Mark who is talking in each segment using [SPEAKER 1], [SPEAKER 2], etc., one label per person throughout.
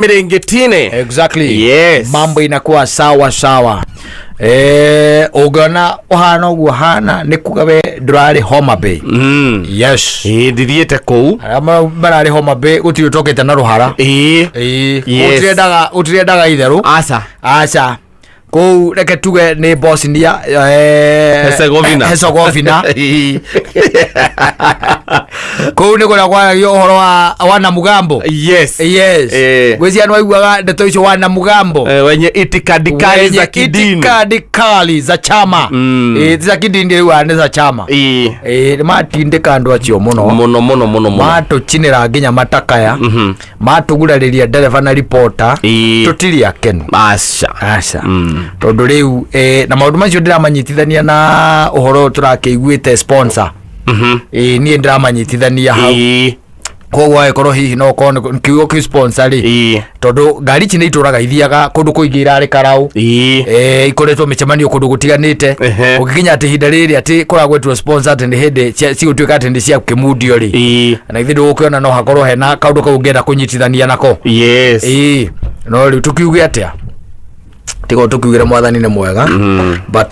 [SPEAKER 1] Mĩrĩngĩtine.
[SPEAKER 2] Exactly.
[SPEAKER 1] Yes.
[SPEAKER 2] Mambo inakuwa sawa sawa. Ũngĩona ũhana ũguo hana nĩ kuga we ndũrarĩ Homa Bay. Yes.
[SPEAKER 1] Ĩĩ, ndithiĩte kũu.
[SPEAKER 2] Arĩa mararĩ Homa Bay gũtirĩ ũtokĩte na rũhara.
[SPEAKER 1] Ĩĩ.
[SPEAKER 2] Ĩĩ.
[SPEAKER 1] Yes.
[SPEAKER 2] Gũtirendaga itherũ.
[SPEAKER 1] Aca.
[SPEAKER 2] Aca. Kũu reke tuge nĩ Bosnia,
[SPEAKER 1] Herzegovina.
[SPEAKER 2] Herzegovina.
[SPEAKER 1] Ĩĩ.
[SPEAKER 2] Kũu nĩ kũrĩa kwaragio ũhoro wa wanamugambo.
[SPEAKER 1] Yes.
[SPEAKER 2] Yes. Gwĩciria nĩ waiguaga ndeto icio wanamugambo.
[SPEAKER 1] Wenye itikadi kali
[SPEAKER 2] Wenye
[SPEAKER 1] za kidini.
[SPEAKER 2] itikadi kali za chama. Ti za kidini rĩu nĩ za chama.
[SPEAKER 1] Ĩĩ.
[SPEAKER 2] Nĩ matindĩka andũ acio mũno.
[SPEAKER 1] Mũno mũno mũno mũno.
[SPEAKER 2] Matũcinĩra nginya matakaya. Matũgurarĩria ndereba na ripota.
[SPEAKER 1] Ĩĩ.
[SPEAKER 2] Tũtirĩ akenu.
[SPEAKER 1] Aca.
[SPEAKER 2] Aca. Tondũ rĩu na maũndũ macio ndĩramanyitithania na ũhoro ũyũ tũrakĩiguĩte sponsor. Niĩ ndĩramanyitithania hau.
[SPEAKER 1] Ĩĩ.
[SPEAKER 2] Koguo agĩkorwo hihi no ũkorwo nĩ kiugo kĩu sponsor rĩ.
[SPEAKER 1] Ĩĩ.
[SPEAKER 2] Tondũ ngari ici nĩ itũraga ithiaga kũndũ kũingĩ irarĩ karaũ.
[SPEAKER 1] Ĩĩ.
[SPEAKER 2] Ikoretwo mĩcemanio kũndũ gũtiganĩte. Ũgĩkinya atĩ ihinda rĩrĩ atĩ kũragwetwo sponsor atĩ nĩ hĩndĩ cigũtuĩka atĩ nĩ cia kĩmundio rĩ.
[SPEAKER 1] Ĩĩ.
[SPEAKER 2] Na ithuĩ ndũgũkĩona no hakorwo hena kaũndũ kau ũngĩenda kũnyitithania nako.
[SPEAKER 1] Yes.
[SPEAKER 2] Ĩĩ. No rĩu tũkiuge atĩa? Tiga tũkiugĩre mwathani nĩ mwega. But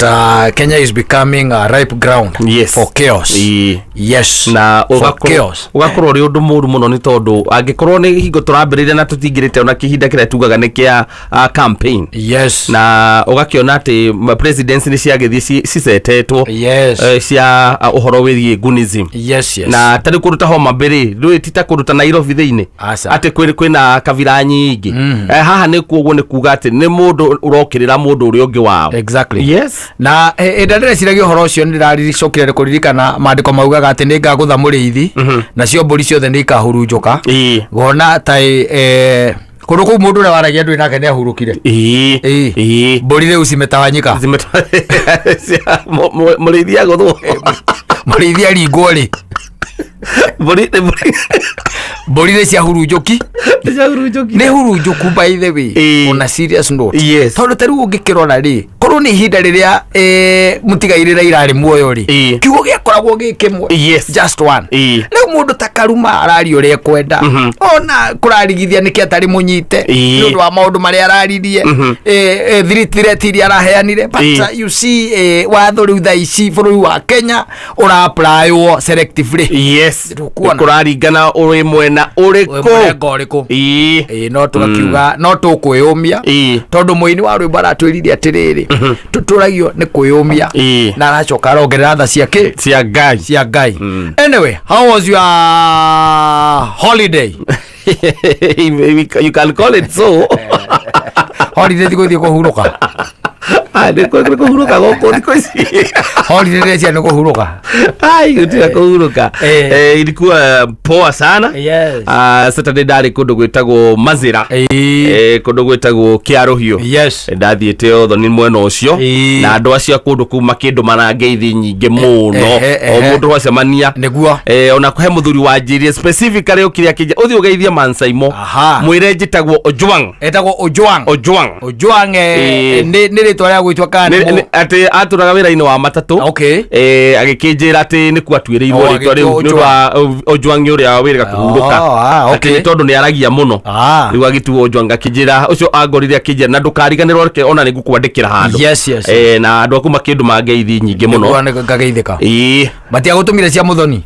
[SPEAKER 2] Kenya is becoming a ripe ground
[SPEAKER 1] Yes.
[SPEAKER 2] for chaos.
[SPEAKER 1] Ĩĩ.
[SPEAKER 2] Yes.
[SPEAKER 1] Na
[SPEAKER 2] for
[SPEAKER 1] ũgakorwo
[SPEAKER 2] chaos.
[SPEAKER 1] ũgakorwo ũrĩ ũndũ mũru mũno nĩ tondũ angĩkorwo nĩ hingo tũrambĩrĩria na tũtingĩrĩte ona kĩhinda kĩrĩa tugaga nĩ kĩa campaign.
[SPEAKER 2] Yes.
[SPEAKER 1] Na ũgakĩona atĩ presidency nĩ ciagĩthiĩ cicetetwo.
[SPEAKER 2] Yes.
[SPEAKER 1] Cia ũhoro wĩgiĩ gunism.
[SPEAKER 2] Yes, yes.
[SPEAKER 1] Na tarĩ kũndũ ta Homa Bay rĩ, ndũĩ ti ta kũndũ ta Nairobi thĩinĩ.
[SPEAKER 2] Aca.
[SPEAKER 1] Atĩ kwĩna kabira nyingĩ. Haha nĩ kuoguo nĩ kuga atĩ nĩ mũndũ ũrokĩrĩra mũndũ ũrĩa ũngĩ wao.
[SPEAKER 2] Exactly.
[SPEAKER 1] Yes.
[SPEAKER 2] Na hĩndĩ ĩrĩa ndĩreciragia ũhoro ũcio nĩ ndĩracokire kũririkana maandĩko maugaga atĩ nĩ ngagũtha mũrĩithi nacio mbũri ciothe nĩ ikahurunjũka.
[SPEAKER 1] Ĩĩ.
[SPEAKER 2] Ngona ta kũndũ kũu mũndũ ũrĩa waragia ndũĩ nake nĩ ahurũkire.
[SPEAKER 1] Ĩĩ.
[SPEAKER 2] Ĩĩ.
[SPEAKER 1] Ĩĩ.
[SPEAKER 2] Mbũri rĩu cimetawanyika.
[SPEAKER 1] Mũrĩithi agũthwo.
[SPEAKER 2] Mũrĩithi aringwo rĩ.
[SPEAKER 1] Mbũri mbũri
[SPEAKER 2] Mbũri nĩ ciahurunjũki.
[SPEAKER 1] ciahurunjũki.
[SPEAKER 2] Nĩ hurunjũku by the way.
[SPEAKER 1] Ĩĩ.
[SPEAKER 2] On a serious note.
[SPEAKER 1] Yes.
[SPEAKER 2] Tondũ ta rĩu ũngĩkĩrora rĩ, korwo nĩ ihinda rĩrĩa mũtigairĩ Raila arĩ muoyo rĩ,
[SPEAKER 1] Ĩĩ.
[SPEAKER 2] kiugo gĩakoragwo gĩ kĩmwe.
[SPEAKER 1] Yes.
[SPEAKER 2] Just one.
[SPEAKER 1] Ĩĩ.
[SPEAKER 2] Rĩu mũndũ ta Karuma araria ũrĩa ekwenda. Ona kũrarigithia nĩkĩ atarĩ mũnyite
[SPEAKER 1] Ĩĩ.
[SPEAKER 2] nĩ ũndũ wa maũndũ marĩa araririe. Threat iria araheanire. But
[SPEAKER 1] Ĩĩ.
[SPEAKER 2] you see, watho rĩu thaa ici bũrũri wa Kenya ũra-applywo selectively.
[SPEAKER 1] Yes.
[SPEAKER 2] Ndũkuona.
[SPEAKER 1] Kũraringana ũrĩ mwena ũrĩkũ.
[SPEAKER 2] Mũrengo ũrĩkũ.
[SPEAKER 1] Ĩĩ.
[SPEAKER 2] Ĩĩ, no tũgakiuga no tũkwĩyũmia
[SPEAKER 1] Ĩĩ.
[SPEAKER 2] tondũ mũini wa rwĩmbo aratwĩrire atĩrĩrĩ tũtũragio nĩ kwĩyũmia
[SPEAKER 1] Ĩĩ.
[SPEAKER 2] na aracoka arongerera tha cia kĩ
[SPEAKER 1] Cia Ngai.
[SPEAKER 2] cia Ngai. Anyway, how was your holiday?
[SPEAKER 1] You can call it so.
[SPEAKER 2] Holiday ti gũthiĩ kũhurũka.
[SPEAKER 1] Ah, nĩ kũhurũka gũkũ thikũ ici.
[SPEAKER 2] Holiday ndĩrecia nĩ kũhurũka.
[SPEAKER 1] Ai, gũtirĩ kũhurũka.
[SPEAKER 2] Eh.
[SPEAKER 1] Ilikuwa poa sana.
[SPEAKER 2] Yes.
[SPEAKER 1] Saturday ndarĩ kũndũ gwĩtagwo Mazĩra.
[SPEAKER 2] Ĩĩ.
[SPEAKER 1] Kũndũ gwĩtagwo Kĩarũhiũ.
[SPEAKER 2] Yes.
[SPEAKER 1] Ndathiĩte ũthoni mwena ũcio.
[SPEAKER 2] Ĩĩ.
[SPEAKER 1] Na andũ acio a kũndũ kũu makĩndũma na ngeithi nyingĩ mũno.
[SPEAKER 2] Ehe,
[SPEAKER 1] O
[SPEAKER 2] ehe.
[SPEAKER 1] mũndũ twacemania.
[SPEAKER 2] Nĩguo.
[SPEAKER 1] Ona he mũthuri wanjĩrire specifically ũkire akĩnjĩra ũthiĩ ũgeithie Mansaimo.
[SPEAKER 2] Aha.
[SPEAKER 1] Mwĩre njĩtagwo Ojwang.
[SPEAKER 2] Etagwo Ojwang.
[SPEAKER 1] Ojwang.
[SPEAKER 2] Ojwang,
[SPEAKER 1] Ĩĩ.
[SPEAKER 2] nĩ rĩtwa rĩa gwĩtwa kana nĩ
[SPEAKER 1] Atĩ atũraga wĩra-inĩ wa matatũ.
[SPEAKER 2] Okay.
[SPEAKER 1] Agĩkĩnjĩra atĩ nĩkuo atuĩrĩirwo
[SPEAKER 2] Oh,
[SPEAKER 1] rĩtwa rĩu
[SPEAKER 2] agĩtwo
[SPEAKER 1] nĩ ũndũ wa Ojwang ũrĩa wĩrĩga kũhurũka.
[SPEAKER 2] Oh, ah, okay.
[SPEAKER 1] Atĩ nĩ tondũ nĩ aragia mũno.
[SPEAKER 2] Ah.
[SPEAKER 1] Rĩu agĩtuo Ojwang akĩnjĩra ũcio angorire akĩnjĩra na ndũkariganĩrwo reke ona nĩ ngũkwandĩkĩra handũ.
[SPEAKER 2] Yes, yes.
[SPEAKER 1] Na andũ aku makĩndũma ngeithi nyingĩ mũno.
[SPEAKER 2] Nĩguo nĩ ngageithĩka.
[SPEAKER 1] Ĩĩ.
[SPEAKER 2] Matiagũtũmire cia mũthoni.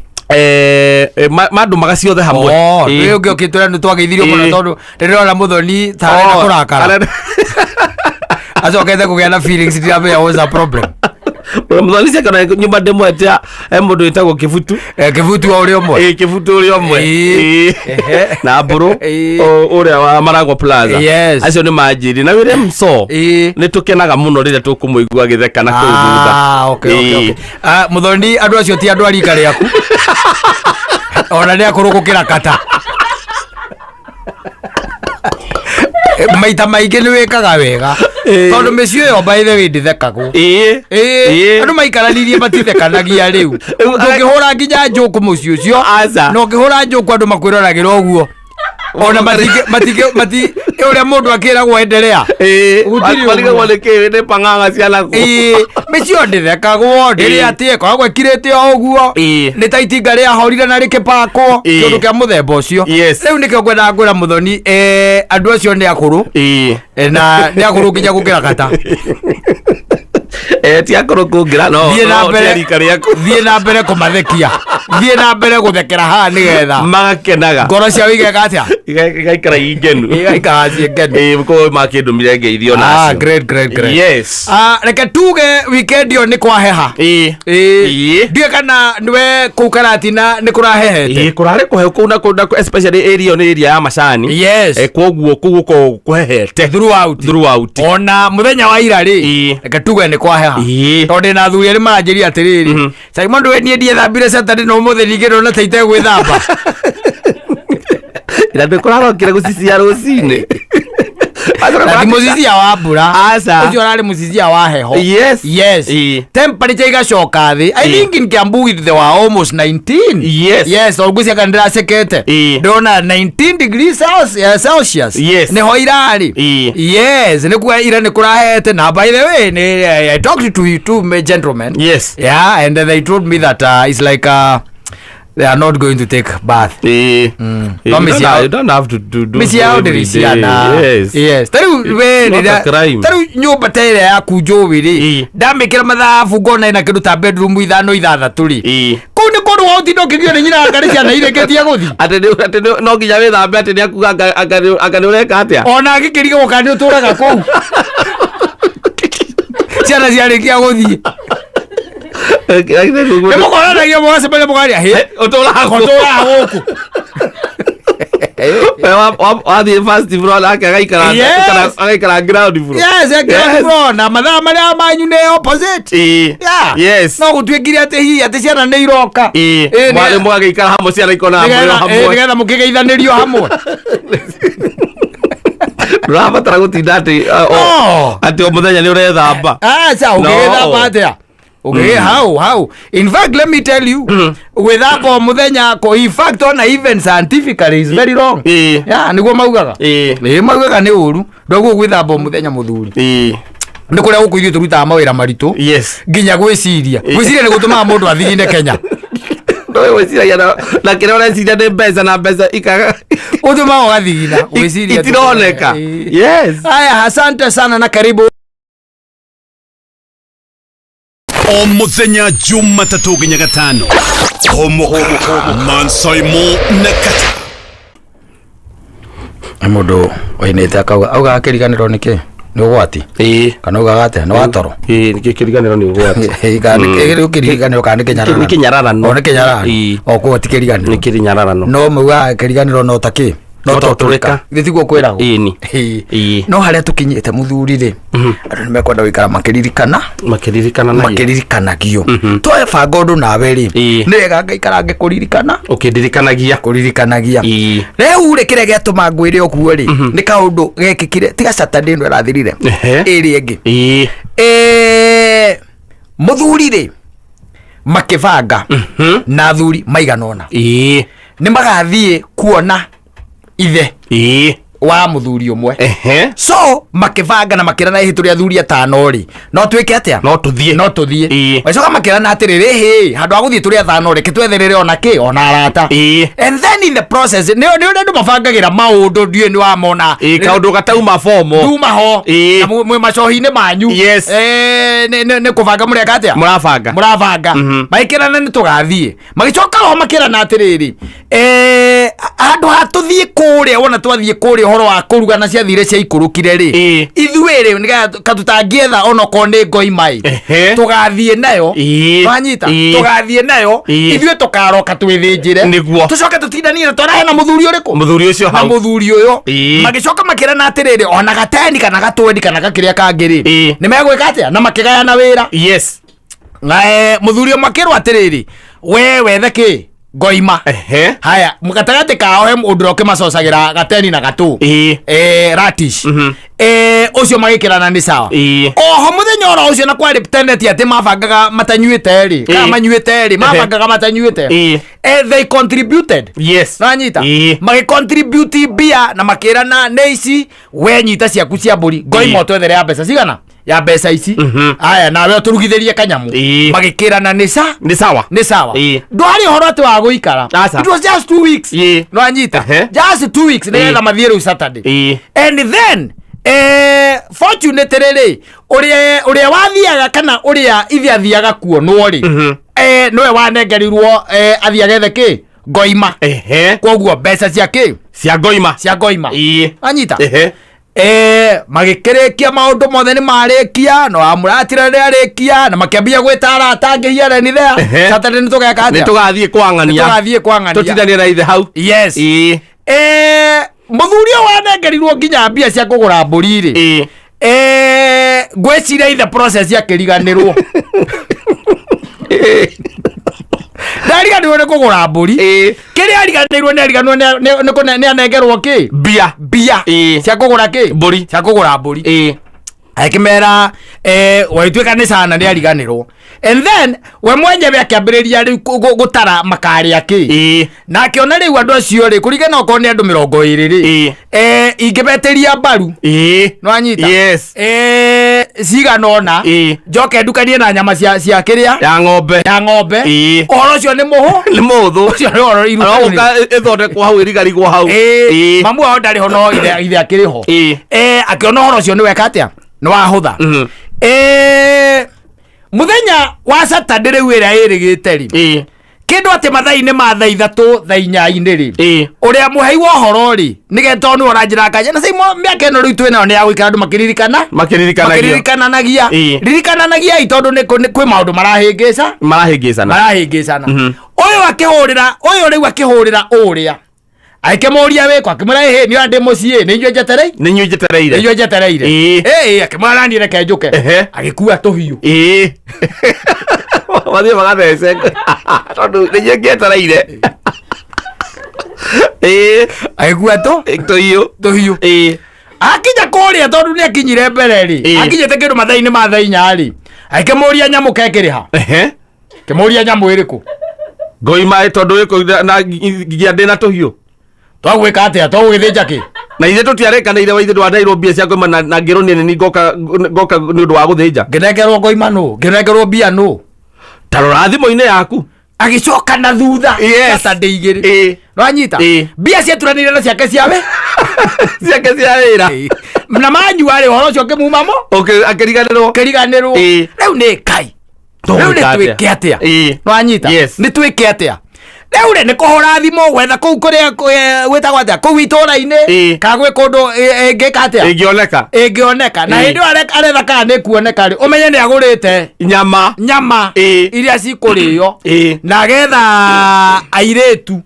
[SPEAKER 1] Mandũmaga ciothe hamwe.
[SPEAKER 2] Oh,
[SPEAKER 1] Ĩĩ.
[SPEAKER 2] nĩ ũngĩ ũkĩtwĩra nĩ twageithirio mũno
[SPEAKER 1] Ĩĩ.
[SPEAKER 2] tondũ ndĩrona mũthoni ta arenda
[SPEAKER 1] Oh,
[SPEAKER 2] kũrakara. Acokete kũgĩa na feelings ndiramenya what's the problem.
[SPEAKER 1] Mũthoni ciake nyũmba ndĩmwetea he mũndũ wĩtagwo Kĩbutu.
[SPEAKER 2] Kĩbutu wa ũrĩa ũmwe.
[SPEAKER 1] Ĩĩ, Kĩbutu ũrĩa ũmwe.
[SPEAKER 2] Ĩĩ.
[SPEAKER 1] Ĩĩ.
[SPEAKER 2] Ehe.
[SPEAKER 1] Na Mbũrũ
[SPEAKER 2] Ĩĩ.
[SPEAKER 1] ũrĩa wa Maragwa Plaza.
[SPEAKER 2] Yes.
[SPEAKER 1] Acio nĩ manjĩrire na wĩrĩa mso
[SPEAKER 2] Ĩĩ.
[SPEAKER 1] nĩ tũkenaga mũno rĩrĩa tũkũmũigua agĩtheka na kũu thutha.
[SPEAKER 2] Ah, okay, okay,
[SPEAKER 1] Ĩĩ.
[SPEAKER 2] okay. Ah, mũthoni andũ acio ti andũ a rika rĩaku ona nĩ akũrũ gũkĩra kata. Maita maingĩ nĩ wĩkaga wega
[SPEAKER 1] Ĩĩ.
[SPEAKER 2] tondũ mĩciĩ ĩyo by the way ndĩthekagwo.
[SPEAKER 1] Ĩĩ.
[SPEAKER 2] Ĩĩ,
[SPEAKER 1] Ĩĩ.
[SPEAKER 2] andũ maikaranirie matithekanagia rĩu.
[SPEAKER 1] Rĩu,
[SPEAKER 2] Ndũngĩhũra nginya njũkũ mũciĩ ũcio
[SPEAKER 1] Aca.
[SPEAKER 2] na ũngĩhũra njũkũ andũ makwĩroragĩra ũguo ona matingĩ matingĩ mati Ũrĩa mũndũ akĩragwo endelea. Gũtirĩ
[SPEAKER 1] Marigagwo
[SPEAKER 2] ũguo.
[SPEAKER 1] nĩ kĩ nĩ pang'ang'a cianaku.
[SPEAKER 2] Ĩĩ, mĩciĩ ndĩthekagwo ndĩrĩ atĩ ĩkoragwo ĩkirĩte o ũguo.
[SPEAKER 1] Ĩĩ.
[SPEAKER 2] Nĩ ta itinga rĩahorire na rĩkĩpakwo. Kĩndũ kĩa mũthemba ũcio. Rĩu nĩkĩo ngwendaga kwĩra Mũthoni, andũ acio nĩ akũrũ. Na nĩ akũrũ nginya gũkĩra kata.
[SPEAKER 1] Ti akũrũ kũngĩra no
[SPEAKER 2] Thiĩ na
[SPEAKER 1] no
[SPEAKER 2] mbere.
[SPEAKER 1] ti a rika rĩaku.
[SPEAKER 2] Thiĩ na mbere kũmathekia, thiĩ na mbere gũthekera haha nĩgetha
[SPEAKER 1] Magakenaga.
[SPEAKER 2] ngoro ciao igeka atĩa?
[SPEAKER 1] Igaikara i ngenu.
[SPEAKER 2] Igaikara ciĩ ngenu.
[SPEAKER 1] Ĩĩ, koguo makĩndũmire ngeithio nacio.
[SPEAKER 2] Great, great, great.
[SPEAKER 1] Yes.
[SPEAKER 2] Ah, reke tuge weekend ĩyo nĩ kwaheha.
[SPEAKER 1] Ĩĩ.
[SPEAKER 2] Ndiũĩ kana nĩwe kũu Karatina nĩ kũrahehete.
[SPEAKER 1] Ĩĩ, kũrarĩ kũhehu kũu na kũu especially area ĩyo nĩ area ya macani. Koguo kũu gũkoragwo kũhehete
[SPEAKER 2] Throughout.
[SPEAKER 1] Throughout.
[SPEAKER 2] Ona mũthenya wa ira rĩ, reke tuge nĩ kwaheha. Tondũ ndĩna athuri erĩ maranjĩria atĩrĩrĩ, Simon, ndũĩ niĩ ndiethambire Saturday na ũmũthĩ ningĩ ndona ta itegwĩthamba.
[SPEAKER 1] Na ndĩ kũrarokire gũcicia rũcinĩ.
[SPEAKER 2] Na ti mũcicia wa mbura.
[SPEAKER 1] Aca.
[SPEAKER 2] Ũcio ũrarĩ mũcicia wa heho.
[SPEAKER 1] Yes.
[SPEAKER 2] Temperature igacoka thĩ. I think in Kiambu they were almost 19. Yes, o ngwĩciria kana ndĩracekete. Ndĩrona 19 degrees Celsius. Nĩho irarĩ. Yes, nĩ kuga ira nĩ kũrahete na by the way, nĩ, I talked to two gentlemen. Yeah, and they told me that it's like they are not going to take bath.
[SPEAKER 1] You
[SPEAKER 2] No, mĩciĩ yao-
[SPEAKER 1] you don't have to do
[SPEAKER 2] mĩciĩ yao
[SPEAKER 1] every
[SPEAKER 2] ndĩrĩ
[SPEAKER 1] day.
[SPEAKER 2] ciana.
[SPEAKER 1] Yes.
[SPEAKER 2] Yes. Ta rĩu we
[SPEAKER 1] It's not a
[SPEAKER 2] rĩrĩa-
[SPEAKER 1] crime.
[SPEAKER 2] ta rĩu nyũmba ta ĩrĩa yaku njũĩ rĩ, ndamĩkĩra mathabu ngona ĩna kĩndũ ta bedroom ithano ithathatũ rĩ, kũu nĩ kũndũ wa ũtinda ũkĩgio nĩ nyina anga nĩ ciana irĩkĩtie gũthiĩ.
[SPEAKER 1] Atĩ no nginya wĩthambe atĩ nĩ akuga anga nĩ ũreka atĩa.
[SPEAKER 2] Ona angĩkĩrigwo kana nĩ ũtũraga kũu ciana ciarĩkia gũthiĩ, nĩ mũkoranagia mũgacemania mũkaria hĩ
[SPEAKER 1] Ũtũraga kũ?
[SPEAKER 2] ũtũraga gũkũ.
[SPEAKER 1] Wathiĩ first floor nake agaikara agaikara ground floor.
[SPEAKER 2] Yes, ground floor, na mathaa marĩa manyu nĩ opposite.
[SPEAKER 1] Ĩĩ.
[SPEAKER 2] Yeah. No gũtuĩkire atĩ hihi atĩ ciana nĩ iroka.
[SPEAKER 1] Ĩĩ. Mwarĩ mũgagĩikara hamwe ciana ikona hamwe hamwe.
[SPEAKER 2] Nĩgetha mũkĩgeithanĩrio hamwe.
[SPEAKER 1] Ndũrabatara gũtinda atĩ
[SPEAKER 2] No.
[SPEAKER 1] atĩ o mũthenya nĩ ũrethamba.
[SPEAKER 2] Aca, ũngĩgĩthamba atĩa? Ũngĩgĩ how in fact, let me tell you, gwĩthamba o mũthenya ko in fact ona even scientifically is very wrong. Yeah, nĩguo maugaga. Ĩĩ, maugaga nĩ ũru ndoguo gwĩthamba o mũthenya, mũthuri. Nĩ kũrĩa gũkũ ithuĩ tũrutaga mawĩra maritũ. Nginya gwĩciria gwĩciria nĩ gũtũmaga mũndũ athigine Kenya.
[SPEAKER 1] Ndũĩ gwĩciragia na kĩrĩa ũreciria nĩ mbeca na mbeca ikaga
[SPEAKER 2] Ũtũmaga ũgathigina gwĩciria.
[SPEAKER 1] Itironeka.
[SPEAKER 2] Ĩĩ.
[SPEAKER 1] Yes.
[SPEAKER 2] Haya, asante sana na karibu.
[SPEAKER 3] O muthenya Jumatatũ nginya Gatano, Homoka Mansaimo na Kata.
[SPEAKER 2] Nĩ mũndũ oinĩte akauga augaga kĩriganĩro nĩ kĩ nĩ ũgwati kana augaga atĩa nĩ watoro.
[SPEAKER 1] Ĩĩ, nĩkĩo kĩriganĩro nĩ ũgwati.
[SPEAKER 2] Rĩu kĩriganĩro kana nĩ kĩnyararano?
[SPEAKER 1] Nĩ kĩnyararano.
[SPEAKER 2] O nĩ kĩnyararano. O koguo ti
[SPEAKER 1] Nĩ
[SPEAKER 2] kĩriganĩro.
[SPEAKER 1] kĩnyararano.
[SPEAKER 2] No maugaga kĩriganĩro no ta kĩ no
[SPEAKER 1] No
[SPEAKER 2] ta
[SPEAKER 1] ta
[SPEAKER 2] ũtũrĩka.
[SPEAKER 1] ũtũrĩka.
[SPEAKER 2] Githĩ tiguo kwĩragwo?
[SPEAKER 1] Ĩni.
[SPEAKER 2] Ĩĩ. No harĩa tũkinyĩte, mũthuri rĩ, andũ nĩ mekwenda gũikara makĩririkana.
[SPEAKER 1] Makĩririkana nayo.
[SPEAKER 2] Makĩririkanagio. Twebanga ũndũ nawe rĩ, nĩ wega ngaikara ngĩkũririkana.
[SPEAKER 1] Ũkĩndirikanagia.
[SPEAKER 2] Kũririkanagia. Rĩu rĩ, kĩrĩa gĩatũma ngwĩre ũguo rĩ, nĩ kaũndũ gekĩkire tiga Saturday ĩno ĩrathirire, ĩrĩa ĩngĩ. Mũthuri rĩ, makĩbanga na athuri maigana ũna nĩ magathiĩ kuona ithe wa mũthuri ũmwe. So makĩbanga na makĩrana, ĩhĩ, tũrĩ athuri atano rĩ, no twĩke atĩa?
[SPEAKER 1] No tũthiĩ.
[SPEAKER 2] No tũthiĩ. Magĩcoka makĩrana atĩrĩrĩ, hĩ, handũ ha gũthiĩ tũrĩ atano reke twetherere ona kĩ ona arata. And then in the process nĩ ũrĩa andũ mabangagĩra maũndũ, ndiũĩ nĩ wamona.
[SPEAKER 1] Ĩĩ, kaũndũ gatauma fomo.
[SPEAKER 2] Nduma ho. Na mwĩ macohi-inĩ manyu. Nĩ kũbanga mũreka atĩa?
[SPEAKER 1] Mũrabanga.
[SPEAKER 2] Mũrabanga. Magĩkĩrana nĩ tũgathiĩ, magĩcoka ho makĩrana atĩrĩrĩ, handũ ha tũthiĩ kũrĩa, wona twathiĩ kũrĩa ũhoro wa kũruga na ciathire ciaikũrũkire rĩ, ithuĩ rĩ, nĩgetha katũtangĩetha onokorwo nĩ ngoima ĩ, tũgathiĩ nayo. Wanyita? Tũgathiĩ nayo. Ithuĩ tũkaroka twĩthĩnjĩre.
[SPEAKER 1] Nĩguo.
[SPEAKER 2] Tũcoke tũtindanie na twarahe na mũthuri ũrĩkũ?
[SPEAKER 1] Mũthuri ũcio
[SPEAKER 2] Na
[SPEAKER 1] hau.
[SPEAKER 2] mũthuri ũyũ. Magĩcoka makĩrana atĩrĩrĩ, ona gateni kana gatwendi kana gakĩrĩa kangĩ rĩ, nĩ megwĩka atĩa? Na makĩgayana wĩra. Na mũthuri ũmwe akĩrwo atĩrĩrĩ, we wethe kĩ Ngoima.
[SPEAKER 1] Ehe.
[SPEAKER 2] Haya, gatagatĩ kao he mũndũ ũrĩa ũkĩmacocagira gateni na gatũ. Ratish. Ũcio magĩkĩrana nĩ sawa. Oho mũthenya oro ũcio na kwarĩ teneti atĩ mabangaga matanyuĩte rĩ, kana manyuĩte rĩ, mabangaga matanyuĩte. They contributed.
[SPEAKER 1] Yes.
[SPEAKER 2] Nanyita.
[SPEAKER 1] Magĩcontribute
[SPEAKER 2] mbia na makĩrana nĩ ici, we nyita ciaku cia mbũri, ngoima ũtwethere ya mbeca cigana, ya mbeca ici. Aya, nawe ũtũrugithĩrie kanyamũ. Magĩkĩrana nĩ sa
[SPEAKER 1] Nĩ sawa.
[SPEAKER 2] Nĩ sawa. Ndwarĩ ũhoro atĩ wa gũikara.
[SPEAKER 1] Aca.
[SPEAKER 2] It was just 2 weeks. Nĩwanyita? Just 2 weeks nĩgetha mathiĩ rĩu Saturday. And then fortunately rĩ, ũrĩa ũrĩa wathiaga kana ũrĩa ithe athiaga kuonwo rĩ, nĩwe wanengerirwo athiĩ agethe kĩ ngoima. Koguo mbeca cia kĩ?
[SPEAKER 1] Cia ngoima.
[SPEAKER 2] Cia ngoima. Anyita. Magĩkĩrĩkia maũndũ mothe nĩ marĩkia, no amũratira nĩ arĩkia na makĩambia gwĩta arata angĩ here ni there. Saturday nĩ tũgeka
[SPEAKER 1] Nĩ
[SPEAKER 2] atĩa?
[SPEAKER 1] tũgathiĩ kwang'ania.
[SPEAKER 2] Tũgathiĩ kwang'ania.
[SPEAKER 1] Tũtindanie na ithe hau.
[SPEAKER 2] Yes. Mũthuri ũyũ wanengerirwo nginya mbia cia kũgũra mbũri rĩ, ngwĩciria ithe process akĩriganĩrwo, ndariganĩrwo nĩ kũgũra mbũri. Kĩrĩa ariganĩirwo nĩ ariganĩrwo nĩ anengerwo kĩ?
[SPEAKER 1] Mbia.
[SPEAKER 2] Mbia cia kũgũra kĩ?
[SPEAKER 1] Mbũri.
[SPEAKER 2] Cia kũgũra mbũri. Akĩmera wagĩtuĩka nĩ sana nĩ ariganĩrwo, and then we mwenyewe akĩambĩrĩria rĩu gũtara makarĩa kĩ. Na akĩona rĩu andũ acio rĩ, kũringana okorwo nĩ andũ 20 rĩ, ingĩbetĩria mbaru, nĩwanyita?
[SPEAKER 1] Yes.
[SPEAKER 2] Cigana ũna, njoke ndukanie na nyama cia kĩrĩa?
[SPEAKER 1] Ya ng'ombe.
[SPEAKER 2] Ya ng'ombe. Ũhoro ũcio nĩ mũhũ.
[SPEAKER 1] Nĩ mũhũthũ.
[SPEAKER 2] Ũcio nĩ ũhoro
[SPEAKER 1] Arogoka ĩthondekwo hau, ĩrigarigwo hau.
[SPEAKER 2] Mamu wao ndarĩ ho, no ithe akĩrĩ ho. Akĩona ũhoro ũcio nĩ weka atĩa, nĩ wahũtha. Mũthenya wa Saturday rĩu ĩrĩa ĩrĩgĩte rĩ, kĩndũ atĩ mathaa-inĩ ma thaa 3, thaa 4-inĩ rĩ, ũrĩa mũhei wa ũhoro rĩ, nĩgetha tondũ nĩwe ũranjĩra kanya na caimo mĩaka ĩno rĩu twĩnayo nĩ ya gũikara andũ makĩririkana.
[SPEAKER 1] Makĩririkanagio.
[SPEAKER 2] Makĩririkananagia. Ririkananagiai tondũ kwĩ maũndũ marahĩngĩca.
[SPEAKER 1] Marahĩngĩcana.
[SPEAKER 2] Marahĩngĩcana. Ũyũ akĩhũrĩra ũyũ rĩu, akĩhũrĩra ũrĩa, akĩmũria wĩko, akĩmwĩra, ĩhĩ, nĩ ndĩ mũciĩ, nĩ inyuĩ njetereire.
[SPEAKER 1] Nĩ inyuĩ njetereire.
[SPEAKER 2] Nĩ inyuĩ njetereire. Ĩĩ, akĩmwĩra naniĩ reke njũke. Agĩkua tũhiũ.
[SPEAKER 1] Mathiĩ magathece tondũ nĩ inyuĩ ngĩetereire.
[SPEAKER 2] Agĩkua
[SPEAKER 1] tũhiũ.
[SPEAKER 2] Tũhiũ. Akinya kũrĩa, tondũ nĩ akinyire mbere rĩ, akinyĩte kĩndũ mathaa-inĩ ma thaa 4 rĩ, akĩmũria nyamũ kekĩrĩ ha. Kĩmũria nyamũ ĩrĩkũ?
[SPEAKER 1] Ngoima tondũ ĩkũ na nginya ndĩna tũhiũ.
[SPEAKER 2] Twagwĩka atĩa? Twagũgĩthĩnja kĩ?
[SPEAKER 1] Na ithuĩ tũtiarĩkanĩire wa ithuĩ ndwaneirwo mbia cia ngoima na ngĩrwo niĩ nĩ ngoka nĩ ũndũ wa gũthĩnja.
[SPEAKER 2] Ngĩnengerwo ngoima nũ? Ngĩnengerwo mbia nũ?
[SPEAKER 1] Ta rora thimũ-inĩ yaku.
[SPEAKER 2] Agĩcoka na thutha. Saturday 2. Nĩwanyita? Mbia ciaturanĩire na ciake ciawe.
[SPEAKER 1] Ciake cia wĩra.
[SPEAKER 2] Na manyua rĩ, ũhoro ũcio ũkĩmumamo.
[SPEAKER 1] Akĩriganĩrwo.
[SPEAKER 2] Ũkĩriganĩrwo. Rĩu nĩ kai rĩu nĩ
[SPEAKER 1] Tũgwĩka atĩa?
[SPEAKER 2] twĩke atĩa? Nĩwanyita?
[SPEAKER 1] Yes.
[SPEAKER 2] Nĩ twĩke atĩa rĩu rĩ? Nĩ kũhũra thimũ gwetha kũu kũrĩa gwĩtagwo atĩa kũu itũra-inĩ, kana gwĩ kũndũ ĩngĩka atĩa?
[SPEAKER 1] Ĩngĩoneka.
[SPEAKER 2] Ĩngĩoneka. Na hĩndĩ ĩyo aretha kana nĩ kuoneka rĩ, ũmenye nĩ agũrĩte
[SPEAKER 1] nyama.
[SPEAKER 2] Nyama iria cikũrĩo, na agetha airĩtu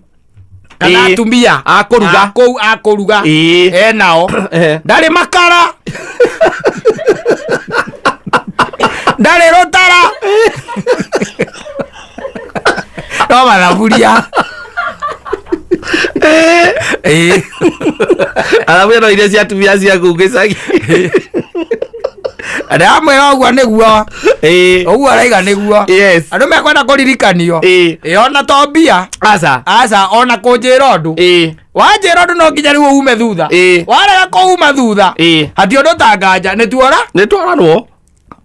[SPEAKER 2] kana atumia
[SPEAKER 1] A kũruga.
[SPEAKER 2] A kũu a kũruga. Enao. Ndarĩ makara, ndarĩ rũtara, no mathaburia.
[SPEAKER 1] Arabu no iria cia atumia ciaku gĩcagi.
[SPEAKER 2] Ndamwĩra ũguo nĩguo ũguo araiga nĩguo. Andũ mekwenda kũririkanio. Ona to mbia.
[SPEAKER 1] Aca.
[SPEAKER 2] Aca, ona kũnjĩra ũndũ, wanjĩra ũndũ no nginya rĩu ume thutha. Warega kũuma thutha, hati ũndũ tanganja nĩ tuora.
[SPEAKER 1] Nĩ twaranwo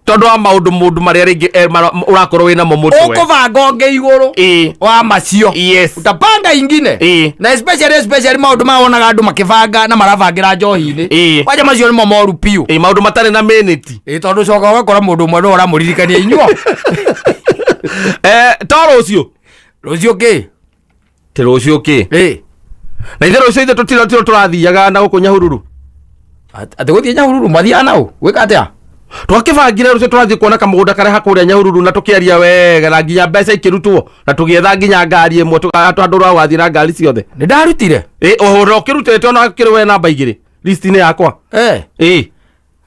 [SPEAKER 1] tondũ wa maũndũ mũndũ marĩa rĩngĩ ũrakorwo wĩ namo mũtwe.
[SPEAKER 2] Ũkũbanga ũngĩ igũrũ wa macio. Utapanga ingine. Na especially maũndũ maya wonaga andũ makĩbanga na marabangĩra njohi-inĩ. Kwanja macio nĩmo moru biũ.
[SPEAKER 1] Maũndũ matarĩ na minute.
[SPEAKER 2] Tondũ coka ũgakora mũndũ ũmwe nĩwe ũramũririkania inyuo.
[SPEAKER 1] To rũciũ.
[SPEAKER 2] Rũciũ kĩ?
[SPEAKER 1] Ti rũciũ kĩ? Na ithe rũciũ ithe tũtiro tiro tũrathiaga na gũkũ Nyahururu.
[SPEAKER 2] Atĩ gũthiĩ Nyahururu mwathiaga nau gwĩka atĩa?
[SPEAKER 1] Twakĩbangire rũciũ tũrathiĩ kuona kamũgũnda karĩa hakũrĩa Nyahururu, na tũkĩaria wega na nginya mbeca ikĩrutwo na tũgĩetha nginya ngari ĩmwe andũ wathiĩ na ngari ciothe.
[SPEAKER 2] Nĩ ndarutire.
[SPEAKER 1] Ũhoro ũkĩrutĩte ona kĩrĩ we namba 2 list-inĩ yakwa.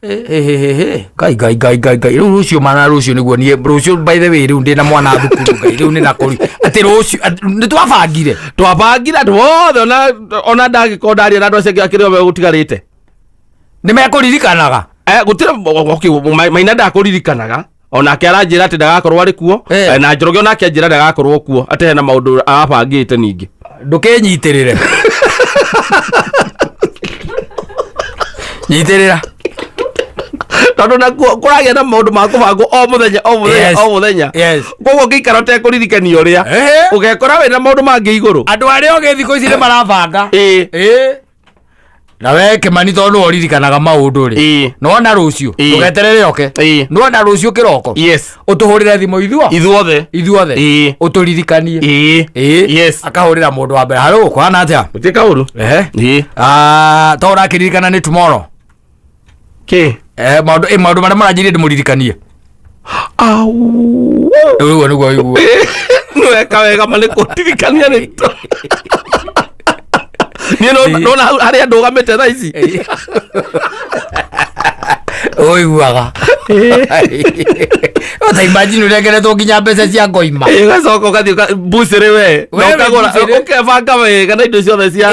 [SPEAKER 2] Ngai, ngai, ngai, ngai, ngai. Rĩu rũciũ mana rũciũ nĩguo niĩ rũciũ, by the way, rĩu ndĩna mwana thukuru. Ngai, rĩu nĩ nakũri atĩ rũciũ nĩ twabangire.
[SPEAKER 1] Twabangire andũ othe, ona ndangĩkorwo ndaria na andũ acio angĩ akĩrĩ o megũtigarĩte.
[SPEAKER 2] Nĩ mekũririkanaga.
[SPEAKER 1] Gũtirĩ, okay, Maina ndakũririkanaga, onake aranjĩra atĩ ndagakorwo arĩ kuo. Na Njoroge onake anjĩra ndagakorwo kuo, atĩ hena maũndũ arabangĩte ningĩ.
[SPEAKER 2] Ndũkĩnyitĩrĩre, nyitĩrĩra.
[SPEAKER 1] Tondũ nakuo kũragĩa na maũndũ ma kũbangwo o mũthenya o mũthenya, o mũthenya. Koguo ũngĩikara ũtekũririkania ũrĩa, ũgekora wĩna maũndũ mangĩ igũrũ.
[SPEAKER 2] Andũ arĩa ogĩ thikũ ici nĩ marabanga. Na we Kĩmani, tondũ nĩwe ũririkanaga maũndũ rĩ, nĩwona rũciũ, ndũgeterere oke. Nĩwona rũciũ kĩroko, ũtũhũrĩre thimũ ithuo
[SPEAKER 1] Ithuothe.
[SPEAKER 2] Ithuothe. Ũtũririkanie. Akahũrĩra mũndũ wa mbere, harũ kũhana atĩa?
[SPEAKER 1] Gũtirĩ kaũru.
[SPEAKER 2] Ehe. Ah, to ũrakĩririkana nĩ tomorrow.
[SPEAKER 1] Kĩ?
[SPEAKER 2] Maũndũ marĩa maranjĩrire ndĩmũririkanie.
[SPEAKER 1] Au.
[SPEAKER 2] Rĩu ũguo nĩguo ũigua.
[SPEAKER 1] Nĩweka wega ma nĩ kũndirikania nĩ niĩ nona hau harĩa ndũgamĩte thaa ici.
[SPEAKER 2] Ũiguaga ta imagine ũrengeretwo nginya mbeca cia ngoima.
[SPEAKER 1] Ũgacoka ũgathiĩ mbucĩrĩ we na
[SPEAKER 2] We wĩ
[SPEAKER 1] ũkagũra,
[SPEAKER 2] mbucĩrĩ.
[SPEAKER 1] ũkebanga wega na indo ciothe cia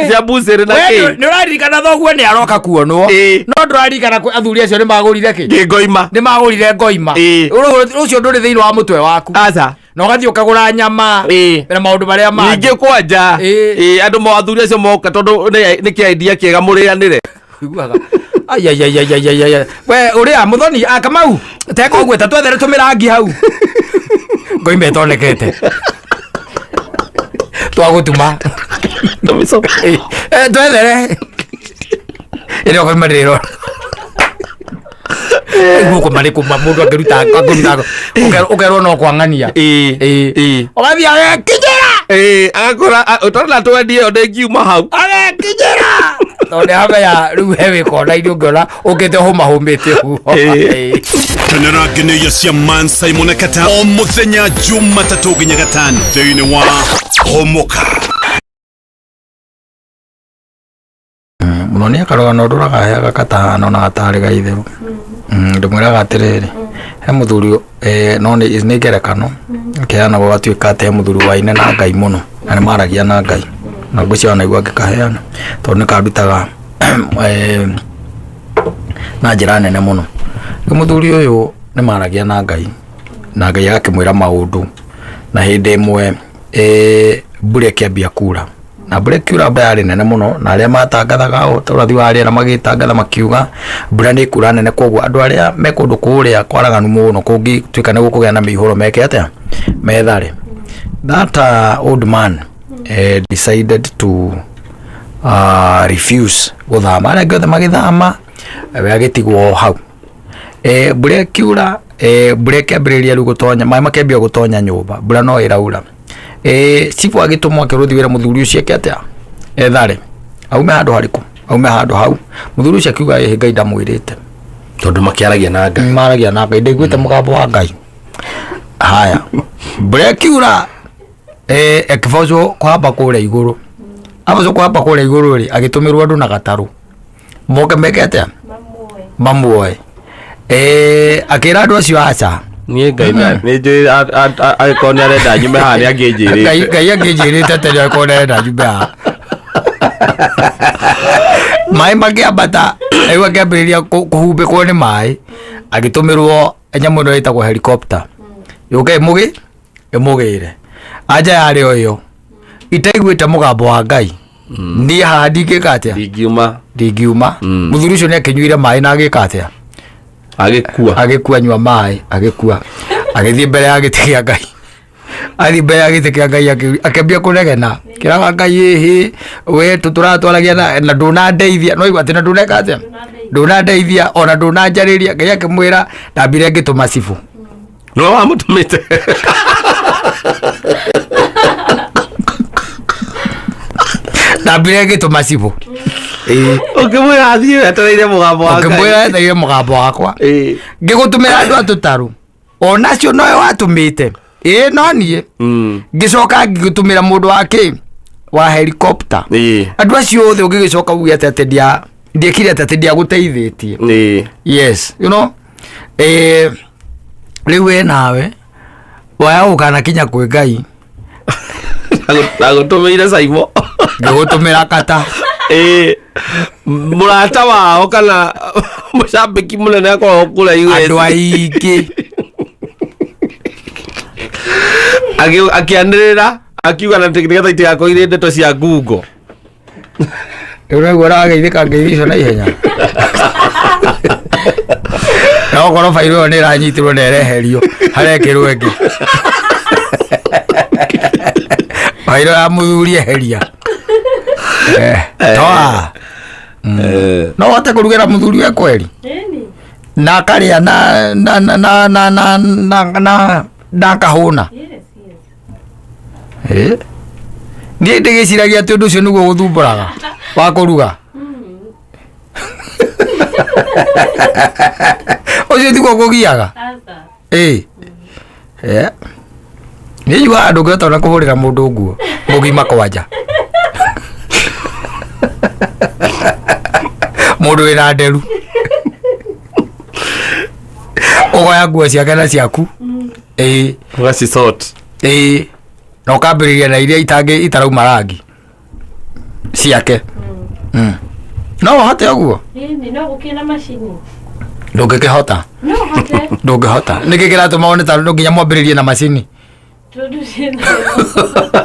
[SPEAKER 1] cia mbucĩrĩ na
[SPEAKER 2] We
[SPEAKER 1] kĩ.
[SPEAKER 2] nĩ ũraririkana thoguo nĩ aroka kuonwo, no ndũraririkana athuri acio nĩ magũrire kĩ.
[SPEAKER 1] Kĩngoima.
[SPEAKER 2] Nĩ magũrire ngoima. Rũcio ndũrĩ thĩinĩ wa mũtwe waku.
[SPEAKER 1] Aca.
[SPEAKER 2] Na ũgathiĩ ũkagũra nyama na maũndũ marĩa mangĩ.
[SPEAKER 1] Ningĩ kwanja, andũ athuri acio moka, tondũ nĩ kĩa idea kĩega mũrĩanĩre.
[SPEAKER 2] Ũiguaga. Ai, ai, ai, ai, ai, ai, ai, ai. We ũrĩa mũthoni, ah, Kamau, teka ũguo, ta twethere tũmĩrangi hau ngoima ĩtonekete twagũtuma.
[SPEAKER 1] Tũmĩco.
[SPEAKER 2] Twethere ĩrĩa ngoima ndĩrona gũkũ marĩ kũma mũndũ angĩruta ũkerwo no kwang'ania. Ũgathiĩ agekinyĩra.
[SPEAKER 1] Agakora ũtarona twendie ĩyo ndĩngiuma hau.
[SPEAKER 2] Agekinyĩra tondũ nĩ hamenya rĩu he wĩ kona-inĩ ũngĩona ũkĩte hũmahũmĩte ũguo.
[SPEAKER 3] Kenera ngeneia cia Man Simon na Kata o mũthenya Jumatatũ nginya Gatano thĩinĩ wa Homoka.
[SPEAKER 2] Mũno nĩ akarũgano ndũragaheaga katahano na gatarĩ ga itherũ. Ndĩmwĩraga atĩrĩrĩ, he mũthuri, no nĩ ngerekano ĩkĩheanagwo, gatuĩka atĩ he mũthuri waine na Ngai mũno na nĩ maragia na Ngai, na ngwĩciria wanaigua ngĩkaheana tondũ nĩ kandutaga na njĩra nene mũno. Rĩu mũthuri ũyũ nĩ maragia na Ngai na Ngai agakĩmwĩra maũndũ, na hĩndĩ ĩmwe mbura ĩkĩambia kura, na mbura ĩkiura, mbura yarĩ nene mũno, na arĩa matangathaga ũrathi wa rĩera magĩtangatha makiuga mbura nĩ ĩkura nene, koguo andũ arĩa me kũndũ kũrĩa kwaraganu mũno kũngĩtuĩka nĩ gũkũgĩa na mĩihũro meke atĩa? Methare. That old man decided to refuse gũthama. Arĩa angĩ othe magĩthama, we agĩtigwo hau. Mbura ĩkiura, mbura ĩkĩambĩrĩria rĩu gũtonya, maĩ makĩambia gũtonya nyũmba, mbura no ĩraura. Cibũ agĩtũmwo akĩrwo thiĩ wĩre mũthuri ũcio eke atĩa? Ethare, aume handũ harĩkũ? Aume handũ hau. Mũthuri ũcio akiuga ĩhĩ, Ngai ndamwĩrĩte.
[SPEAKER 1] Tondũ makĩaragia na Ngai.
[SPEAKER 2] Maragia na Ngai, ndaiguĩte mũgambo wa Ngai. Haya, mbura ĩkiura, ĩkĩbocwo kũhamba kũrĩa igũrũ. Abocwo kũhamba kũrĩa igũrũ rĩ, agĩtũmĩrwo andũ na gatarũ moke meke atĩa? Mamuoe. Akĩra andũ acio aca.
[SPEAKER 1] Niĩ Ngai nĩ njũĩ angĩkorwo nĩ arenda nyume haha nĩ angĩnjĩrĩte.
[SPEAKER 2] Ngai angĩnjĩrĩte atĩ nĩakorwo nĩarenda nyume haha. Maĩ makĩambata, rĩu akĩambĩrĩria kũhumbĩkwo nĩ maĩ, agĩtũmĩrwo nyamũ ĩno ĩtagwo helicopter yũke ĩmũgĩre. Anja yarĩ o ĩyo, itaiguĩte mũgambo wa Ngai, niĩ haha ndingĩka atĩa?
[SPEAKER 1] Ndingiuma.
[SPEAKER 2] Ndingiuma. Mũthuri ũcio nĩ akĩnyuire maĩ na agĩka atĩa?
[SPEAKER 1] Agĩkua.
[SPEAKER 2] Agĩkua, nyua maĩ agĩkua, agĩthiĩ mbere ya gĩtĩ kĩa Ngai. Athiĩ mbere ya gĩtĩ kĩa Ngai, akĩambia kũnegena kĩraga Ngai, ĩhĩ we tũratwaragia na ndũnandeithia, no igua atĩ na ndũneka atĩa, ndũnandeithia ona ndũnanjarĩria. Ngai akĩmwĩra, ndambire ngĩtũma cibũ.
[SPEAKER 1] Nĩwe wamũtũmĩte.
[SPEAKER 2] Ndambire ngĩtũma cibũ.
[SPEAKER 1] Ũkĩmwĩra athiĩ etereire mũgambo wa Ngai.
[SPEAKER 2] Ũkĩmwĩra etereire mũgambo wakwa. Ngĩgũtũmĩra andũ a tũtarũ onacio nowe watũmĩte, ĩĩ no niĩ. Ngĩcoka ngĩgũtũmĩra mũndũ wa kĩ wa helicopter. Andũ acio othe ũngĩgĩcoka uge atĩ ndia Ndiekire atĩ ndiagũteithĩtie.
[SPEAKER 1] Ĩĩ.
[SPEAKER 2] Yes, you know, rĩu we nawe waya gũkanakinya kwĩ Ngai.
[SPEAKER 1] Ndagũtũmĩire Saimo.
[SPEAKER 2] Ngĩgũtũmĩra kata.
[SPEAKER 1] Ĩĩ. Mũrata wao kana mũcambĩki mũnene akoragwo kũrĩa US.
[SPEAKER 2] Andũ aingĩ.
[SPEAKER 1] Akĩanĩrĩra akiuga na nĩgetha itigakorwo irĩ ndeto cia ngungo.
[SPEAKER 2] Rĩu naguo ũrageithĩka ngeithi icio na ihenya. Na okorwo bairũ ĩyo nĩ ĩranyitirwo na ĩreherio harekĩrwo ĩngĩ. Bairũ ya mũthuri eheria. Toa. No ũhote kũrugĩra mũthuri we kweri?
[SPEAKER 4] Ĩni.
[SPEAKER 2] Na akarĩa na na na na na na na na na akahũna.
[SPEAKER 4] Yes, yes.
[SPEAKER 2] Eh? Niĩ ndĩgĩciragia atĩ ũndũ ũcio nĩguo gũthumbũraga wa kũruga. Ũcio tiguo kũgiaga.
[SPEAKER 4] Aca.
[SPEAKER 2] Ĩ. Eh. Niĩ njugaga ndũngĩhota ona kũhũrĩra mũndũ nguo mũgima kwanja. Mũndũ wĩna nderu. Ũgoya nguo ciake na ciaku. Ĩ.
[SPEAKER 1] Ũgacisort.
[SPEAKER 2] Ĩ. Na ũkambĩrĩria na iria itangĩ itarauma rangi ciake. No ũhote ũguo?
[SPEAKER 4] Ĩni, no gũkĩrĩ na macini.
[SPEAKER 2] Ndũngĩkĩhota.
[SPEAKER 4] No hote.
[SPEAKER 2] Ndũngĩhota. Nĩkĩ kĩratũma wone ta no nginya mwambĩrĩrie na macini?
[SPEAKER 4] Tondũ ndĩ nayo.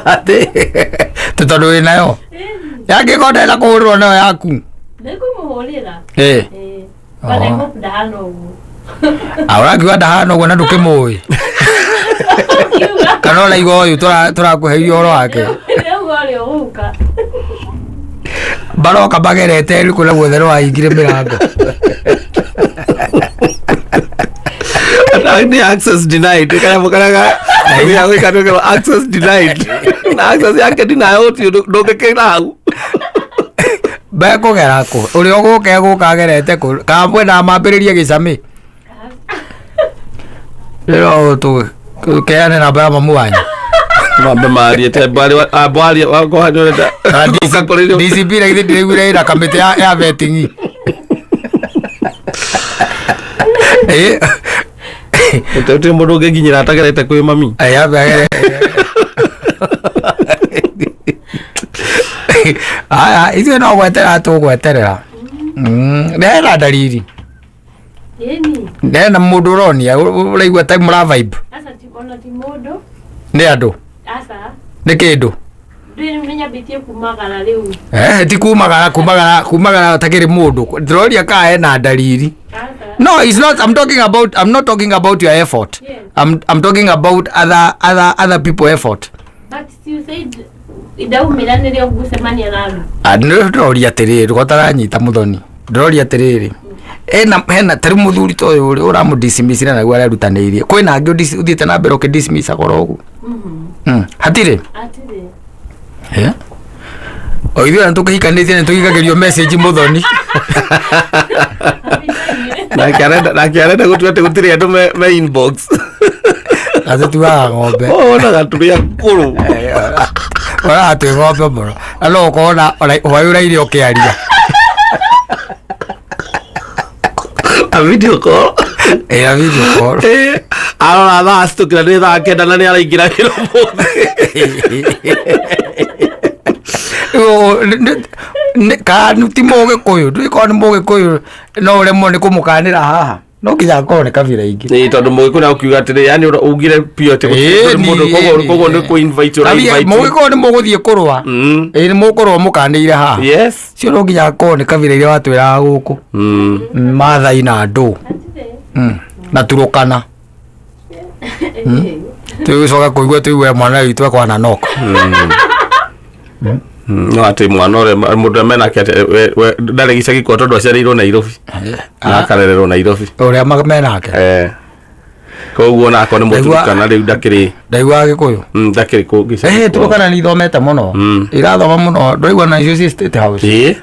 [SPEAKER 2] Atĩ tondũ wĩ nayo.
[SPEAKER 4] Ĩni.
[SPEAKER 2] Yangĩkorwo ndenda kũhũrĩrwo nayo yaku.
[SPEAKER 4] Nĩngũmũhũrĩra.
[SPEAKER 2] Ĩ.
[SPEAKER 4] Ĩĩ. But I
[SPEAKER 2] Oh.
[SPEAKER 4] hope ndahana ũguo.
[SPEAKER 2] Ah, ũrakiuga ndahana ũguo na ndũkĩmũĩ.
[SPEAKER 4] Ũkiuga.
[SPEAKER 2] Kana ũraigua ũyũ tũrakũhe ũhoro wake.
[SPEAKER 4] Rĩu ũrĩa ũgũka.
[SPEAKER 2] Baroka magerete rĩu kũrĩa guothe nĩwahingire mĩrango.
[SPEAKER 1] Nĩ access denied. Kanyamũ karĩa ga gwĩka nĩ access denied. Na access yake denied ũthiũ ndũngĩkĩra hau.
[SPEAKER 2] Bekũgera kũ? Ũrĩa ũgũka egũka agerete kũ? Kana mwendaga mambĩrĩrie gĩcamĩ? Rĩro tũkeane namba ya mamu wanyu.
[SPEAKER 1] Mambe marie te mbari wa mbari wa kwa nĩ ũrenda.
[SPEAKER 2] Kana DCP na githĩ ndĩraiguire ĩna kamĩtĩ ya vetting. Ĩ.
[SPEAKER 1] Gũtirĩ mũndũ ũngĩnginyĩra atagerete kwĩ mami.
[SPEAKER 2] Aya agere. Aya ithuĩ no gweterera tũgweterera. Hena ndariri.
[SPEAKER 4] Ĩni.
[SPEAKER 2] Hena mũndũ ũronia ũraigua ta mũra vibe.
[SPEAKER 4] Aca ti ona ti mũndũ.
[SPEAKER 2] Nĩ andũ.
[SPEAKER 4] Aca.
[SPEAKER 2] Nĩ kĩndũ.
[SPEAKER 4] Ndĩ nĩnyambĩtie kumagara rĩu.
[SPEAKER 2] Ti kumagara kumagara kumagara takĩrĩ mũndũ. Ndĩroria kana hena ndariri.
[SPEAKER 4] Aca.
[SPEAKER 2] No, it's not. I'm talking about. I'm not talking about your effort.
[SPEAKER 4] Yes.
[SPEAKER 2] I'm talking about other people effort.
[SPEAKER 4] But you said ndaumĩra nĩrĩo ngũcemania na andũ.
[SPEAKER 2] Ah, ndĩroria atĩrĩrĩ, ndũgataranyita mũthoni. Ndĩroria atĩrĩrĩ, hena hena ta rĩu mũthuri ta ũyũ ũrĩ ũramũdismissire naguo arerutanĩirie. Kwĩna angĩ ũthiĩte na mbere ũkĩdismissaga oro ũguo. Hatirĩ?
[SPEAKER 4] Hatirĩ.
[SPEAKER 2] Eh? O ithuĩ ona tũkĩhikanĩtie nĩ tũikagĩrio message mũthoni.
[SPEAKER 1] Nake arenda gũtua atĩ gũtirĩ andũ me inbox.
[SPEAKER 2] Na tũtuaga ng'ombe.
[SPEAKER 1] Wonaga tũrĩ akũrũ.
[SPEAKER 2] Wonaga twĩ ng'ombe mũno. Na no ũkorwo na ona hwaĩ ũraire ũkĩaria.
[SPEAKER 1] A video call.
[SPEAKER 2] Ĩ, a video call.
[SPEAKER 1] Arora thaa citũkĩra nĩ thaa 9 na nĩ araingĩra wĩra ũmũthĩ.
[SPEAKER 2] Kana ti mũgĩkũyũ, ndũĩ korwo nĩ mũgĩkũyũ no ũremwo nĩ kũmũkanĩra haha. No nginya akorwo nĩ kabira ingĩ.
[SPEAKER 1] Ĩ, tondũ mũgĩkũyũ nĩ ũkiuga atĩrĩ, yani ugire biũ atĩ gũtirĩ mũndũ, koguo nĩ kũ invite ũra invite.
[SPEAKER 2] Mũgĩkũyũ nĩ mũgũthiĩ kũrũa. Ĩ, nĩ mũkũrũa mũkanĩire haha.
[SPEAKER 1] Yes.
[SPEAKER 2] Cio no nginya akorwo nĩ kabira iria watwĩraga gũkũ. Maathai na andũ. Na Turukana. Tũgĩcoka kũigua tũigue mwana witũ ekwana noko.
[SPEAKER 1] No atĩ mwana ũrĩa mũndũ ũrĩa menake atĩ ndarĩ gĩcagi kwa tondũ aciarĩirwo Nairobi. Na akarererwo Nairobi.
[SPEAKER 2] Ũrĩa menake.
[SPEAKER 1] Koguo onako nĩ Mũturukana rĩu ndakĩrĩ.
[SPEAKER 2] Ndaiguaga Gĩkũyũ.
[SPEAKER 1] Ndakĩrĩ kũ gĩcagi kwao.
[SPEAKER 2] Turukana nĩ ithomete mũno. Irathoma mũno. Ndũraigua na icio ci State House.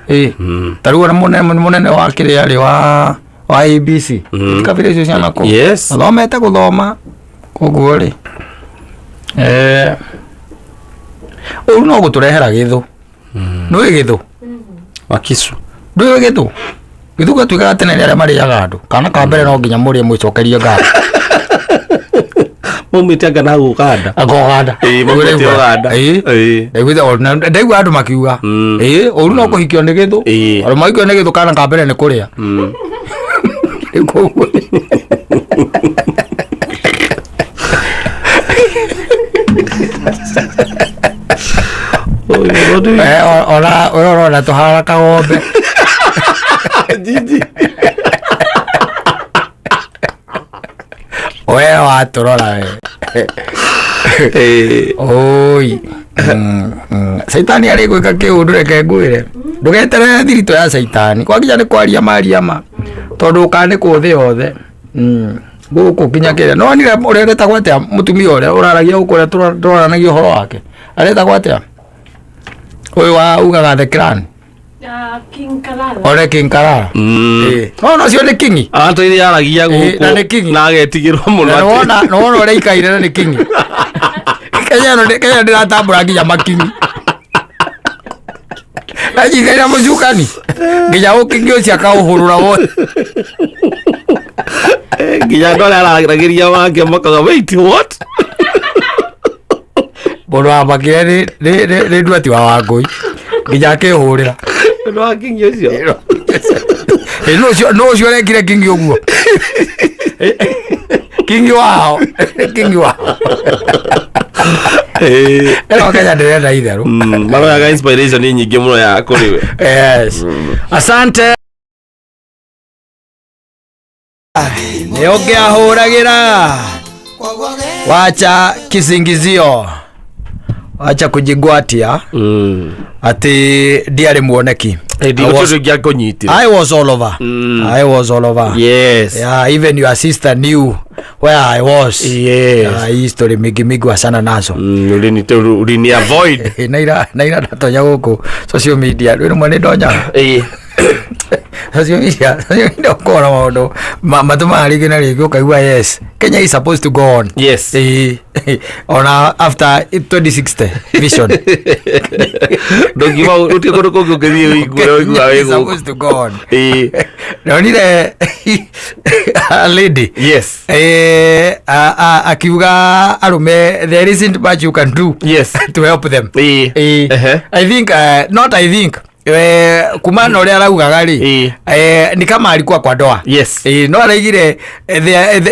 [SPEAKER 2] Ta rĩu ona mũnene wa kĩrĩa rĩ wa ABC. Kabira icio cia nakũu.
[SPEAKER 1] Yes.
[SPEAKER 2] Athomete gũthoma. Koguo rĩ. Ũru no gũtũrehera gĩthũ. Nĩũĩ gĩthũ?
[SPEAKER 1] Wakisu.
[SPEAKER 2] Ndũĩ gĩthũ? Gĩthũ gĩatuĩkaga tene nĩ arĩa marĩaga andũ. Kana ka mbere no nginya mũrĩe mwĩcokerie ngatho.
[SPEAKER 1] Maumĩte anga na Uganda.
[SPEAKER 2] Anga Uganda.
[SPEAKER 1] Ĩĩ, maumĩte Uganda.
[SPEAKER 2] Ĩĩ.
[SPEAKER 1] Ĩĩ.
[SPEAKER 2] Ndaiguĩte ona- ndaigua andũ makiuga. Ĩĩ, ũru no kũhikio nĩ gĩthũ.
[SPEAKER 1] Ĩĩ.
[SPEAKER 2] Andũ mahikio nĩ gĩthũ kana ka mbere nĩ kũrĩa. Rĩu koguo Eh, ona ũrĩa ũrona tũhana kagombe.
[SPEAKER 1] Jiji.
[SPEAKER 2] We watũrora we.
[SPEAKER 1] Ĩĩ.
[SPEAKER 2] Oi. Caitani arĩ gwĩka kĩũndũ reke ngwĩre. Ndũgeterere thiritũ ya caitani. Kwakinya nĩ kwaria maria ma. Tondũ ũkanĩkwo thĩ yothe. Gũkũ nginya kĩrĩa. No nire ũrĩa aretagwo atĩa mũtumia ũrĩa ũraragia gũkũ ũrĩa tũraranagia ũhoro wake. Aretagwo atĩa? Ũyũ wa ugaga the clan.
[SPEAKER 4] Ah, King Kalala.
[SPEAKER 2] Ore King Karara. Ĩĩ. No no cio nĩ kingi.
[SPEAKER 1] Atũire aragia
[SPEAKER 2] Ĩĩ, na nĩ
[SPEAKER 1] gũkũ
[SPEAKER 2] kingi.
[SPEAKER 1] na agetigĩrwo mũno
[SPEAKER 2] Na
[SPEAKER 1] atĩ-
[SPEAKER 2] nĩwona nĩwona ũrĩa ikaire na nĩ kingi. Kenya ĩno Kenya ndĩratambũra nginya makingi. Anyitĩrĩra mũcukani nginya ũkingi ũcio akaũhũrũra wothe.
[SPEAKER 1] Eh, nginya andũ arĩa araragĩria wake makaga wait what
[SPEAKER 2] Mũndũ wamakire nĩ nĩ nĩ nĩ nduati wa Wangũi nginya akĩhũrĩra.
[SPEAKER 1] ũndũ wa kingi ũcio
[SPEAKER 2] Ĩ, nũ ũcio nũ ũcio ũrekire kingi ũguo? Kingi wao kingi wao.
[SPEAKER 1] Eh,
[SPEAKER 2] Ĩno Kenya ndĩrenda itherũ.
[SPEAKER 1] maroyaga inspiration nyingĩ mũno ya kũrĩ we
[SPEAKER 2] Yes. Asante. Nĩ ũngĩahũragĩra. Wacha kisingizio. Wacha kujigwatia atĩ ndiarĩ muoneki. I was,
[SPEAKER 1] ndingä angånyitire
[SPEAKER 2] I was all over. I was all over.
[SPEAKER 1] yes
[SPEAKER 2] Yeah, even your sister knew where I was.
[SPEAKER 1] Yes.
[SPEAKER 2] Yeah, hii story mingi mingi wacana nazo.
[SPEAKER 1] Ulini avoid
[SPEAKER 2] Naira naira ndatonya gũkũ social media rĩ rĩmwe nĩ ndonyaga
[SPEAKER 1] Ĩĩ.
[SPEAKER 2] social media social media ũkona maũndũ matũmaga rĩngĩ na rĩngĩ ũkaigua yes Kenya is supposed to go on
[SPEAKER 1] Yes.
[SPEAKER 2] Ĩĩ. ona after 2060 vision
[SPEAKER 1] ndũngiuma gũtirĩ kũndũ kũngĩ ũngĩthiĩ ũigue ũiguaga wĩ
[SPEAKER 2] is
[SPEAKER 1] gũkũ
[SPEAKER 2] supposed to go on
[SPEAKER 1] Ĩĩ.
[SPEAKER 2] ndonire a lady
[SPEAKER 1] yes
[SPEAKER 2] akiuga arũme there isn't much you can do
[SPEAKER 1] Yes.
[SPEAKER 2] to help them
[SPEAKER 1] Ĩĩ. Ehe.
[SPEAKER 2] I think not I think kuma na ũrĩa araugaga rĩ
[SPEAKER 1] Ĩĩ.
[SPEAKER 2] ni kama alikuwa kwa ndoa
[SPEAKER 1] Yes.
[SPEAKER 2] No araigire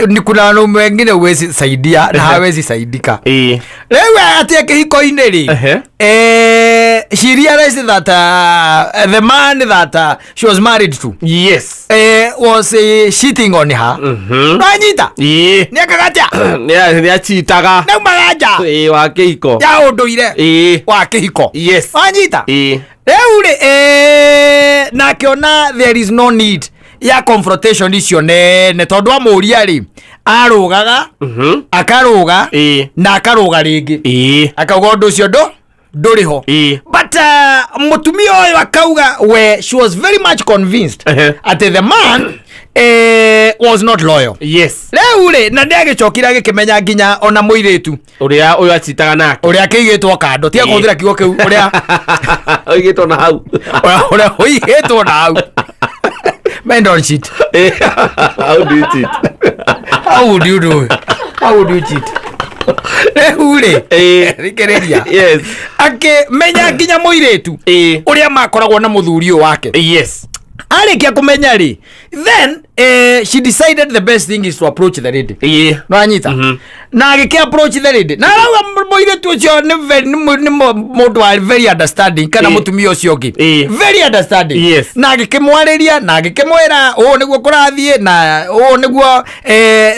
[SPEAKER 2] ni kuna wanaume wengine huwezi saidia na hawezi saidika
[SPEAKER 1] Ĩĩ.
[SPEAKER 2] rĩu atĩ kĩhiko-inĩ rĩ
[SPEAKER 1] Ehe.
[SPEAKER 2] she realized that the man that she was married to
[SPEAKER 1] yes
[SPEAKER 2] was cheating on her nanyita
[SPEAKER 1] Ĩĩ.
[SPEAKER 2] nĩ ekaga atĩa
[SPEAKER 1] Nĩ achitaga
[SPEAKER 2] naumaga nja
[SPEAKER 1] Ĩĩ, wa kĩhiko
[SPEAKER 2] ya ũndũire
[SPEAKER 1] Ĩĩ.
[SPEAKER 2] wa kĩhiko
[SPEAKER 1] Yes.
[SPEAKER 2] wanyita
[SPEAKER 1] Ĩĩ.
[SPEAKER 2] rĩu rĩ na akĩona there is no need ya confrontation icio nene tondũ amũria rĩ arũgaga akarũga
[SPEAKER 1] Ĩĩ.
[SPEAKER 2] na akarũga rĩngĩ
[SPEAKER 1] Ĩĩ.
[SPEAKER 2] akauga ũndũ ũcio ndũ ndũrĩ ho
[SPEAKER 1] Ĩĩ.
[SPEAKER 2] but mũtumia ũyũ akauga we she was very much convinced
[SPEAKER 1] Ehe.
[SPEAKER 2] atĩ the man was not loyal
[SPEAKER 1] yes
[SPEAKER 2] rĩu rĩ na nĩ agĩcokire agĩkĩmenya nginya ona mũirĩtu
[SPEAKER 1] ũrĩa ũyũ achitaga nake
[SPEAKER 2] ũrĩa akĩigĩtwo kando tiga
[SPEAKER 1] Ĩĩ.
[SPEAKER 2] kũhũthĩra kiugo kĩu ũrĩa
[SPEAKER 1] oigĩtwo na hau
[SPEAKER 2] ũrĩa ũigĩtwo na hau men don't cheat
[SPEAKER 1] Ĩĩ. how do you cheat
[SPEAKER 2] how would you do it? how would you cheat rĩu rĩ
[SPEAKER 1] Ĩĩ.
[SPEAKER 2] thikĩrĩria
[SPEAKER 1] yes
[SPEAKER 2] akĩmenya nginya mũirĩtu
[SPEAKER 1] Ĩĩ.
[SPEAKER 2] ũrĩa makoragwo na mũthuri ũyũ wake
[SPEAKER 1] yes
[SPEAKER 2] arĩkia kũmenya rĩ then she decided the best thing is to approach the lady
[SPEAKER 1] Ĩĩ.
[SPEAKER 2] nĩwanyita na agĩkĩ approach the lady na arauga mũirĩtu ũcio nĩ very- nĩ mũ- nĩ mũ- mũndũ wa very understanding kana
[SPEAKER 1] Ĩĩ.
[SPEAKER 2] mũtumia ũcio ũngĩ
[SPEAKER 1] Ĩĩ.
[SPEAKER 2] very understanding
[SPEAKER 1] Yes.
[SPEAKER 2] na agĩkĩmwarĩria na agĩkĩmwĩra ũũ nĩguo kũrathiĩ na ũũ nĩguo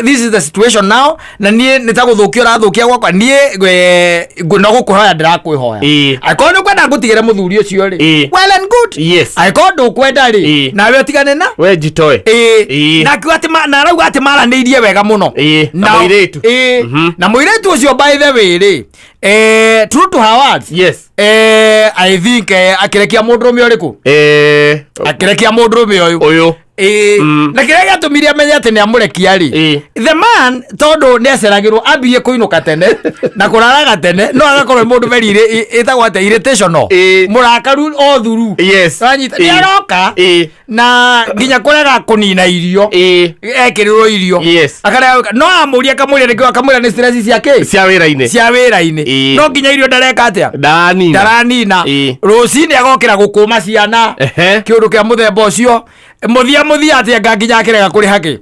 [SPEAKER 2] this is the situation now na niĩ nĩ ta gũthũkia ũrathũkia gwakwa niĩ no gũkũhoya ndĩrakwĩhoya
[SPEAKER 1] Ĩĩ.
[SPEAKER 2] angĩkorwo nĩ ũkwenda ngũtigĩre mũthuri ũcio rĩ
[SPEAKER 1] Ĩĩ.
[SPEAKER 2] well and good
[SPEAKER 1] Yes.
[SPEAKER 2] angĩkorwo ndũkwenda rĩ
[SPEAKER 1] Ĩĩ.
[SPEAKER 2] nawe ũtigane na
[SPEAKER 1] we njitoe
[SPEAKER 2] Ĩĩ.
[SPEAKER 1] Ĩĩ.
[SPEAKER 2] na akiuga atĩ na arauga atĩ maranĩirie wega mũno
[SPEAKER 1] Ĩĩ, na mũirĩtu.
[SPEAKER 2] Ĩĩ. na mũirĩtu ũcio by the way rĩ True to her words.
[SPEAKER 1] Yes.
[SPEAKER 2] I think akĩrekia mũndũrũme ũrĩkũ? Akĩrekia mũndũrũme ũyũ.
[SPEAKER 1] Ũyũ.
[SPEAKER 2] Na kĩrĩa gĩatũmire amenye atĩ nĩ amũrekia rĩ, the man tondũ nĩ aceragĩrwo, ambirie kũinũka tene na kũraraga tene, no agakorwo nĩ mũndũ very ĩtagwo atĩa, irritational, mũrakaru o thuru. Wanyita? Nĩ aroka na nginya kũrega kũnina irio, ekĩrĩrwo irio. Akarega gwĩka- no amũria, akamũria nĩkĩo, akamwĩra nĩ stress cia kĩ?
[SPEAKER 1] Cia wĩra-inĩ.
[SPEAKER 2] Cia wĩra-inĩ. No nginya irio ndareka atĩa?
[SPEAKER 1] Ndaranina.
[SPEAKER 2] Ndaranina. Rũcinĩ agokĩra gũkũma ciana. Kĩũndũ kĩa mũthemba ũcio, mũthia mũthia atĩ anga nginya akĩrega kũrĩha kĩ,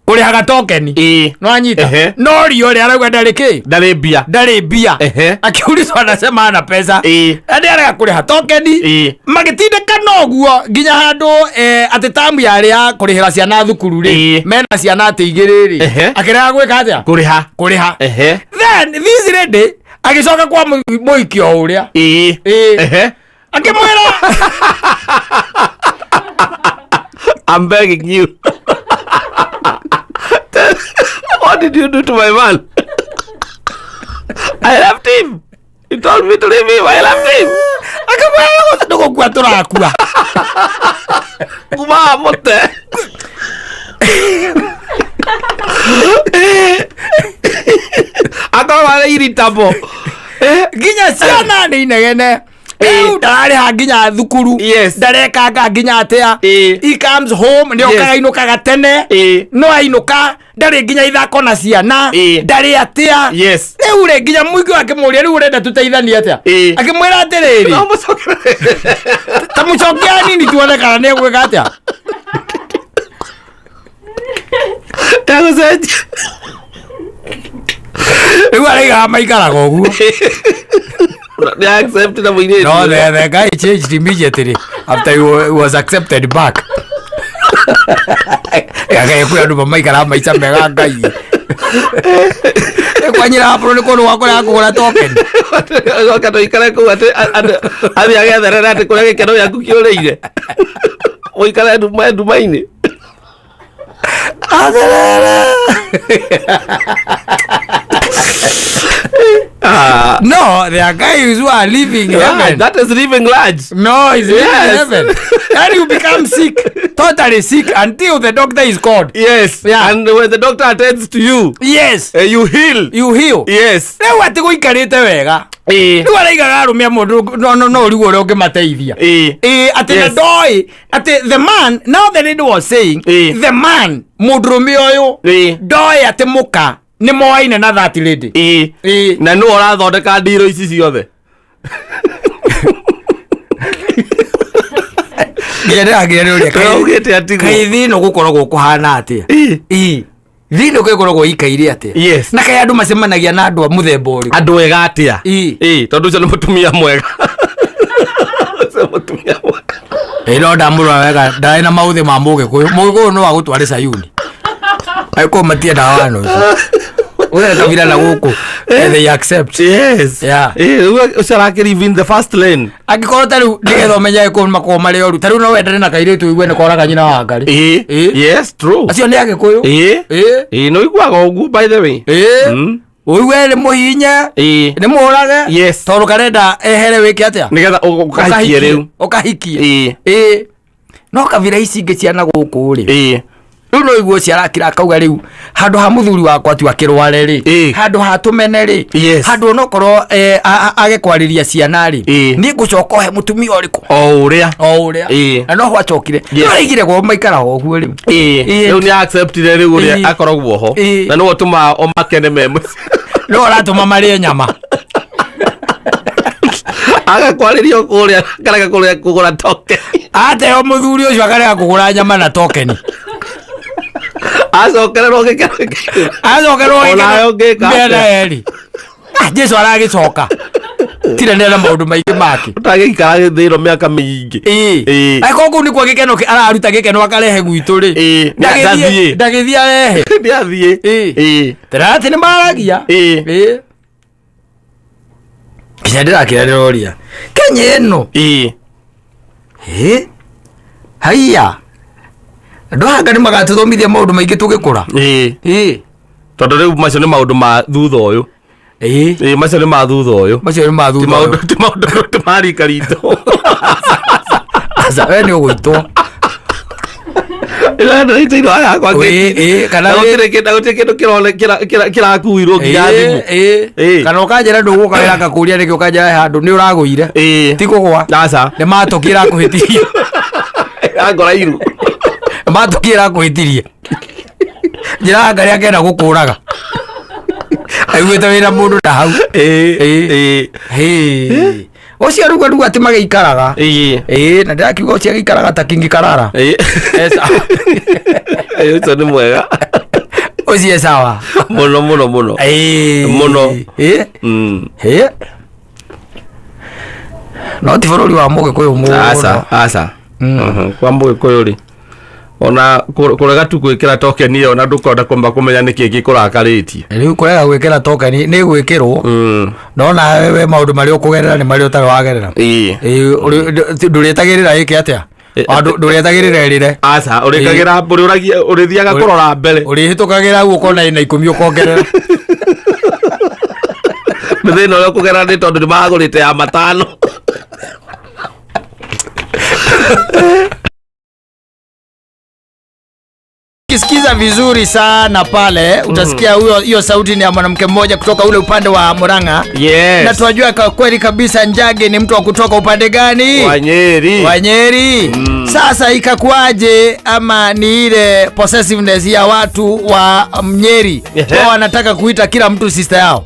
[SPEAKER 2] kũrĩhaga tokeni. No anyita. No rio rĩ, arauga ndarĩ kĩ?
[SPEAKER 1] Ndarĩ mbia.
[SPEAKER 2] Ndarĩ mbia. Akiulizwa anasema ana pesa. Na arega kũrĩha tokeni. Magĩtindĩkana ũguo nginya handũ atĩ tamu yarĩ ya kũrĩhĩra ciana thukuru rĩ, mena ciana atĩ igĩrĩ rĩ, akĩrega gwĩka atĩa?
[SPEAKER 1] Kũrĩha.
[SPEAKER 2] Kũrĩha. Then this lady agĩcoka kwa mũhiki o ũrĩa. Akĩmwĩra,
[SPEAKER 1] I'm begging you. What did you do to my man? I left him. He told me to leave him. I left him.
[SPEAKER 2] Akĩmwĩra nĩ gũkua tũrakua.
[SPEAKER 1] Kuma mũte. Akorwo arĩ irritable.
[SPEAKER 2] Nginya ciana nĩ inegene rĩu, ndararĩha nginya thukuru, ndarekanga nginya atĩa. He comes home, nĩ okaga, ainũkaga tene, no ainũka ndarĩ nginya ithako na ciana, ndarĩ atĩa. Rĩu rĩ, nginya mũingĩ akĩmũria, rĩu ũrenda tũteithanie atĩa? Akĩmwĩra atĩrĩrĩ,
[SPEAKER 1] No mũcokere.
[SPEAKER 2] Ta mũcokia nini tuone kana nĩ egwĩka atĩa.
[SPEAKER 1] Ndagũcenjia.
[SPEAKER 2] Rĩu araigaga maikaraga ũguo.
[SPEAKER 1] Nĩ accept na mũirĩtu.
[SPEAKER 2] No, the guy changed immediately after he was accepted back. Gakaĩ kwĩ andũ mamaikaraga maica mega Ngai. Kwanyira hapo nĩ kũndũ gwa kũrĩa kũgũra token.
[SPEAKER 1] Coka tũikare kũu atĩ athiĩ agetherere atĩ kũrĩa gĩkeno gĩaku kĩũrĩire, ũikare nduma-inĩ.
[SPEAKER 2] Atherere.
[SPEAKER 1] Ah,
[SPEAKER 2] No, there are guys who are living heaven.
[SPEAKER 1] That is living large.
[SPEAKER 2] No, it's living heaven. And you become sick, totally sick until the doctor is called.
[SPEAKER 1] Yes. And when the doctor attends to you, you heal.
[SPEAKER 2] You heal. Rĩu atĩ gũikarĩte wega. Rĩu araigaga arũme amwe no ũrigwo ũrĩa ũngĩmateithia. Atĩ na ndoĩ atĩ the man, now the lady was saying, the man, mũndũrũme ũyũ, ndoĩ atĩ mũka nĩ moaine na that lady.
[SPEAKER 1] Na nũ ũrathondeka ndiro ici ciothe?
[SPEAKER 2] Nginya ndĩragira nĩ ũrĩa
[SPEAKER 1] Tũraugĩte atigwo.
[SPEAKER 2] Kaĩ thĩ ĩno gũkoragwo kũhana atĩa? Thĩ ĩno gĩkoragwo ikaire atĩa? Na kaĩ andũ macemanagia na andũ a mũthemba ũrĩkũ?
[SPEAKER 1] Andũ ega atĩa? Tondũ ũcio nĩ mũtumia mwega, ũcio mũtumia mwega.
[SPEAKER 2] Ĩ, no ndamũrora wega, ndarĩ na maũthĩ ma mũgĩkũyũ. Mũgĩkũyũ no agũtware Sayuni, agĩkũyũ matiendaga wana ũcio ũrĩa kabira na gũkũ. They accept.
[SPEAKER 1] Rĩu ũcio arakĩ live in the first lane.
[SPEAKER 2] Angĩkorwo ta rĩu nĩgetha ũmenye agĩkũyũ makoragwo marĩ oru, ta rĩu no wendane na kairĩtu ũigue nĩ koraga nyina wa ngarĩ.
[SPEAKER 1] Yes, true.
[SPEAKER 2] Acio nĩ agĩkũyũ.
[SPEAKER 1] Nĩ ũiguaga ũguo, by the way.
[SPEAKER 2] Ũigue nĩ mũhinye, nĩ mũrage, tondũ karenda ehere wĩke atĩa?
[SPEAKER 1] Nĩgetha ũkahikie rĩu.
[SPEAKER 2] Ũkahikie. No kabira ici ingĩ ciana gũkũ rĩ, rĩu no iguo ciarakira akauga rĩu handũ ha mũthuri wakwa tu akĩrware rĩ, handũ ha tũmene rĩ, handũ onokorwo age kwarĩria ciana rĩ, niĩ ngũcoka ohe mũtumia ũrĩkũ?
[SPEAKER 1] O ũrĩa.
[SPEAKER 2] O ũrĩa. Na noho acokire. No araigire gwo maikaraga ũguo rĩu.
[SPEAKER 1] Rĩu nĩ acceptire rĩu ũrĩa akoragwo ho. Na nĩwe ũtũmaga o makene me mũciĩ.
[SPEAKER 2] No ũratũma marĩe nyama.
[SPEAKER 1] Agakwarĩria o kũrĩa, akarega kũrĩa kũgũra token.
[SPEAKER 2] Ateo mũthuri ũcio akarega kũgũra nyama na tokeni.
[SPEAKER 1] Acokererwo gĩkeno kĩu.
[SPEAKER 2] Acokerwo.
[SPEAKER 1] Onawe ũngĩka atĩa?
[SPEAKER 2] Mĩena eri. Ah, Jesu aragĩcoka tira nĩ na maũndũ maingĩ make.
[SPEAKER 1] Ũtagĩikara thĩ ĩno mĩaka mĩingĩ.
[SPEAKER 2] Angĩkorwo kũu nĩkuo gĩkeno araruta gĩkeno akarehe gwitũ rĩ,
[SPEAKER 1] Ndathiĩ.
[SPEAKER 2] ndagĩthiĩ arehe.
[SPEAKER 1] Nĩ athiĩ.
[SPEAKER 2] Tĩra atĩ nĩ maragia. Nginya ndĩrakĩra ndĩroria Kenya ĩno. Haiya, andũ aya anga nĩ magatũthomithia maũndũ maingĩ tũgĩkũra.
[SPEAKER 1] Tondũ rĩu macio nĩ maũndũ ma thutha ũyũ.
[SPEAKER 2] Ĩĩ.
[SPEAKER 1] Ĩĩ, macio nĩ ma thutha ũyũ.
[SPEAKER 2] Macio nĩ ma
[SPEAKER 1] Ti
[SPEAKER 2] thutha
[SPEAKER 1] maũndũ
[SPEAKER 2] ũyũ.
[SPEAKER 1] ti maũndũ ti ma rika ritũ.
[SPEAKER 2] Aca, we nĩ ũgũitwo.
[SPEAKER 1] Ĩra aya yakwa.
[SPEAKER 2] Ĩĩ, ĩĩ, kana
[SPEAKER 1] Na gũtirĩ kĩndũ kĩrakuirwo nginya thimũ.
[SPEAKER 2] Ĩĩ,
[SPEAKER 1] Ĩĩ.
[SPEAKER 2] Kana ũkanjĩra ndũgũka wĩra ngakũria nĩkĩ ũkanjĩra he handũ nĩ ũragũire.
[SPEAKER 1] Ĩĩ.
[SPEAKER 2] Ti kũgwa.
[SPEAKER 1] Aca.
[SPEAKER 2] Nĩ matũki ĩrakũhĩtirie.
[SPEAKER 1] Angora iru.
[SPEAKER 2] Nĩ matũki ĩrakũhĩtirie. Njĩra ngarĩa kenda gũkũraga. Aiguĩte wĩra mũndũ na hau.
[SPEAKER 1] Ĩĩ.
[SPEAKER 2] Ĩĩ.
[SPEAKER 1] Ĩĩ.
[SPEAKER 2] Hĩ. Ũcio rĩu rĩu atĩ magĩikaraga.
[SPEAKER 1] Ĩĩ.
[SPEAKER 2] Ĩĩ, na ndĩrakiuga ũcio agĩikaraga ta Kingi Karara.
[SPEAKER 1] Ĩĩ.
[SPEAKER 2] Esa.
[SPEAKER 1] Ĩĩ, ũcio nĩ mwega.
[SPEAKER 2] Ũcio e sawa.
[SPEAKER 1] Mũno mũno mũno.
[SPEAKER 2] Ĩĩ.
[SPEAKER 1] Mũno.
[SPEAKER 2] Ĩĩ. Ĩĩ. No ti bũrũri wa mũgĩkũyũ mũno.
[SPEAKER 1] Aca, aca. Kwa mũgĩkũyũ rĩ ona kũrega tu gwĩkĩra tokeni ĩyo na ndũkonda kwamba kũmenya nĩkĩ gĩkũrakarĩtie.
[SPEAKER 2] Rĩu kũrega gwĩkĩra tokeni nĩ gwĩkĩrwo no nawe we maũndũ marĩa ũkũgerera nĩ marĩa ũtarĩ wagerera.
[SPEAKER 1] Ĩĩ.
[SPEAKER 2] Ĩĩ, ndũrĩetagĩrĩra ĩke atĩa? Ndũrĩetagĩrĩra ĩrĩre.
[SPEAKER 1] Aca, ũrĩkagĩra ũrĩũragia ũrĩthiaga kũrora mbere.
[SPEAKER 2] Ũrĩhĩtũkagĩra hau ũkona ĩna ikũmi ũkongerera.
[SPEAKER 1] Nĩ thĩna ũrĩa ũkũgerera nĩ tondũ nĩ magũrĩte ya matano.
[SPEAKER 2] Ukisikiza vizuri sana pale utasikia huyo hiyo sauti ni ya mwanamke mmoja kutoka ule upande wa Murang'a.
[SPEAKER 1] Yes.
[SPEAKER 2] Na tunajua kwa kweli kabisa Njage ni mtu wa kutoka upande gani?
[SPEAKER 1] Wanyeri.
[SPEAKER 2] Wanyeri. Sasa ikakuaje ama ni ile possessiveness ya watu wa Mnyeri wao wanataka kuita kila mtu sister yao.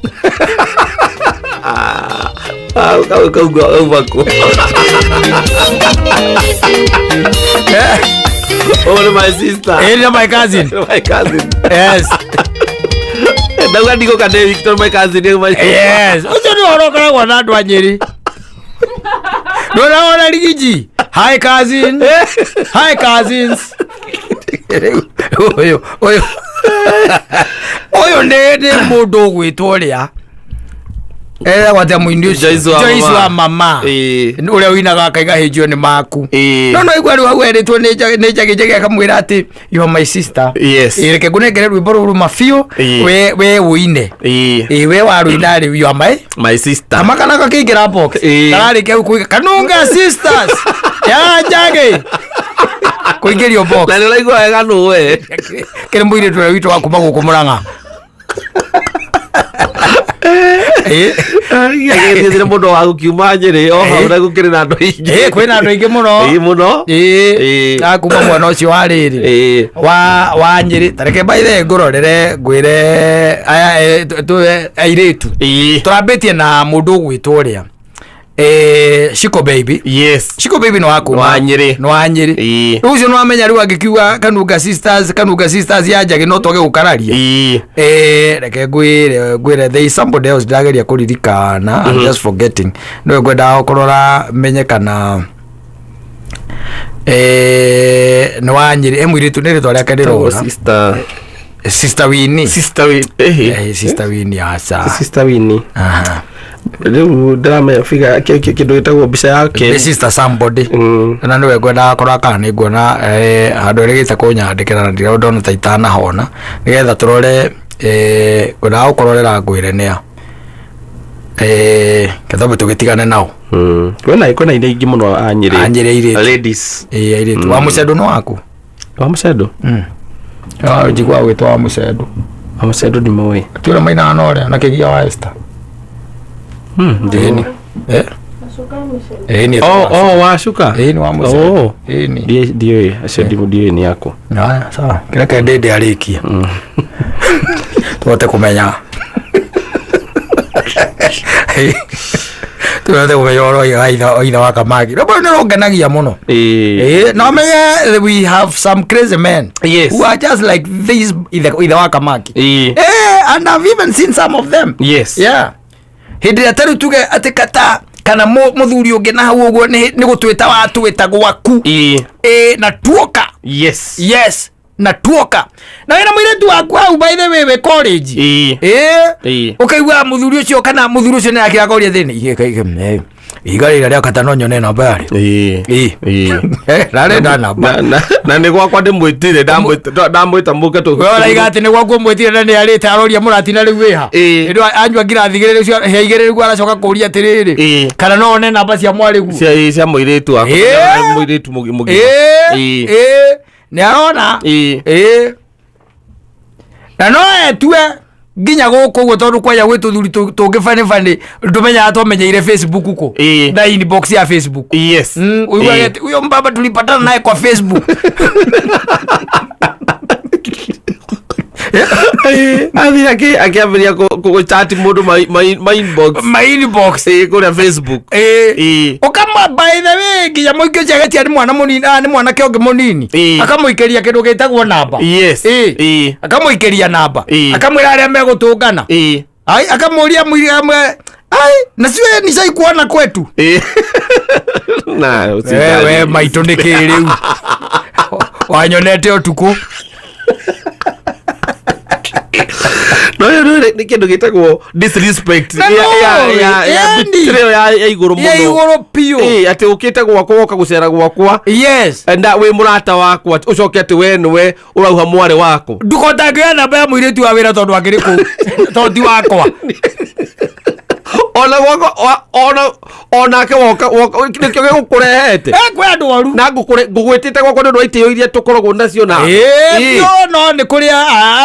[SPEAKER 1] Ah, kaugua kũ? Oh, ni my sister.
[SPEAKER 2] Eh, ni my cousin.
[SPEAKER 1] My cousin.
[SPEAKER 2] Yes.
[SPEAKER 1] Ndauga ndigũka ndĩ Victor, my cousin, nĩ my
[SPEAKER 2] Yes. Ũcio nĩ ũhoro ũkoragwo na andũ a Nyeri. Ndũraona rigiji. Hi cousin. Hi cousins. Ũyũ ũyũ ũyũ nĩ nĩ mũndũ ũgwĩtwo ũrĩa etagwo atĩa mũini ũcio
[SPEAKER 1] Joyce wa
[SPEAKER 2] Joyce
[SPEAKER 1] Mama.
[SPEAKER 2] wa mama
[SPEAKER 1] Ĩĩ.
[SPEAKER 2] ũrĩa ũinaga akaiga hĩnjio nĩ maku
[SPEAKER 1] Ĩĩ.
[SPEAKER 2] no no igua rĩu hau erĩtwo nĩ Njagi Njagi akamwĩra atĩ you are my sister
[SPEAKER 1] Yes.
[SPEAKER 2] Ĩĩ, reke ngũnengere rwĩmbo rũrũ mabiũ
[SPEAKER 1] Ĩĩ.
[SPEAKER 2] we we ũine
[SPEAKER 1] Ĩĩ.
[SPEAKER 2] Ĩĩ, we warũina rĩu you are my
[SPEAKER 1] My sister.
[SPEAKER 2] kama kana gakĩingĩra box
[SPEAKER 1] Ĩĩ.
[SPEAKER 2] kararĩkia hau kũiga kanunga sisters ya Njagi kũingĩrio box
[SPEAKER 1] Na nĩ ũraigua wega nũ we.
[SPEAKER 2] kĩrĩ mũirĩtu ũrĩa witũ wa kuma gũkũ Mũrang'a. Ĩĩ.
[SPEAKER 1] Agĩthire mũndũ wa gũkiuma Nyĩrĩ o hau na gũkĩrĩ na andũ aingĩ.
[SPEAKER 2] Ĩĩ, kwĩna andũ aingĩ mũno.
[SPEAKER 1] Ĩĩ mũno.
[SPEAKER 2] Ĩĩ.
[SPEAKER 1] Ĩĩ.
[SPEAKER 2] Na kuma mwena ũcio wa rĩrĩ
[SPEAKER 1] Ĩĩ.
[SPEAKER 2] wa Nyĩrĩ ta reke by the way ngũrorere ngwĩre aya airĩtu
[SPEAKER 1] Ĩĩ.
[SPEAKER 2] tũrambĩtie na mũndũ ũgwĩtwo ũrĩa Shiko Baby.
[SPEAKER 1] Yes.
[SPEAKER 2] Shiko Baby nĩ wa kuma
[SPEAKER 1] Wa Nyĩrĩ.
[SPEAKER 2] nĩ wa Nyĩrĩ.
[SPEAKER 1] Ĩĩ.
[SPEAKER 2] Rĩu ũcio nĩ wamenya rĩu angĩkiuga Kanunga Sisters, Kanunga Sisters ya Njagi no twage gũkararia.
[SPEAKER 1] Ĩĩ.
[SPEAKER 2] Reke ngwĩre ngwĩre there is somebody else ndĩrageria kũririkana. I'm just forgetting. Nĩwe ngwendaga kũrora menye kana nĩ wa Nyĩrĩ, mũirĩtu nĩ rĩtwa rĩake ndĩrona.
[SPEAKER 1] Sister.
[SPEAKER 2] Sister Winnie.
[SPEAKER 1] Sister Winnie.
[SPEAKER 2] Sister Winnie aca.
[SPEAKER 1] Sister Winnie.
[SPEAKER 2] Aha.
[SPEAKER 1] Rĩu ndĩramenya figa kĩndũ gĩtagwo mbica yake.
[SPEAKER 2] Nĩ sister somebody. Na nĩwe ngwendaga kũrora kana nĩ nguona handũ ĩrĩgĩte kũnyandĩkĩra na ndirona ndona ta itanahona nĩgetha tũrore ngwendaga gũkũrorera ngwĩre nĩa kethambe tũgĩtigane nao.
[SPEAKER 1] Kwĩna iria ingĩ mũno a Nyĩrĩ.
[SPEAKER 2] A Nyĩrĩ airĩtu.
[SPEAKER 1] Ladies.
[SPEAKER 2] Ĩĩ airĩtu. Wa Mũcendo nĩ waku?
[SPEAKER 1] Wa Mũcendo?
[SPEAKER 2] Njiguaga gwĩtwo wa Mũcendo.
[SPEAKER 1] Wa Mũcendo ndimũĩ.
[SPEAKER 2] Ti ũrĩa mainaga na ũrĩa na kĩgia wa Esther.
[SPEAKER 1] Ĩni.
[SPEAKER 2] Ĩni.
[SPEAKER 1] Oh, oh, wa Shuka.
[SPEAKER 2] Ĩni wa Mũcendo.
[SPEAKER 1] Oh.
[SPEAKER 2] Ĩni.
[SPEAKER 1] Ndiũĩ, acio ndiũĩ nĩ akwa.
[SPEAKER 2] Haya, sawa. Kĩreke ndĩndĩ arĩkie. Tũhote kũmenya. Tũhote kũmenya ũhoro wa ithe wa Kamagi. Rwĩmbo nĩ rũngenagia mũno.
[SPEAKER 1] Ĩĩ.
[SPEAKER 2] No menye we have some crazy men.
[SPEAKER 1] Yes.
[SPEAKER 2] Who are just like this ithe wa Kamagi.
[SPEAKER 1] Ĩĩ.
[SPEAKER 2] And I've even seen some of them.
[SPEAKER 1] Yes.
[SPEAKER 2] Yeah. Hĩndĩ ĩrĩa tarĩu tuge atĩ kata kana mũthuri ũngĩ na hau ũguo nĩ gũtwĩta watwĩta gwaku.
[SPEAKER 1] Ĩĩ.
[SPEAKER 2] Na tuoka.
[SPEAKER 1] Yes.
[SPEAKER 2] Yes. Na tuoka. Na wĩna mũirĩtu waku hau by the way wĩ college.
[SPEAKER 1] Ĩĩ. Ĩĩ.
[SPEAKER 2] Ũkaigua mũthuri ũcio kana mũthuri ũcio nĩ akĩrakoria thĩinĩ. Ihiga rĩrĩa rĩa kata no nyone namba yarĩo.
[SPEAKER 1] Ĩĩ.
[SPEAKER 2] Ĩĩ.
[SPEAKER 1] Ĩĩ.
[SPEAKER 2] Rarenda namba.
[SPEAKER 1] Na- na- na nĩ gwakwa ndĩmwĩtire ndamwĩta mũke tũ
[SPEAKER 2] We ũraiga atĩ nĩ gwaku ũmwĩtire na nĩ arĩte aroria mũratina rĩu wĩha.
[SPEAKER 1] Ĩĩ.
[SPEAKER 2] Hĩndĩ ĩyo anyua ngirathi igĩrĩ rĩu hĩa igĩrĩ rĩu aracoka kũria atĩrĩrĩ.
[SPEAKER 1] Ĩĩ.
[SPEAKER 2] Kana no one namba cia mwarĩguo.
[SPEAKER 1] cia cia mũirĩtu wakwa
[SPEAKER 2] Ĩĩ.
[SPEAKER 1] mũirĩtu mũgima
[SPEAKER 2] Ĩĩ.
[SPEAKER 1] Ĩĩ.
[SPEAKER 2] Ĩĩ. Nĩ arona.
[SPEAKER 1] Ĩĩ.
[SPEAKER 2] Ĩĩ. Na no etue nginya gũkũ ũguo tondũ kwaya gwĩ tũthuri tũngĩ bani bani ndũmenyaga twamenyeire Facebook kũ
[SPEAKER 1] Ĩĩ.
[SPEAKER 2] na inbox ya Facebook.
[SPEAKER 1] Yes.
[SPEAKER 2] Uiguage
[SPEAKER 1] Ĩĩ.
[SPEAKER 2] atĩ, huyo mbaba tulipatana naye kwa Facebook.
[SPEAKER 1] Athiĩ akĩambĩrĩria gũchat mũndũ ma inbox.
[SPEAKER 2] Ma inbox.
[SPEAKER 1] Ĩĩ, kũrĩa Facebook.
[SPEAKER 2] Ĩĩ.
[SPEAKER 1] Ĩĩ.
[SPEAKER 2] Ũkama by the way nginya mũingĩ ũcio agetia nĩ mwana mũnini nĩ mwanake ũngĩ mũnini.
[SPEAKER 1] Ĩĩ.
[SPEAKER 2] Akamũikĩria kĩndũ gĩtagwo namba.
[SPEAKER 1] Yes.
[SPEAKER 2] Ĩĩ.
[SPEAKER 1] Ĩĩ.
[SPEAKER 2] Akamũikĩria namba.
[SPEAKER 1] Ĩĩ.
[SPEAKER 2] Akamwĩra arĩa megũtũngana.
[SPEAKER 1] Ĩĩ.
[SPEAKER 2] Ai akamũria mwiri amwe ai na siwe nishaikuona kwetu.
[SPEAKER 1] Ĩĩ. Na
[SPEAKER 2] We we maitũ nĩ kĩ rĩu wanyonete ũtukũ.
[SPEAKER 1] No ĩyo nĩ kĩndũ gĩtagwo disrespect
[SPEAKER 2] Na no,
[SPEAKER 1] ya
[SPEAKER 2] ĩni.
[SPEAKER 1] betrayal ya igũrũ
[SPEAKER 2] Ya
[SPEAKER 1] mũno.
[SPEAKER 2] igũrũ biũ.
[SPEAKER 1] Ĩĩ, atĩ ũkĩte gwakwa woka gũcera gwakwa
[SPEAKER 2] Yes.
[SPEAKER 1] na wĩ mũrata wakwa ũcoke atĩ we nĩwe ũrauha mwarĩ wakwa.
[SPEAKER 2] Ndũkotangĩoya namba ya mũirĩtu wa wĩra tondũ akĩrĩ kũu tondũ ti wakwa.
[SPEAKER 1] Ona gwakwa ona onake woka woka nĩkĩo gĩgũkũrehete.
[SPEAKER 2] Eh, kwĩ andũ oru.
[SPEAKER 1] Na ngũgwĩtĩte gwakwa nĩ ũndũ wa itĩo iria tũkoragwo nacio na
[SPEAKER 2] Ĩĩ,
[SPEAKER 1] Ĩĩ.
[SPEAKER 2] biũ, no nĩ kũrĩ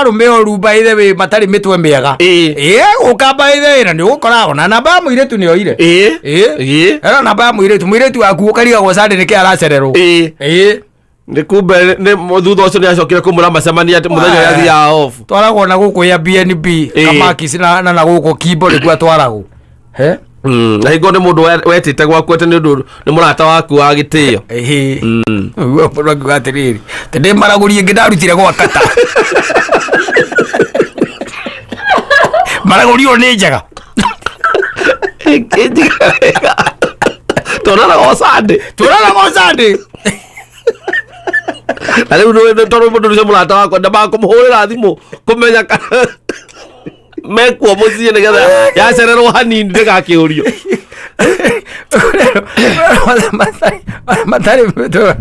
[SPEAKER 2] arũme oru by the way matarĩ mĩtwe mĩega.
[SPEAKER 1] Ĩĩ.
[SPEAKER 2] Ĩĩ, gũka by the way na nĩ ũgũkora ona namba ya mũirĩtu nĩ oire.
[SPEAKER 1] Ĩĩ.
[SPEAKER 2] Ĩĩ.
[SPEAKER 1] Ĩĩ.
[SPEAKER 2] Ĩno namba ya mũirĩtu mũirĩtu waku ũkarigagwo Sunday nĩkĩ aracererwo.
[SPEAKER 1] Ĩĩ.
[SPEAKER 2] Ĩĩ.
[SPEAKER 1] Nĩ kumbe nĩ thutha ũcio nĩ acokire kũmũra macemania atĩ mũthenya ũrĩa athiaga off.
[SPEAKER 2] Twaragwo na gũkũ ya BNB
[SPEAKER 1] Ĩĩ.
[SPEAKER 2] Kamakis na gũkũ Kimbo nĩkuo atwaragwo. He?
[SPEAKER 1] Na hingo nĩ mũndũ wetĩte gwaku atĩ nĩ ũndũ nĩ mũrata waku wa gĩtĩo.
[SPEAKER 2] Ĩhĩ. Ũguo mũndũ akiuga atĩrĩrĩ tĩ ndĩ maragũri ĩngĩ ndarutire gwa kata. Maragũri ũyũ nĩ njega.
[SPEAKER 1] Tuonanaga o Sunday.
[SPEAKER 2] Tuonanaga o Sunday.
[SPEAKER 1] Na rĩu tondũ mũndũ ũcio mũrata wakwa ndambaga kũmũhũrĩra thimũ kũmenya kana mekuo mũciĩ nĩgetha yacererwo hanini ndĩgakĩũrio.
[SPEAKER 2] Matarĩ mĩtwe.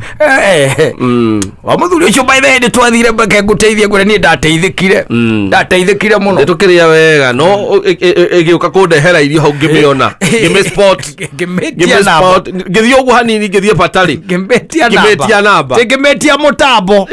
[SPEAKER 2] Wa mũthuri ũcio by the way nĩ twathire mbeke ngũteithie ngwĩre niĩ ndateithĩkire. Ndateithĩkire mũno.
[SPEAKER 1] Nĩ tũkĩrĩa wega no ĩgĩũka kũndehera irio hau ngĩmĩona ngĩmĩ spot
[SPEAKER 2] Ngĩmĩtia namba.
[SPEAKER 1] spot ngĩthiĩ ũguo hanini ngĩthiĩ batarĩ
[SPEAKER 2] Ngĩmĩtia namba.
[SPEAKER 1] Ngĩmĩtia namba.
[SPEAKER 2] Ngĩmĩtia mũtambo.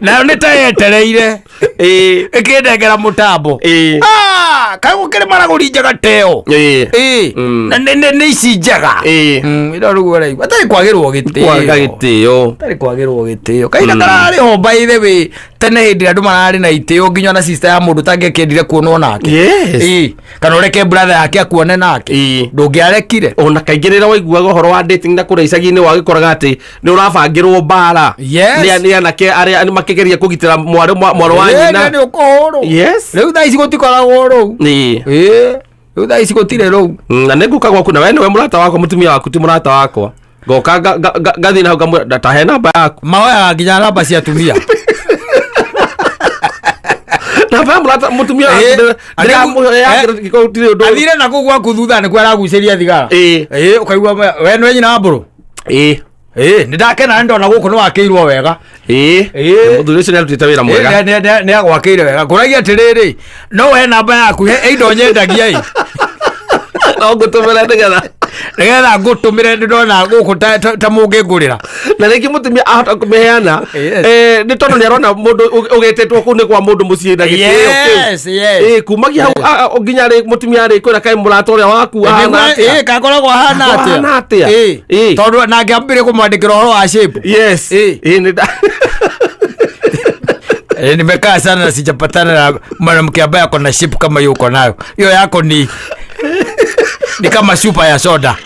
[SPEAKER 2] Nayo nĩ ta yetereire.
[SPEAKER 1] Ĩĩ.
[SPEAKER 2] Ĩkĩndengera mũtambo.
[SPEAKER 1] Ĩĩ.
[SPEAKER 2] Ah, kaĩ gũkĩrĩ maragũri njega teo.
[SPEAKER 1] Ĩĩ.
[SPEAKER 2] Ĩĩ. Na nĩ ici njega.
[SPEAKER 1] Ĩĩ.
[SPEAKER 2] Ĩno rĩu ũraigua. Atarĩ kwagĩrwo gĩtĩo.
[SPEAKER 1] Kwaga gĩtĩo.
[SPEAKER 2] Atarĩ kwagĩrwo gĩtĩo. Kahinda kararĩ ho by the way tene hĩndĩ ĩrĩa andũ mararĩ na itĩo nginya ona sister ya mũndũ tangĩakĩendire kuonwo nake.
[SPEAKER 1] Yes.
[SPEAKER 2] Ĩĩ. Kana ũreke brother yake akuone nake.
[SPEAKER 1] Ĩĩ.
[SPEAKER 2] Ndũngĩarekire.
[SPEAKER 1] Ona kaingĩ rĩrĩa waiguaga ũhoro wa dating na kũrĩa icagi-inĩ wagĩkoraga atĩ nĩ ũrabangĩrwo mbara
[SPEAKER 2] Yes.
[SPEAKER 1] nĩ anake arĩa makĩgeria kũgitĩra mwarĩ wa
[SPEAKER 2] Ĩĩ,
[SPEAKER 1] nyina.
[SPEAKER 2] nĩ ũkũhũrwo.
[SPEAKER 1] Yes.
[SPEAKER 2] Rĩu thaa ici gũtikoragwo rũu.
[SPEAKER 1] Ĩĩ.
[SPEAKER 2] Ĩĩ. Rĩu thaa ici gũtirĩ rũu.
[SPEAKER 1] Na nĩ ngũka gwaku na we nĩwe mũrata wakwa mũtumia waku ti mũrata wakwa ngoka ngathiĩ na hau ngamwĩra ndatahe namba yaku.
[SPEAKER 2] Mahoyaga nginya namba cia atumia.
[SPEAKER 1] Namba ya mũrata mũtumia waku
[SPEAKER 2] Ĩĩ.
[SPEAKER 1] ndĩramũhe gũtirĩ ũndũ.
[SPEAKER 2] Athire na kũu gwaku thutha nĩkuo aragucĩria thigara.
[SPEAKER 1] Ĩĩ.
[SPEAKER 2] Ĩĩ, ũkaigua we nĩwe nyina wa mbũrũ.
[SPEAKER 1] Ĩĩ.
[SPEAKER 2] Ĩĩ, nĩ ndakena nĩ ndona gũkũ nĩ wakĩirwo wega.
[SPEAKER 1] Ĩĩ.
[SPEAKER 2] Ĩĩ.
[SPEAKER 1] Mũthuri ũcio nĩ arutĩte wĩra mwega.
[SPEAKER 2] Nĩ agwakĩire wega. Ngũragia atĩrĩrĩ, no we namba yaku he indo nyendagia ĩ.
[SPEAKER 1] No ngũtũmĩre nĩgetha
[SPEAKER 2] Nĩgetha ngũtũmĩre nĩ ndona gũkũ ta mũngĩngũrĩra.
[SPEAKER 1] Na rĩngĩ mũtumia ahota kũmĩheana
[SPEAKER 2] Yes.
[SPEAKER 1] nĩ tondũ nĩ arona mũndũ ũgĩtĩtwo kũu nĩ kwa mũndũ mũciĩ na gĩtĩo kĩu.
[SPEAKER 2] Yes, yes.
[SPEAKER 1] Ĩĩ, kumagia hau nginya rĩ mũtumia arĩ kwĩra kaĩ mũrata ũrĩa waku ahana atĩa.
[SPEAKER 2] Ĩĩ, kakoragwo ahana atĩa.
[SPEAKER 1] Ahana atĩa?
[SPEAKER 2] Ĩĩ.
[SPEAKER 1] Ĩĩ.
[SPEAKER 2] Tondũ nake ambĩrĩrie kũmwandĩkĩra ũhoro wa shape.
[SPEAKER 1] Yes.
[SPEAKER 2] Ĩĩ.
[SPEAKER 1] Ĩĩ, nĩ
[SPEAKER 2] Nimekaa sana na sijapatana na mwanamke ambaye ako na shape kama hiyo uko nayo. Hiyo yako ni kama chupa ya soda.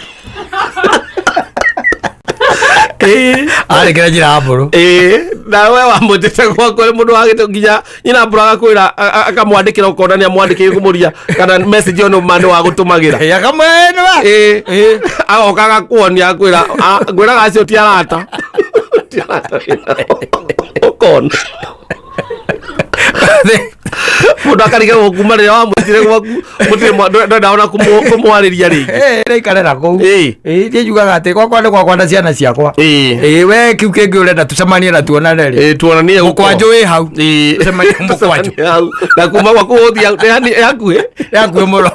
[SPEAKER 1] Ĩĩ.
[SPEAKER 2] Arĩ kĩra njĩra ya mbũrũ.
[SPEAKER 1] Ĩĩ, na we wamwĩtĩte gwakwa nĩ mũndũ wagĩte nginya nyina mbũrũ agakwĩra akamwandĩkĩra ũkona nĩ amwandĩkĩire kũmũria kana message ĩyo nĩ ma nĩ wagũtũmagĩra.
[SPEAKER 2] Ĩĩ, akamwĩra nĩ wa.
[SPEAKER 1] Ĩĩ.
[SPEAKER 2] Ĩĩ.
[SPEAKER 1] Agoka agakuonia akwĩra ngwĩraga acio ti arata. Ti arata wĩnao. Ũkona. Mũndũ Mũndũ akarigagwo kuma rĩrĩa wamwĩtire gwaku mũtirĩ ndwenda ona kũmwarĩria rĩngĩ.
[SPEAKER 2] Ĩraikarĩra kũu.
[SPEAKER 1] Ĩĩ.
[SPEAKER 2] Niĩ njugaga atĩ gwakwa nĩ gwakwa na ciana ciakwa.
[SPEAKER 1] Ĩĩ.
[SPEAKER 2] Ĩĩ, we kĩu kĩngĩ ũrenda tũcemanie na tuonane rĩ.
[SPEAKER 1] Ĩĩ, tuonanie gũkũ.
[SPEAKER 2] Mũkwanjũ wĩ hau.
[SPEAKER 1] Ĩĩ.
[SPEAKER 2] Tũcemanie mũkwanjũ.
[SPEAKER 1] Tũcemanie hau. Na kuma gwaku gũthiĩ nĩ hakuhĩ.
[SPEAKER 2] Nĩ hakuhĩ mũno.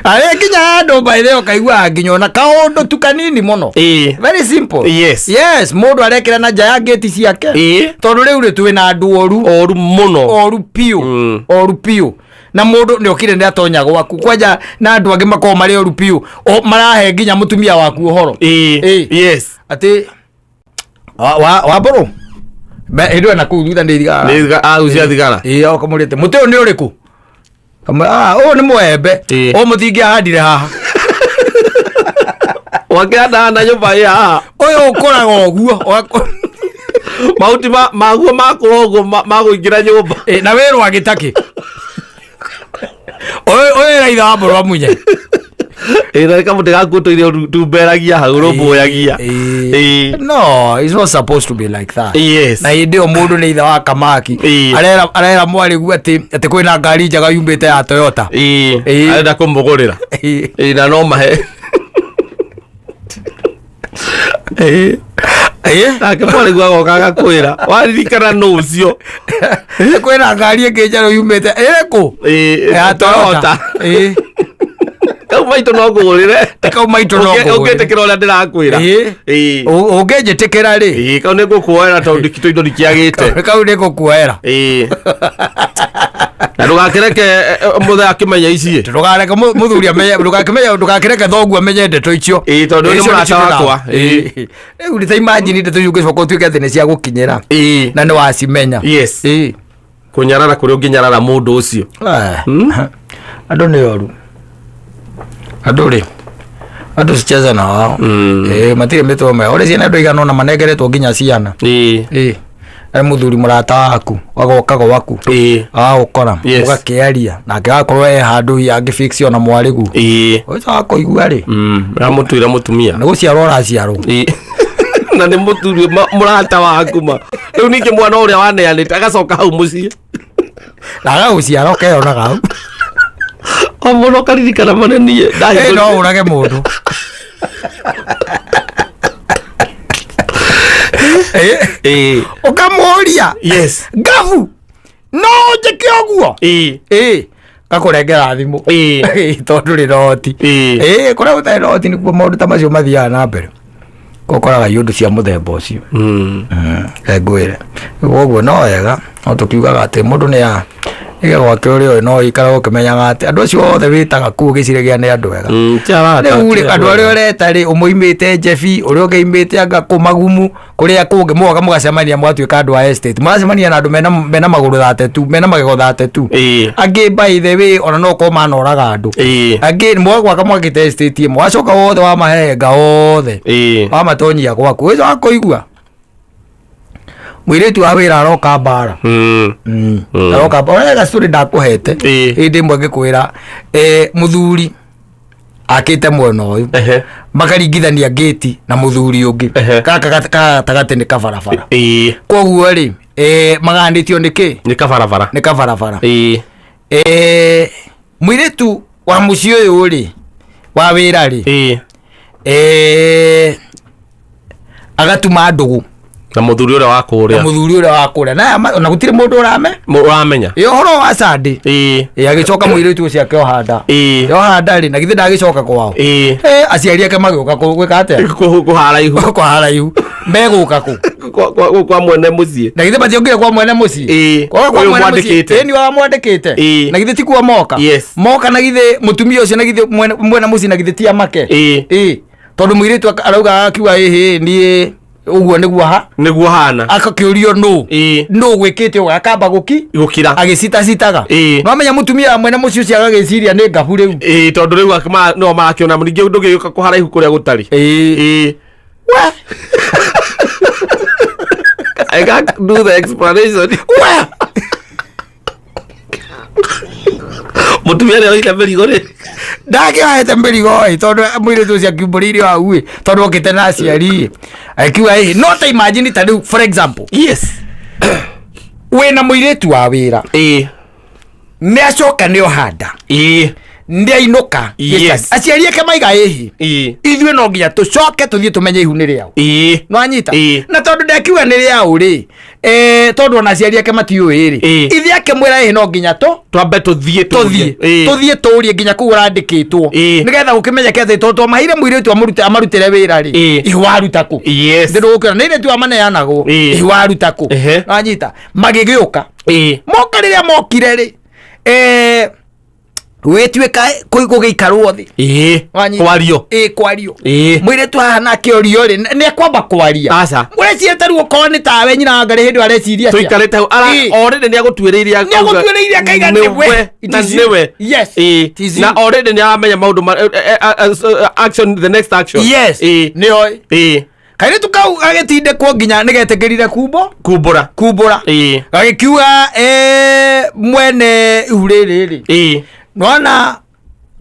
[SPEAKER 2] Arĩ nginya handũ by the way ũkaigua nginya ona kaũndũ tu kanini mũno.
[SPEAKER 1] Ĩĩ.
[SPEAKER 2] Very simple.
[SPEAKER 1] Yes.
[SPEAKER 2] Yes, mũndũ arekĩra na nja ya ngĩti ciake.
[SPEAKER 1] Ĩĩ.
[SPEAKER 2] Tondũ rĩu rĩ twĩ na andũ oru.
[SPEAKER 1] Oru mũno.
[SPEAKER 2] Oru piũ. Oru piũ. Na mũndũ nĩ okire nĩ atonya gwaku kwanja na andũ angĩ makoragwo marĩ oru piũ. O marahe nginya mũtumia waku ũhoro.
[SPEAKER 1] Ĩĩ.
[SPEAKER 2] Ĩĩ.
[SPEAKER 1] Yes.
[SPEAKER 2] Atĩ wa wa mbũrũ. Hĩndĩ ĩyo na kũu thutha nĩ thigara.
[SPEAKER 1] Nĩ agucia thigara.
[SPEAKER 2] Ĩĩ okamũrĩte. Mũtĩ ũyũ nĩ ũrĩkũ? Kamwe, ah, ũyũ nĩ mwembe.
[SPEAKER 1] Ĩĩ.
[SPEAKER 2] Ũyũ mũtingĩahandire haha.
[SPEAKER 1] Wakĩhanda na nyũmba ĩ haha.
[SPEAKER 2] Ũyũ ũkũraga ũguo.
[SPEAKER 1] Mahuti maguo makũra ũguo magũingĩra nyũmba.
[SPEAKER 2] Ĩĩ, na wĩrwo agĩtakĩ. Ũyũ ũyũ ĩraitha wa mbũrũ amunye.
[SPEAKER 1] Ĩĩ, na kamũtĩ gaku tũire tumberagia hau rũmbũyagia.
[SPEAKER 2] Ĩĩ.
[SPEAKER 1] Ĩĩ.
[SPEAKER 2] No, it's not supposed to be like that.
[SPEAKER 1] Yes.
[SPEAKER 2] Na hĩndĩ ĩyo mũndũ nĩ ithe wa kamaki.
[SPEAKER 1] Ĩĩ.
[SPEAKER 2] Arera mwarĩ guo atĩ atĩ kwĩna ngari njega yumĩte ya Toyota.
[SPEAKER 1] Ĩĩ.
[SPEAKER 2] Ĩĩ.
[SPEAKER 1] Arenda kũmũgũrĩra.
[SPEAKER 2] Ĩĩ.
[SPEAKER 1] Ĩĩ, na no mahe.
[SPEAKER 2] Ĩĩ. Ĩĩ.
[SPEAKER 1] Nake mwarĩ guo agoka agakwĩra waririkana nũ ũcio.
[SPEAKER 2] Kwĩna ngari ĩngĩ njerũ yumĩte ĩrĩkũ?
[SPEAKER 1] Ĩĩ,
[SPEAKER 2] Ya Toyota. Ĩĩ.
[SPEAKER 1] Kau maitũ no ngũgũrĩre.
[SPEAKER 2] Kau maitũ no ngũgũrĩre.
[SPEAKER 1] Ũngĩtĩkĩra ũrĩa ndĩrakwĩra.
[SPEAKER 2] Ĩĩ.
[SPEAKER 1] Ĩĩ.
[SPEAKER 2] Ũngĩnjĩtĩkĩra rĩ.
[SPEAKER 1] Ĩĩ, kau nĩ ngũkuoera tondũ ndikitũ indo ndikĩagĩte.
[SPEAKER 2] Kau nĩ ngũkuoera.
[SPEAKER 1] Ĩĩ. Na ndũgakĩreke mũthee akĩmenya ici.
[SPEAKER 2] Ndũkareke mũthuri amenye, ndũgakĩmenye, ndũgakĩreke thoguo amenye ndeto icio.
[SPEAKER 1] Ĩĩ, tondũ nĩ
[SPEAKER 2] Icio
[SPEAKER 1] mũrata
[SPEAKER 2] nĩcio ndĩra-
[SPEAKER 1] wakwa. Ĩĩ.
[SPEAKER 2] Ĩĩ. Rĩu nĩ ta imagine ndeto icio ũngĩcoka ũtuĩke atĩ nĩ cia gũkinyĩra.
[SPEAKER 1] Ĩĩ.
[SPEAKER 2] Na nĩ wacimenya.
[SPEAKER 1] Yes.
[SPEAKER 2] Ĩĩ.
[SPEAKER 1] Kũnyarara kũrĩa ũngĩnyarara mũndũ ũcio.
[SPEAKER 2] Andũ nĩ oru. Andũ rĩ andũ sicheza na wao. Ĩĩ, matirĩ mĩtwe mĩega. Ũrĩ ciana andũ aigana ũna manengeretwo nginya ciana.
[SPEAKER 1] Ĩĩ.
[SPEAKER 2] Ĩĩ. Arĩ mũthuri mũrata waku agoka gwaku.
[SPEAKER 1] Ĩĩ.
[SPEAKER 2] Agagũkora
[SPEAKER 1] Yes.
[SPEAKER 2] mũgakĩaria nake agakorwo e handũ hihi angĩ fix ona mwarĩgu.
[SPEAKER 1] Ĩĩ.
[SPEAKER 2] Ũcio wakũigua rĩ
[SPEAKER 1] Ramũtuĩra mũtumia.
[SPEAKER 2] nĩ gũciarwo ũraciarwo.
[SPEAKER 1] Ĩĩ. Na nĩ mũthuri mũrata waku ma. Rĩu ningĩ mwana ũrĩa waneanĩte agacoka hau mũciĩ.
[SPEAKER 2] Na agagũciara ũkeyonaga hau.
[SPEAKER 1] O mũno ũkaririkana mana niĩ.
[SPEAKER 2] Ĩĩ, no ũrage mũndũ. Ĩĩ.
[SPEAKER 1] Ĩĩ.
[SPEAKER 2] Ũkamũria.
[SPEAKER 1] Yes.
[SPEAKER 2] Ngabu. No njĩke ũguo.
[SPEAKER 1] Ĩĩ.
[SPEAKER 2] Ĩĩ. Gakũrengera thimũ.
[SPEAKER 1] Ĩĩ.
[SPEAKER 2] Ĩĩ, tondũ rĩ noti.
[SPEAKER 1] Ĩĩ.
[SPEAKER 2] Ĩĩ, kũrĩa gũtarĩ noti nĩkuo maũndũ ta macio mathiaga na mbere. Ũkoraga iũndũ cia mũthemba ũcio. Ngwĩre. Koguo no wega, no tũkiugaga atĩ mũndũ nĩ a ige gwake ũrĩa ũĩ no ũikare ũkĩmenyaga atĩ andũ acio othe wĩtaga kũu ũgĩciragia nĩ andũ ega. Rĩu rĩ andũ arĩa ũreta rĩ ũmũimĩte njebi ũrĩa ũngĩ aimĩte anga kũ magumu kũrĩa kũngĩ mũgoka mũgacemania mũgatuĩka andũ a estate mũracemania na andũ mena magũrũ 32 mena magego 32.
[SPEAKER 1] Ĩĩ.
[SPEAKER 2] Angĩ by the way ona no korwo manoraga andũ.
[SPEAKER 1] Ĩĩ.
[SPEAKER 2] Angĩ mũgagwaka mwakĩte estate ĩmwe wacoka wothe wamahenga othe.
[SPEAKER 1] Ĩĩ.
[SPEAKER 2] Wamatonyia gwaku ũcio wakũigua mũirĩtu wa wĩra aroka mbara. Aroka mbara wega story ndakũhete.
[SPEAKER 1] Ĩĩ.
[SPEAKER 2] Hĩndĩ ĩmwe ngĩkwĩra mũthuri akĩte mwena ũyũ. Makaringithania gate na mũthuri ũngĩ. Gaka gatagatĩ nĩ kabarabara.
[SPEAKER 1] Ĩĩ.
[SPEAKER 2] Koguo rĩ, maganĩtio nĩ kĩ?
[SPEAKER 1] Nĩ kabarabara.
[SPEAKER 2] Nĩ kabarabara.
[SPEAKER 1] Ĩĩ.
[SPEAKER 2] Mũirĩtu wa mũciĩ ũyũ rĩ, wa wĩra rĩ.
[SPEAKER 1] Ĩĩ.
[SPEAKER 2] Agatuma ndũgũ.
[SPEAKER 1] Na mũthuri ũrĩa wa kũrĩa.
[SPEAKER 2] Na mũthuri ũrĩa wa kũrĩa. Na ona gũtirĩ mũndũ ũrame.
[SPEAKER 1] Ũramenya.
[SPEAKER 2] Ĩ, ũhoro wa Sunday.
[SPEAKER 1] Ĩĩ.
[SPEAKER 2] Ĩ, agĩcoka mũirĩtu ũcio akĩoha nda.
[SPEAKER 1] Ĩĩ.
[SPEAKER 2] Oha nda rĩ, na githĩ ndagĩcoka kwao?
[SPEAKER 1] Ĩĩ.
[SPEAKER 2] Aciari ake magĩũka gwĩka atĩa?
[SPEAKER 1] Kũhara ihu.
[SPEAKER 2] Kũhara ihu. Megũka kũ?
[SPEAKER 1] Kwa mwene mũciĩ.
[SPEAKER 2] Na githĩ matiokire kwa mwene mũciĩ?
[SPEAKER 1] Ĩĩ.
[SPEAKER 2] Kwa
[SPEAKER 1] Ũyũ
[SPEAKER 2] mwene mũciĩ.
[SPEAKER 1] mwandĩkĩte.
[SPEAKER 2] Ĩĩ, nĩwe wamwandĩkĩte.
[SPEAKER 1] Ĩĩ.
[SPEAKER 2] Na githĩ ti kuo moka?
[SPEAKER 1] Yes.
[SPEAKER 2] Moka na githĩ mũtumia ũcio na githĩ mwene mũciĩ na githĩ ti amake?
[SPEAKER 1] Ĩĩ.
[SPEAKER 2] Ĩĩ. Tondũ mũirĩtu arauga akiuga ĩhĩ, niĩ ũguo nĩguo ha?
[SPEAKER 1] Nĩguo hana.
[SPEAKER 2] Akakĩũrio nũ?
[SPEAKER 1] Ĩĩ.
[SPEAKER 2] Nũ gwĩkĩte ũguo? Akamba gũki?
[SPEAKER 1] Gũkira.
[SPEAKER 2] Agĩcitacitaga.
[SPEAKER 1] Ĩĩ.
[SPEAKER 2] No amenya mũtumia wa mwene mũciĩ ũcio agagĩciria nĩ ngabu rĩu.
[SPEAKER 1] Ĩĩ, tondũ rĩu no marakĩona ningĩ ndũngĩgĩũka kũharaihu kũrĩa gũtarĩ.
[SPEAKER 2] Ĩĩ.
[SPEAKER 1] Ĩĩ.
[SPEAKER 2] We.
[SPEAKER 1] I can't do the explanation.
[SPEAKER 2] We.
[SPEAKER 1] Mũtumia nĩ oire mĩrigo rĩ.
[SPEAKER 2] Ndakĩoete mĩrigo ĩ, tondũ mũirĩtu ũcio akiumbũrĩire hau ĩ, tondũ okĩte na aciari ĩ. Akiuga ĩ, no ta imagine ta rĩu for example.
[SPEAKER 1] Yes.
[SPEAKER 2] Wĩna mũirĩtu wa wĩra. Nĩ acoka nĩ ohanda. Nĩ ainũka.
[SPEAKER 1] Yes.
[SPEAKER 2] Aciari ake maiga ĩhi. Ithuĩ no nginya tũcoke tũthiĩ tũmenye ihu nĩ rĩao. Nwanyita? Na tondũ ndekiuga nĩ rĩao rĩ, tondũ ona aciari ake matiũĩ rĩ, ithe akĩmwĩra ĩhĩ no nginya tũ
[SPEAKER 1] Twambe tũthiĩ.
[SPEAKER 2] Tũthiĩ tũthiĩ tũrie nginya kũu ũrandĩkĩtwo, nĩgetha gũkĩmenyeke atĩ tondũ twamaheire mũirĩtu amarutĩre wĩra rĩ, ihu waruta kũ? Ndĩrũgũkĩra nĩ irĩtu amaneanagwo. Ihu waruta kũ? Wanyita? Magĩgĩũka. Moka, rĩrĩa mokire rĩ, gwĩtuĩka gũgĩikarwo thĩ. Wanyita?
[SPEAKER 1] Kwario.
[SPEAKER 2] Ĩ, kwario. Mũirĩtu haha nake orio rĩ, nĩ ekwamba kwaria?
[SPEAKER 1] Aca.
[SPEAKER 2] Ũreciria ta rĩu okorwo nĩ tawe nyina wa Ngarĩ hĩndĩ ĩyo areciria atĩa?
[SPEAKER 1] Tũikarĩte hau ara already nĩ agũtuĩrĩirie.
[SPEAKER 2] Nĩ agũtuĩrĩirie akaiga nĩwe. It
[SPEAKER 1] Na
[SPEAKER 2] is you.
[SPEAKER 1] nĩwe.
[SPEAKER 2] Yes. It is you.
[SPEAKER 1] Na already nĩ aramenya maũndũ ma action, the next action.
[SPEAKER 2] Yes. Nĩoĩ. Kairĩtu kau gagĩtindĩkwo nginya nĩ getĩkĩrire kumbo
[SPEAKER 1] Kumbũra.
[SPEAKER 2] Kumbũra. Gagĩkiuga mwene ihu rĩrĩ rĩ, nona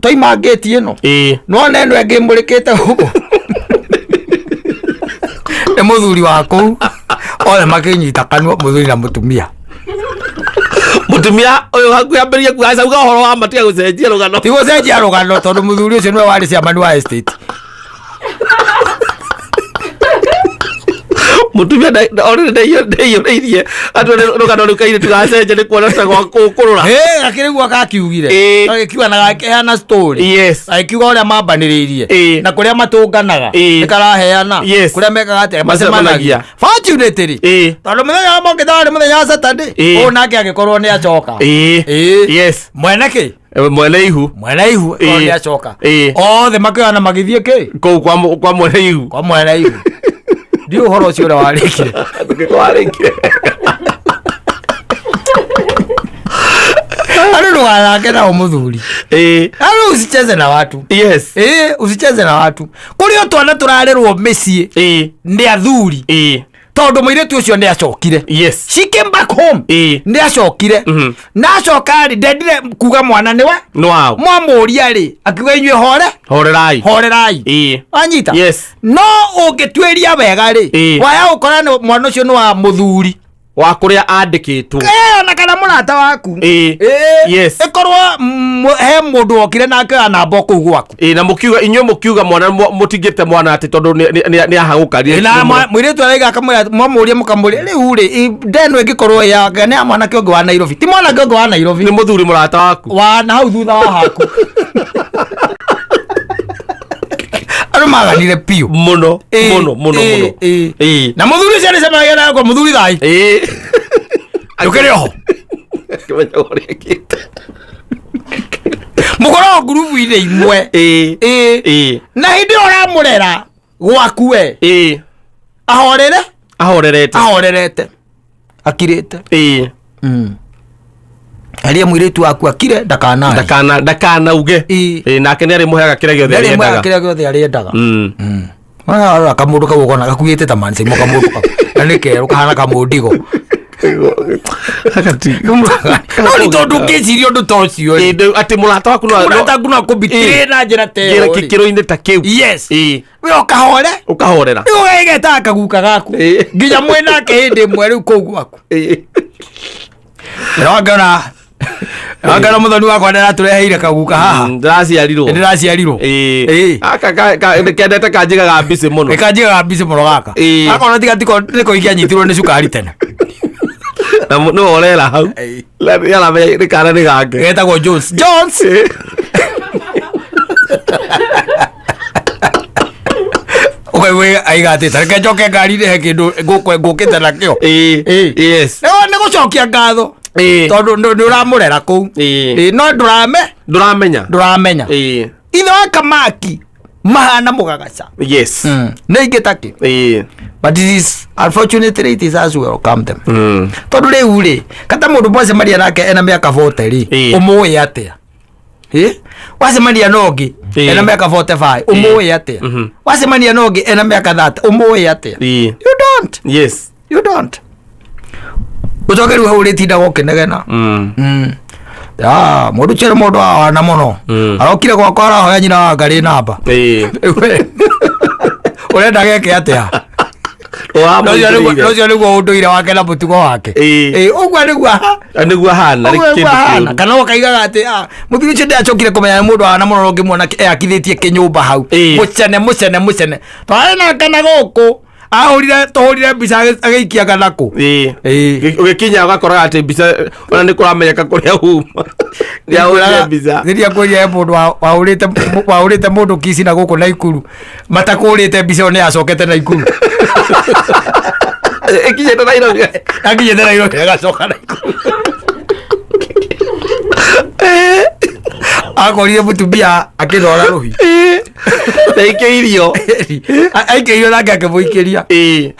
[SPEAKER 2] twaima ngĩti ĩno, nona ĩno ĩngĩ mũrĩkĩte gũkũ nĩ mũthuri wa kũu. Othe makĩnyita kanua, mũthuri na mũtumia.
[SPEAKER 1] Mũtumia ũyũ hakuhĩ ambĩrĩrie kuga aca, uga ũhoro wa ma, tiga gũcenjia rũgano.
[SPEAKER 2] Ti gũcenjia rũgano, tondũ mũthuri ũcio nĩwe warĩ ciamani wa estate.
[SPEAKER 1] Mũtumia already ndeiyũrĩirie atĩ rũgano rũu kairĩtu gacenjia nĩ kuona ta gwa kũrũra.
[SPEAKER 2] Gakĩrĩguo gakiugire. Gagĩkiuga na gakĩheana story. Agĩkiuga ũrĩa mambanĩrĩirie na kũrĩa matũnganaga. Nĩ karaheana kũrĩa mekaga atĩa.
[SPEAKER 1] Macemanagia.
[SPEAKER 2] Macemanagia. Fortunately, tondũ mũthenya wa mokĩte warĩ mũthenya wa Saturday, ũyũ nake agĩkorwo nĩ acoka. Mwene kĩ?
[SPEAKER 1] Mwene ihu.
[SPEAKER 2] Mwene ihu akorwo nĩ acoka. Othe makĩoyana magĩthiĩ kĩ?
[SPEAKER 1] Kũu kwa mwene ihu.
[SPEAKER 2] Kwa mwene ihu. Ndiũ ũhoro ũcio ũrĩa warĩkire.
[SPEAKER 1] Warĩkire.
[SPEAKER 2] Andũ ndũgathake nao mũthuri. Andũ usicheze na watu. Usicheze na watu. Kũrĩ o twana tũrarerwo mĩciĩ nĩ athuri, tondũ mũirĩtu ũcio nĩ acokire. She came back home. Nĩ acokire. Na acoka rĩ, ndendire kuga mwana nĩwe.
[SPEAKER 1] Nĩ wao.
[SPEAKER 2] Mwamũria rĩ, akiuga inyuĩ hore.
[SPEAKER 1] Horerai.
[SPEAKER 2] Horerai. Wanyita? No ũngĩtuĩria wega rĩ, waya gũkora nĩ mwana ũcio nĩ wa mũthuri
[SPEAKER 1] wa kũrĩa andĩkĩtwo.
[SPEAKER 2] Ona kana mũrata waku. Ĩkorwo he mũndũ wokire nake oya namba o kũu gwaku.
[SPEAKER 1] Na mũkiuga, inyuĩ mũkiuga mwana mũtingĩte mwana atĩ tondũ nĩ ahagũkarire.
[SPEAKER 2] Na mũirĩtu araiga akamwĩra, mwamũria mũkamũria rĩu rĩ, ndeno ĩngĩkorwo ya nĩ ya mwanake ũngĩ wa Nairobi, ti mwanake ũngĩ wa Nairobi.
[SPEAKER 1] Nĩ mũthuri mũrata waku.
[SPEAKER 2] Wa na hau thutha wa haku. Andũ maganire biũ.
[SPEAKER 1] Mũno. Mũno mũno mũno.
[SPEAKER 2] Na mũthuri ũcio nĩcemanagia nayo kwa mũthuri thai. Ndũkĩrĩ oho.
[SPEAKER 1] Kĩmenya ũrĩa ekĩte.
[SPEAKER 2] Mũkoragwo ngurubu-inĩ imwe. Na hĩndĩ ĩyo ũramũrera gwaku we, ahorere.
[SPEAKER 1] Ahorerete.
[SPEAKER 2] Ahorerete, akirĩte. Aria mũirĩtu waku akire, ndakanarie.
[SPEAKER 1] Ndakanauge. Nake nĩ arĩmũheaga kĩrĩa gĩothe
[SPEAKER 2] Ndarĩ mwega.
[SPEAKER 1] arĩendaga.
[SPEAKER 2] Kĩrĩa gĩothe arĩendaga. Warora kamũndũ kau ũkona gakuĩte ta mansaimo, kamũndũ kau na nĩ kerũ kahana kamũndigo. No nĩ tondũ ũngĩciria ũndũ ta ũcio rĩ,
[SPEAKER 1] Atĩ mũrata waku
[SPEAKER 2] mũrata waku no akũbitĩrĩ na njĩra ta ĩyo rĩ.
[SPEAKER 1] kĩkĩro-inĩ ta kĩu.
[SPEAKER 2] Yes. We ũkahore.
[SPEAKER 1] Ũkahorera.
[SPEAKER 2] Rĩu ũgagĩgetaga kaguka gaku nginya mwĩ nake hĩndĩ ĩmwe rĩu kũu gwaku. Ndĩrongera ngera mũthoni wakwa ndĩratũreheire kaguka haha.
[SPEAKER 1] Ndĩraciarirwo.
[SPEAKER 2] Ndĩraciarirwo.
[SPEAKER 1] Aka kendete kanjigaga mbicĩ mũno.
[SPEAKER 2] Kanjigaga mbicĩ mũno gaka. Gaka ona tiga tiko nĩko ingĩanyitirwo nĩ cukari tene.
[SPEAKER 1] Na nĩwe ũrera hau. Nĩaramenya nĩ kana nĩ gake.
[SPEAKER 2] Getagwo Jones. Jones. Ũkaigua aiga atĩ ta reke njoke ngari-inĩ he kĩndũ ngũkĩte nakĩo. Nĩ gũcokia ngatho tondũ nĩ ũramũrera kũu. No ndũrame
[SPEAKER 1] Ndũramenya.
[SPEAKER 2] Ndũramenya. Ithe wa kamaki mahana mũgagaca. Nĩ ingĩ takĩ. But it is unfortunately, it is as we welcome them. Tondũ rĩu rĩ, kata mũndũ mwacemania nake ena mĩaka 40 rĩ, ũmũĩ atĩa? Wacemania na ũngĩ ena mĩaka 45, ũmũĩ atĩa? Wacemania na ũngĩ ena mĩaka 30, ũmũĩ atĩa? You don't. You don't. Ũcoke rĩu hau ũrĩtindaga ũkĩnegena. Ah, mũndũ ũcio nĩ mũndũ wa wana mũno. Arokire gwakwa arahoya nyina wa ngarĩ namba. Ũrenda geke atĩa?
[SPEAKER 1] Wamũigĩrĩire.
[SPEAKER 2] Ũcio nĩguo ũndũire wake na mũtugo wake.
[SPEAKER 1] Ĩĩ.
[SPEAKER 2] Ĩĩ, ũguo nĩguo
[SPEAKER 1] Nĩguo ahana, nĩ
[SPEAKER 2] ũguo nĩguo
[SPEAKER 1] kĩndũ
[SPEAKER 2] ahana.
[SPEAKER 1] kĩũru.
[SPEAKER 2] Kana ũkaigaga atĩ mũthuri ũcio ndacokire kũmenya nĩ mũndũ ahana mũno ũngĩmuona eyakithĩtie kĩnyũmba hau.
[SPEAKER 1] Ĩĩ.
[SPEAKER 2] Mũcene mũcene mũcene. Twarĩ nake na gũkũ ahũrire tũhũrire mbica agĩikia kana kũ.
[SPEAKER 1] Ĩĩ.
[SPEAKER 2] Ĩĩ.
[SPEAKER 1] Ũgĩkinya ũgakoraga atĩ mbica ona nĩ kũramenyeka kũrĩa uma. Nĩahũrire mbica.
[SPEAKER 2] Rĩrĩa ngwĩrire he mũndũ wahũrĩte mũndũ kici na gũkũ Naikuru matakũrĩte mbica ĩyo nĩ yacokete Naikuru.
[SPEAKER 1] Ĩkinyĩte Nairobi.
[SPEAKER 2] Akinyĩte Nairobi agacoka Naikuru. Akorire mũtumia akĩrora rũhi.
[SPEAKER 1] Na ikĩirio.
[SPEAKER 2] Aikĩirio nake akĩmũikĩria.
[SPEAKER 1] Ĩĩ.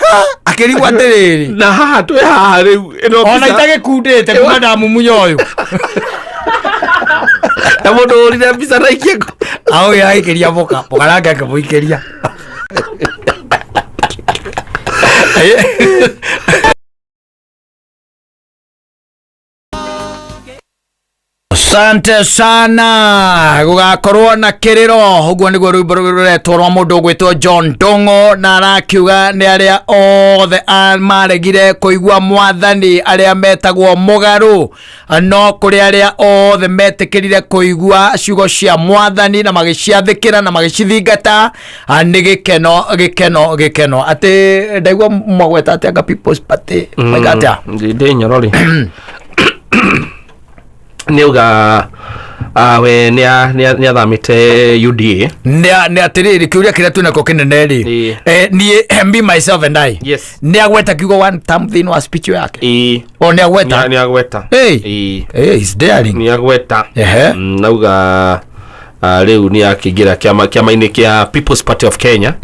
[SPEAKER 2] Akĩrigwo atĩrĩrĩ.
[SPEAKER 1] Na haha twĩ haha rĩu ĩno
[SPEAKER 2] Ona
[SPEAKER 1] mbica.
[SPEAKER 2] itagĩkundĩte kuma ndamumunya ũyũ.
[SPEAKER 1] Na mũndũ ũrire mbica na ikie kũ.
[SPEAKER 2] Aũgĩ agĩikĩria mũka, mũka nake akĩmũikĩria. Asante sana gugakorwo na kiriro uguo niguo rwimbo ruretwo rwa mundu ugwitwo John Ndung'u na arakiuga ni aria othe maregire kuigua mwathani aria metagwo mugaru no kuri aria othe metikirire kuigua ciugo cia mwathani na magiciathikira na magicithingata ni gikeno gikeno gikeno ati ndaigua mwagweta atia anga People's Party maiga atia
[SPEAKER 1] Ndĩ nyorori. Nĩ auga we nĩ athamĩte UDA.
[SPEAKER 2] Nĩ atĩrĩrĩ kĩũria kĩrĩa twĩnakĩo kĩnene rĩ
[SPEAKER 1] Ĩĩ.
[SPEAKER 2] Niĩ me myself and I
[SPEAKER 1] Yes.
[SPEAKER 2] nĩ agweta kiugo one term thĩinĩ wa speech ĩyo yake
[SPEAKER 1] Ĩĩ.
[SPEAKER 2] o nĩ agweta
[SPEAKER 1] Nĩ agweta.
[SPEAKER 2] Ĩĩ.
[SPEAKER 1] Ĩĩ.
[SPEAKER 2] He's daring.
[SPEAKER 1] Nĩ agweta.
[SPEAKER 2] Ehe.
[SPEAKER 1] Nauga rĩu nĩ akĩingĩra kĩama-inĩ kĩa People's Party of Kenya.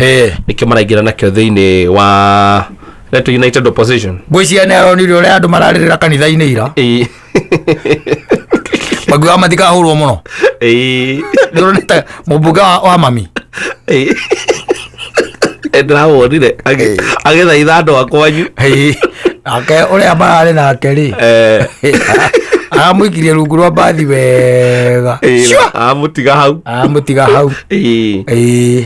[SPEAKER 1] Nĩkĩo maraingĩra nakĩo thĩinĩ wa Leto United Opposition.
[SPEAKER 2] Ngwĩciria nĩ aronire ũrĩa andũ mararĩrĩra kanitha-inĩ ira.
[SPEAKER 1] Ĩĩ.
[SPEAKER 2] Makiuga matikahũrwo mũno.
[SPEAKER 1] Ĩĩ.
[SPEAKER 2] Nĩũronete mũmbunge wa mami.
[SPEAKER 1] Ĩĩ. Ndĩrawonire agĩthaitha andũ a kwanyu.
[SPEAKER 2] Ĩĩ. Nake ũrĩa mararĩ nake rĩ aramũikirie rungu rwa mbathi wega.
[SPEAKER 1] Ĩĩ,
[SPEAKER 2] Sure.
[SPEAKER 1] amũtiga hau.
[SPEAKER 2] Aramũtiga hau.
[SPEAKER 1] Ĩĩ.
[SPEAKER 2] Ĩĩ.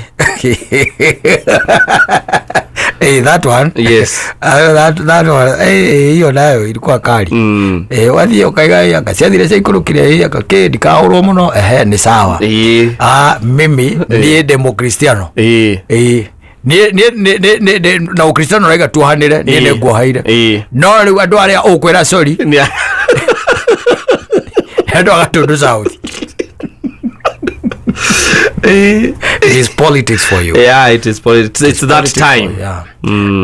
[SPEAKER 2] That one.
[SPEAKER 1] Yes.
[SPEAKER 2] That one. Hiyo nayo ilikuwa kali. Wathiĩ ũkaiga anga ciathire ciaikũrũkire anga kĩ ndikahũrwo mũno ehe nĩ sawa.
[SPEAKER 1] Ĩĩ.
[SPEAKER 2] Mimi niĩ ndĩ mũkristiano.
[SPEAKER 1] Ĩĩ.
[SPEAKER 2] Ĩĩ. Niĩ na ũkristiano ũraiga tuohanĩre niĩ
[SPEAKER 1] Ĩĩ.
[SPEAKER 2] nĩ nguoheire.
[SPEAKER 1] Ĩĩ.
[SPEAKER 2] No rĩu andũ arĩa ũkwĩra sorry
[SPEAKER 1] Nĩ
[SPEAKER 2] andũ a Gatundu South.
[SPEAKER 1] Ĩĩ.
[SPEAKER 2] It is politics for you.
[SPEAKER 1] Yeah, it is politics. It's that
[SPEAKER 2] Politics for
[SPEAKER 1] time.
[SPEAKER 2] you, yeah.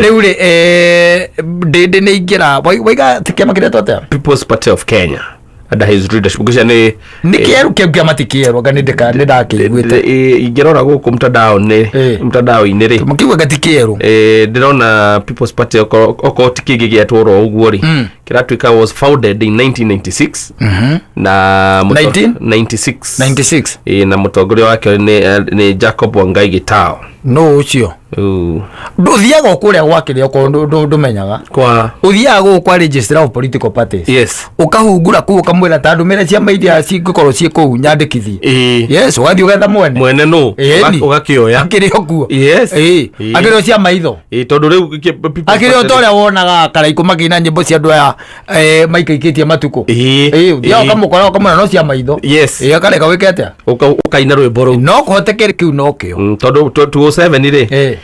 [SPEAKER 2] Rĩu rĩ ndĩndĩ nĩ ingĩra waiga atĩ kĩama kĩretwo atĩa?
[SPEAKER 1] People's Party of Kenya under his leadership. Ngwĩciria nĩ
[SPEAKER 2] Nĩ kĩerũ kĩu kĩama ti kĩerũ anga nĩ ndakĩiguĩte.
[SPEAKER 1] Ingĩrora gũkũ mtandao-inĩ mtandao-inĩ rĩ
[SPEAKER 2] Mũkiugaga ti kĩerũ.
[SPEAKER 1] Ndĩrona People's Party okorwo ti kĩngĩ gĩetwo oro ũguo rĩ kĩratuĩka was founded in 1996 na
[SPEAKER 2] 19?
[SPEAKER 1] 96.
[SPEAKER 2] 96.
[SPEAKER 1] Na mũtongoria wake nĩ Jacob Wangai Gitao.
[SPEAKER 2] No ũcio. Ndũthiaga o kũrĩa gwakĩrĩa okorwo ndũmenyaga.
[SPEAKER 1] Kwa
[SPEAKER 2] Ũthiaga gũkũ kwa registrar of political parties.
[SPEAKER 1] Yes.
[SPEAKER 2] Ũkahungura kũu ũkamwĩra ta ndũmĩre ciama iria cingĩkorwo ciĩ kũu nyandĩkithie. Yes, ũgathiĩ ũgetha mwene.
[SPEAKER 1] Mwene nũ?
[SPEAKER 2] Ĩni.
[SPEAKER 1] Ũgakĩoya.
[SPEAKER 2] Akĩrĩ o kuo.
[SPEAKER 1] Yes.
[SPEAKER 2] Ĩĩ.
[SPEAKER 1] Ĩĩ.
[SPEAKER 2] Akĩrĩ o cia maitho.
[SPEAKER 1] Ĩĩ, tondũ rĩu People's
[SPEAKER 2] Akĩrĩ o
[SPEAKER 1] Party
[SPEAKER 2] ta ũrĩa wonaga Karaikũ makĩina nyĩmbo cia andũ aya maikaikĩtie matukũ.
[SPEAKER 1] Ĩĩ.
[SPEAKER 2] Ĩĩ, ũthiaga
[SPEAKER 1] Ĩĩ.
[SPEAKER 2] ũkamũkora ũkamwĩra no cia maitho.
[SPEAKER 1] Yes.
[SPEAKER 2] Ĩĩ, akareka wĩke atĩa?
[SPEAKER 1] Ũkaina rwĩmbo rũu.
[SPEAKER 2] No kũhoteke kĩu no kĩo.
[SPEAKER 1] Tondũ 2007 rĩ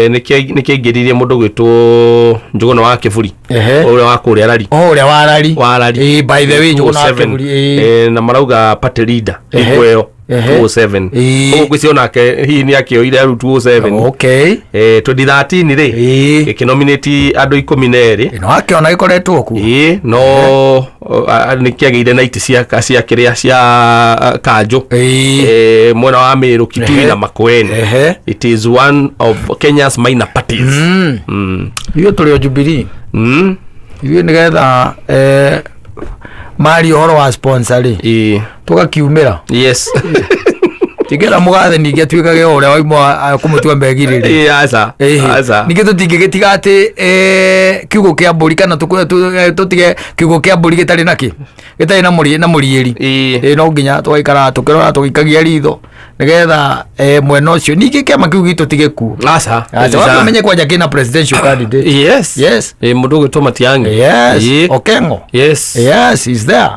[SPEAKER 1] nĩkĩaingĩririe mũndũ gwĩtwo Njũgũna wa Kĩburi. Ũrĩa wa kũrĩa Rari.
[SPEAKER 2] O ũrĩa wa Rari.
[SPEAKER 1] Wa Rari.
[SPEAKER 2] Ĩĩ, by the way, Njũgũna wa
[SPEAKER 1] 2007.
[SPEAKER 2] Kĩburi, ĩĩ.
[SPEAKER 1] Na marauga party leader hingo ĩyo 2007. Koguo ngwĩciria onake hihi nĩ akĩoire rĩu 2007.
[SPEAKER 2] Okay.
[SPEAKER 1] 2013 rĩ gĩkĩnominate andũ 12.
[SPEAKER 2] Ĩno akĩona gĩkoretwo kuo.
[SPEAKER 1] Ĩĩ, no nĩkĩagĩire na itĩ cia kĩrĩa cia kanjũ. Mwena wa Meru, Kitui na Makueni. It is one of Kenya's minor parties.
[SPEAKER 2] Ithuĩ tũrĩ o Jubilee. Ithuĩ nĩgetha maria ũhoro wa sponsor rĩ tũgakiumĩra.
[SPEAKER 1] Yes.
[SPEAKER 2] Tingĩenda mũgathe ningĩ atuĩkage o ũrĩa waimwa kũmũtua megirĩrĩ.
[SPEAKER 1] Ĩĩ, aca. Aca.
[SPEAKER 2] Ningĩ tũtingĩgĩtiga atĩ kiugũ kĩa mbũri kana tũtige kiugũ kĩa mbũri gĩtarĩ na kĩ? Gĩtarĩ na mũriĩri. Ĩĩ, no nginya tũgaikara tũkĩrora tũgĩikagia ritho Nĩgetha mwena ũcio ningĩ kĩama kĩu gitũ ti gĩkuũ.
[SPEAKER 1] Aca.
[SPEAKER 2] Aca, wamenye kwanja kĩna presidential candidate.
[SPEAKER 1] Yes.
[SPEAKER 2] Yes.
[SPEAKER 1] Mũndũ ũgwĩtwo Matiang'i.
[SPEAKER 2] Yes. Okengo.
[SPEAKER 1] Yes.
[SPEAKER 2] Yes, he's there.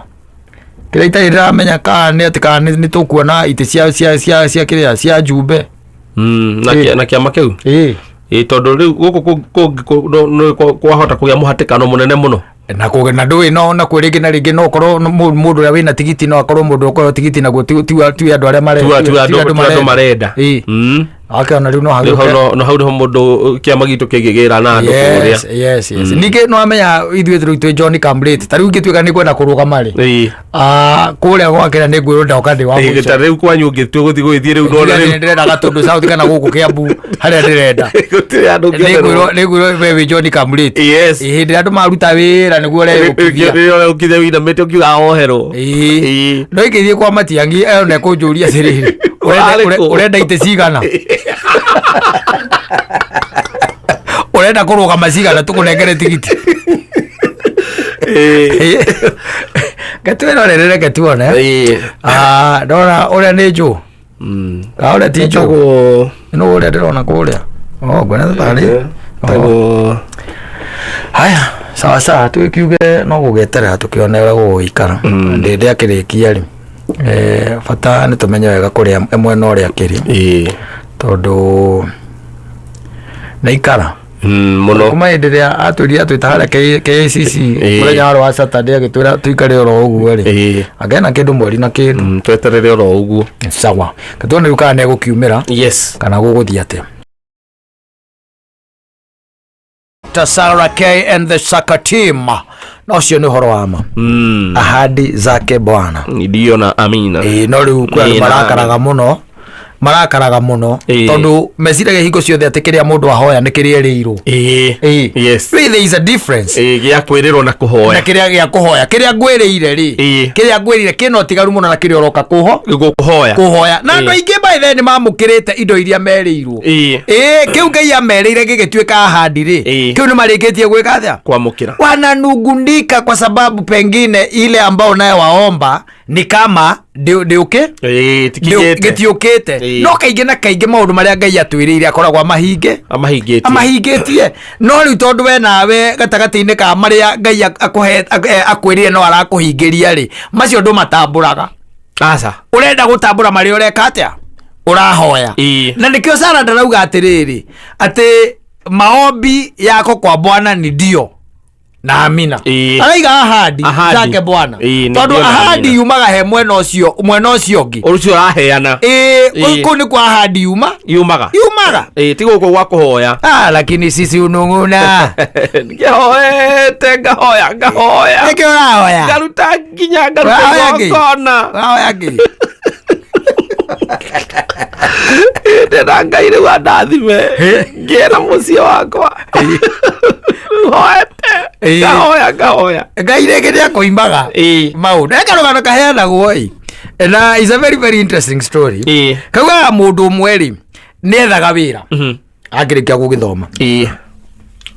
[SPEAKER 2] Kĩrĩa itarĩ ndĩramenya kana nĩ atĩ kana nĩ tũkuona itĩ cia kĩrĩa cia Njumbe.
[SPEAKER 1] Na na kĩama kĩu. Ĩ tondũ rĩu gũkũ kũngĩ kwahota kũgĩa mũhatĩkano mũnene mũno.
[SPEAKER 2] Na kũgĩ na ndũĩ no na kwĩ rĩngĩ na rĩngĩ no ũkorwo mũndũ ũrĩa wĩna tigiti no akorwo mũndũ ũkorwo tigiti naguo ti andũ arĩa marenda.
[SPEAKER 1] Ti andũ marenda.
[SPEAKER 2] Akĩona rĩu no hagĩũke.
[SPEAKER 1] No hau nĩho mũndũ kĩama gitũ kĩngĩgĩra na andũ kũrĩa.
[SPEAKER 2] Yes, yes, yes. Ningĩ no amenya ithuĩ rĩu twĩ John Kamblate. Ta rĩu ingĩtuĩka nĩ kwenda kũrũgama rĩ. Kũrĩa gwakĩra nĩ ngwĩrwo ndoka ndĩ wa mũico.
[SPEAKER 1] Ta rĩu kwanyu ũngĩtua gũthiĩ gũgĩthiĩ rĩu
[SPEAKER 2] no rĩu ndĩrenda Gatũndũ South kana gũkũ Kĩambu harĩa ndĩrenda.
[SPEAKER 1] Gũtirĩ andũ
[SPEAKER 2] ũngĩetherwo. Nĩ ngwĩrwo we wĩ John Kamblate.
[SPEAKER 1] Yes.
[SPEAKER 2] Hĩndĩ ĩrĩa andũ maruta wĩra nĩguo ũreyũkithia.
[SPEAKER 1] Rĩrĩa ũreyũkithia wĩinamĩte ũkiuga woherwo.
[SPEAKER 2] No ingĩthiĩ kwa Matiang'i ĩyo nĩ ekũnjũria atĩrĩrĩ, ũrenda itĩ cigana? Ũrenda kũrũgama cigana tũkũnengere tigiti? Ngatwĩrorere reke tuone. Ndona ũrĩa nĩ njũ. Ka ũrĩa ti njũ. Nũ ũrĩa ndĩrona kũrĩa. Oh, ngwena thabarĩ. Haya, sawa sawa, tũkiuge no gũgĩeterera tũkĩone ũrĩa gũgũikara. Ndĩndĩ akĩrĩkia rĩ. Bata nĩ tũmenye wega kũrĩa mwena ũrĩa akĩrĩ. Tondũ naikara.
[SPEAKER 1] Mũno.
[SPEAKER 2] Kuma hĩndĩ ĩrĩa atwĩrire atwĩta harĩa KICC mũthenya warĩ wa Saturday agĩtwĩra tũikare oro ũguo rĩ. Angena kĩndũ mweri na kĩndũ.
[SPEAKER 1] Tweterere oro ũguo.
[SPEAKER 2] Sawa. Tuone rĩu kana nĩegũkiumĩra.
[SPEAKER 1] Yes.
[SPEAKER 2] Kana gũgũthiĩ atĩa. Sarah K and the Saka team. No ũcio nĩ ũhoro wa ma. Ahadi zake Bwana.
[SPEAKER 1] Ndio na amina.
[SPEAKER 2] No rĩu kwĩ andũ marakaraga mũno. Marakaraga mũno tondũ meciragia hingo ciothe atĩ kĩrĩa mũndũ ahoya nĩ kĩrĩa erĩirwo.
[SPEAKER 1] Yes.
[SPEAKER 2] Really, there is a difference.
[SPEAKER 1] Gĩa kwĩrĩrwo na kũhoya.
[SPEAKER 2] Na kĩrĩa gĩa kũhoya. Kĩrĩa ngwĩrĩire rĩ. Kĩrĩa ngwĩrĩire kĩna ũtigaru mũno na kĩrĩa ũroka
[SPEAKER 1] kũhoya.
[SPEAKER 2] Kũhoya. Na andũ aingĩ by then nĩmamũkĩrĩte indo iria merĩirwo. Kĩu Ngai amerĩire gĩgĩtuĩka ahadi rĩ. Kĩu nĩmarĩkĩtie gwĩka atĩa?
[SPEAKER 1] Kwamũkĩra.
[SPEAKER 2] Wananungundika kwa sababu pengine ile ambao naye waomba ni kama ndĩũkĩ gĩtiũkĩte. No kaingĩ na kaingĩ maũndũ marĩa Ngai atwĩrĩire akoragwo amahingĩtie. No rĩu tondũ we nawe gatagatĩ-inĩ ka marĩa Ngai akwĩrire no arakũhingĩria rĩ, macio ndũmatambũraga.
[SPEAKER 1] Aca.
[SPEAKER 2] Ũrenda gũtambũra marĩa ũreka atĩa? Ũrahoya. Na nĩkĩo Sarah ndarauga atĩrĩrĩ, atĩ maombi yako kwa Bwana ni ndio na amina. Araiga ahadi zake Bwana. Tondũ ahadi yumaga he mwena ũcio ũngĩ.
[SPEAKER 1] Ũcio ũraheana.
[SPEAKER 2] Kũu nĩ kwa ahadi yumaga.
[SPEAKER 1] Ti gũkũ gwa kũhoya.
[SPEAKER 2] Lakini sisi unung'una.
[SPEAKER 1] Ngĩhoete ngahoya ngahoya.
[SPEAKER 2] Nĩkĩ ũrahoya?
[SPEAKER 1] Ngaruta nginya ngaruta igongona.
[SPEAKER 2] Ũrahoya kĩ?
[SPEAKER 1] Ndĩra Ngai rĩu andathime. Ngĩe na mũciĩ wakwa. Hoete. Ngahoya ngahoya.
[SPEAKER 2] Ngai rĩngĩ nĩakũimaga maũndũ. He karũgano kaheanagwo ĩ. Na is a very very interesting story. Kaugaga mũndũ ũmwe rĩ nĩethaga wĩra. Akĩrĩkia gũgĩthoma.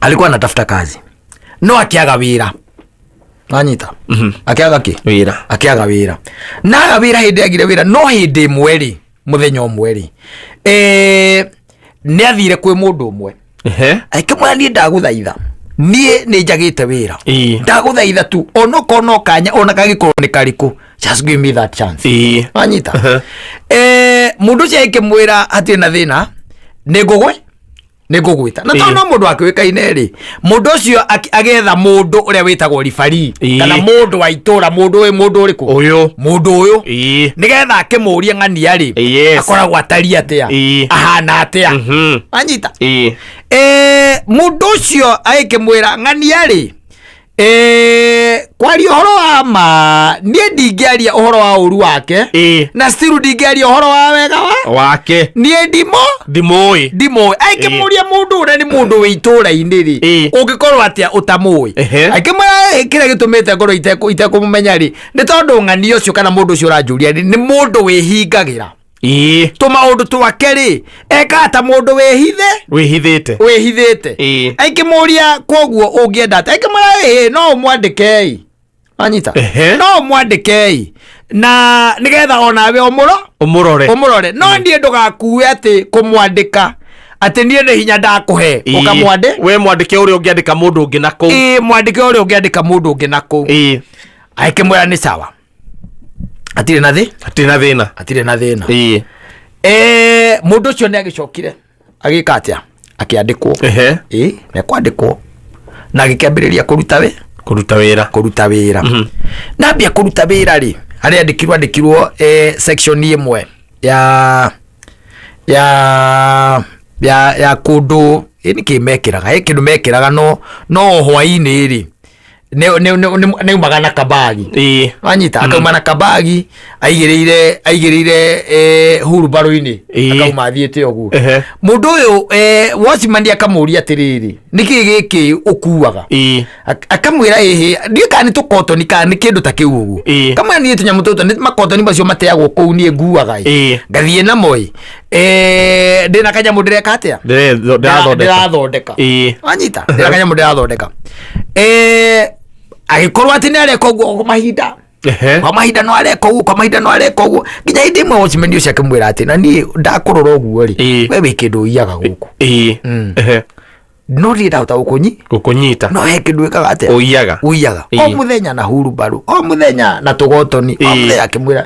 [SPEAKER 2] Alikuwa anatafuta kazi. No akĩaga wĩra. Wanyita? Akĩaga kĩ?
[SPEAKER 1] Wĩra.
[SPEAKER 2] Akĩaga wĩra. Na aga wĩra hĩndĩ agire wĩra no hĩndĩ ĩmwe rĩ, mũthenya ũmwe rĩ. Nĩ athire kwĩ mũndũ ũmwe. Akĩmwĩra niĩ ndagũthaitha. Niĩ nĩ njagĩte wĩra. Ndagũthaitha tu onokorwo no kanya ona kangĩkorwo nĩ karĩkũ. Just give me that chance. Wanyita? Mũndũ ũcio akĩmwĩra hatirĩ na thĩna, nĩ ngũgwĩta. Na tondũ no mũndũ akĩũĩkaine rĩ, mũndũ ũcio agetha mũndũ ũrĩa wĩtagwo referee, kana mũndũ wa itũra, mũndũ ũyũ, mũndũ ũrĩkũ?
[SPEAKER 1] Ũyũ.
[SPEAKER 2] Mũndũ ũyũ. Nĩgetha akĩmũrie ng'ania rĩ, akoragwo atariĩ atĩa? Ahana atĩa? Wanyita? Mũndũ ũcio agĩkĩmwĩra ng'ania rĩ, kwaria ũhoro wa ma, niĩ ndingĩaria ũhoro wa ũru wake, na still ndingĩaria ũhoro wa wega
[SPEAKER 1] wake.
[SPEAKER 2] Niĩ
[SPEAKER 1] ndimũĩ.
[SPEAKER 2] Ndimũĩ. Akĩmũria mũndũ ũrĩa nĩ mũndũ wĩ itũũra-inĩ rĩ, ũngĩkorwo atĩa ũtamũĩ? Akĩmwĩra kĩrĩa gĩtũmĩte ngorwo itekũmũmenya rĩ, nĩ tondũ ng'ania ũcio kana mũndũ ũcio ũranjũria rĩ, nĩ mũndũ wĩhingagĩra. Tũmaũndũ twake rĩ, ekaga ta mũndũ
[SPEAKER 1] wĩhithĩte.
[SPEAKER 2] Wĩhithĩte. Akĩmũria koguo ũngĩenda atĩa? Akĩmwĩra no ũmwandĩke ĩ. Anyita.
[SPEAKER 1] Ehe.
[SPEAKER 2] No mwandĩkei na nĩgetha onawe ũmũro
[SPEAKER 1] Ũmũrore.
[SPEAKER 2] Ũmũrore, no niĩ ndũgakue atĩ kũmwandĩka atĩ niĩ nĩ hinya ndakũhe. Ũkamwandĩ
[SPEAKER 1] We mwandĩke ũrĩa ũngĩandĩka mũndũ ũngĩ na kũu.
[SPEAKER 2] Ĩĩ, mwandĩke ũrĩa ũngĩandĩka mũndũ ũngĩ na kũu. Agĩkĩmwĩra nĩ sawa, hatirĩ na thĩ.
[SPEAKER 1] Hatirĩ na thĩna.
[SPEAKER 2] Hatirĩ na thĩna. Mũndũ ũcio nĩ agĩcokire agĩka atĩa? Akĩandĩkwo. Ĩĩ, nĩ kwandĩkwo na agĩkĩambĩrĩria kũruta wĩ
[SPEAKER 1] Kũruta wĩra.
[SPEAKER 2] Kũruta wĩra. Nambia kũruta wĩra rĩ, harĩa andĩkirwo section ĩmwe ya kũndũ ĩ nĩkĩ mekĩraga, ĩ kĩndũ mekĩraga, no hwaĩ-inĩ rĩ, nĩ aumaga na kabagi. Wanyita, akauma na kabagi aigĩrĩire hurubarũ-inĩ. Akauma athiĩte ũguo. Mũndũ ũyũ, watchman akamũria atĩrĩrĩ, nĩkĩ gĩkĩ ũkuaga? Akamwĩra ĩhĩ, ndiũĩ kana nĩ tũkotoni kana nĩ kĩndũ ta kĩu ũguo. Kamwĩra niĩ tũnyamũ tũtũ nĩ makotoni macio mateagwo kũu, niĩ nguaga ĩ. Ngathiĩ namo ĩ. Ndĩna kanyamũ ndĩreka atĩa?
[SPEAKER 1] Ndĩrathondeka.
[SPEAKER 2] Ndĩrathondeka. Wanyita, ndĩna kanyamũ ndĩrathondeka. Agĩkorwo atĩ nĩ areka ũguo kwa mahinda, kwa mahinda no areka ũguo, kwa mahinda no areka ũguo, nginya hĩndĩ ĩmwe watchman ũcio akĩmwĩra atĩ na niĩ ndakũrora ũguo rĩ, we wĩ kĩndũ ũiyaga gũkũ. No niĩ ndahota gũkũnyi
[SPEAKER 1] Gũkũnyita.
[SPEAKER 2] No he kĩndũ wĩkaga atĩa?
[SPEAKER 1] Ũiyaga.
[SPEAKER 2] Ũiyaga o mũthenya na hurubarũ, o mũthenya na tũgotoni, o mũthenya. Akĩmwĩra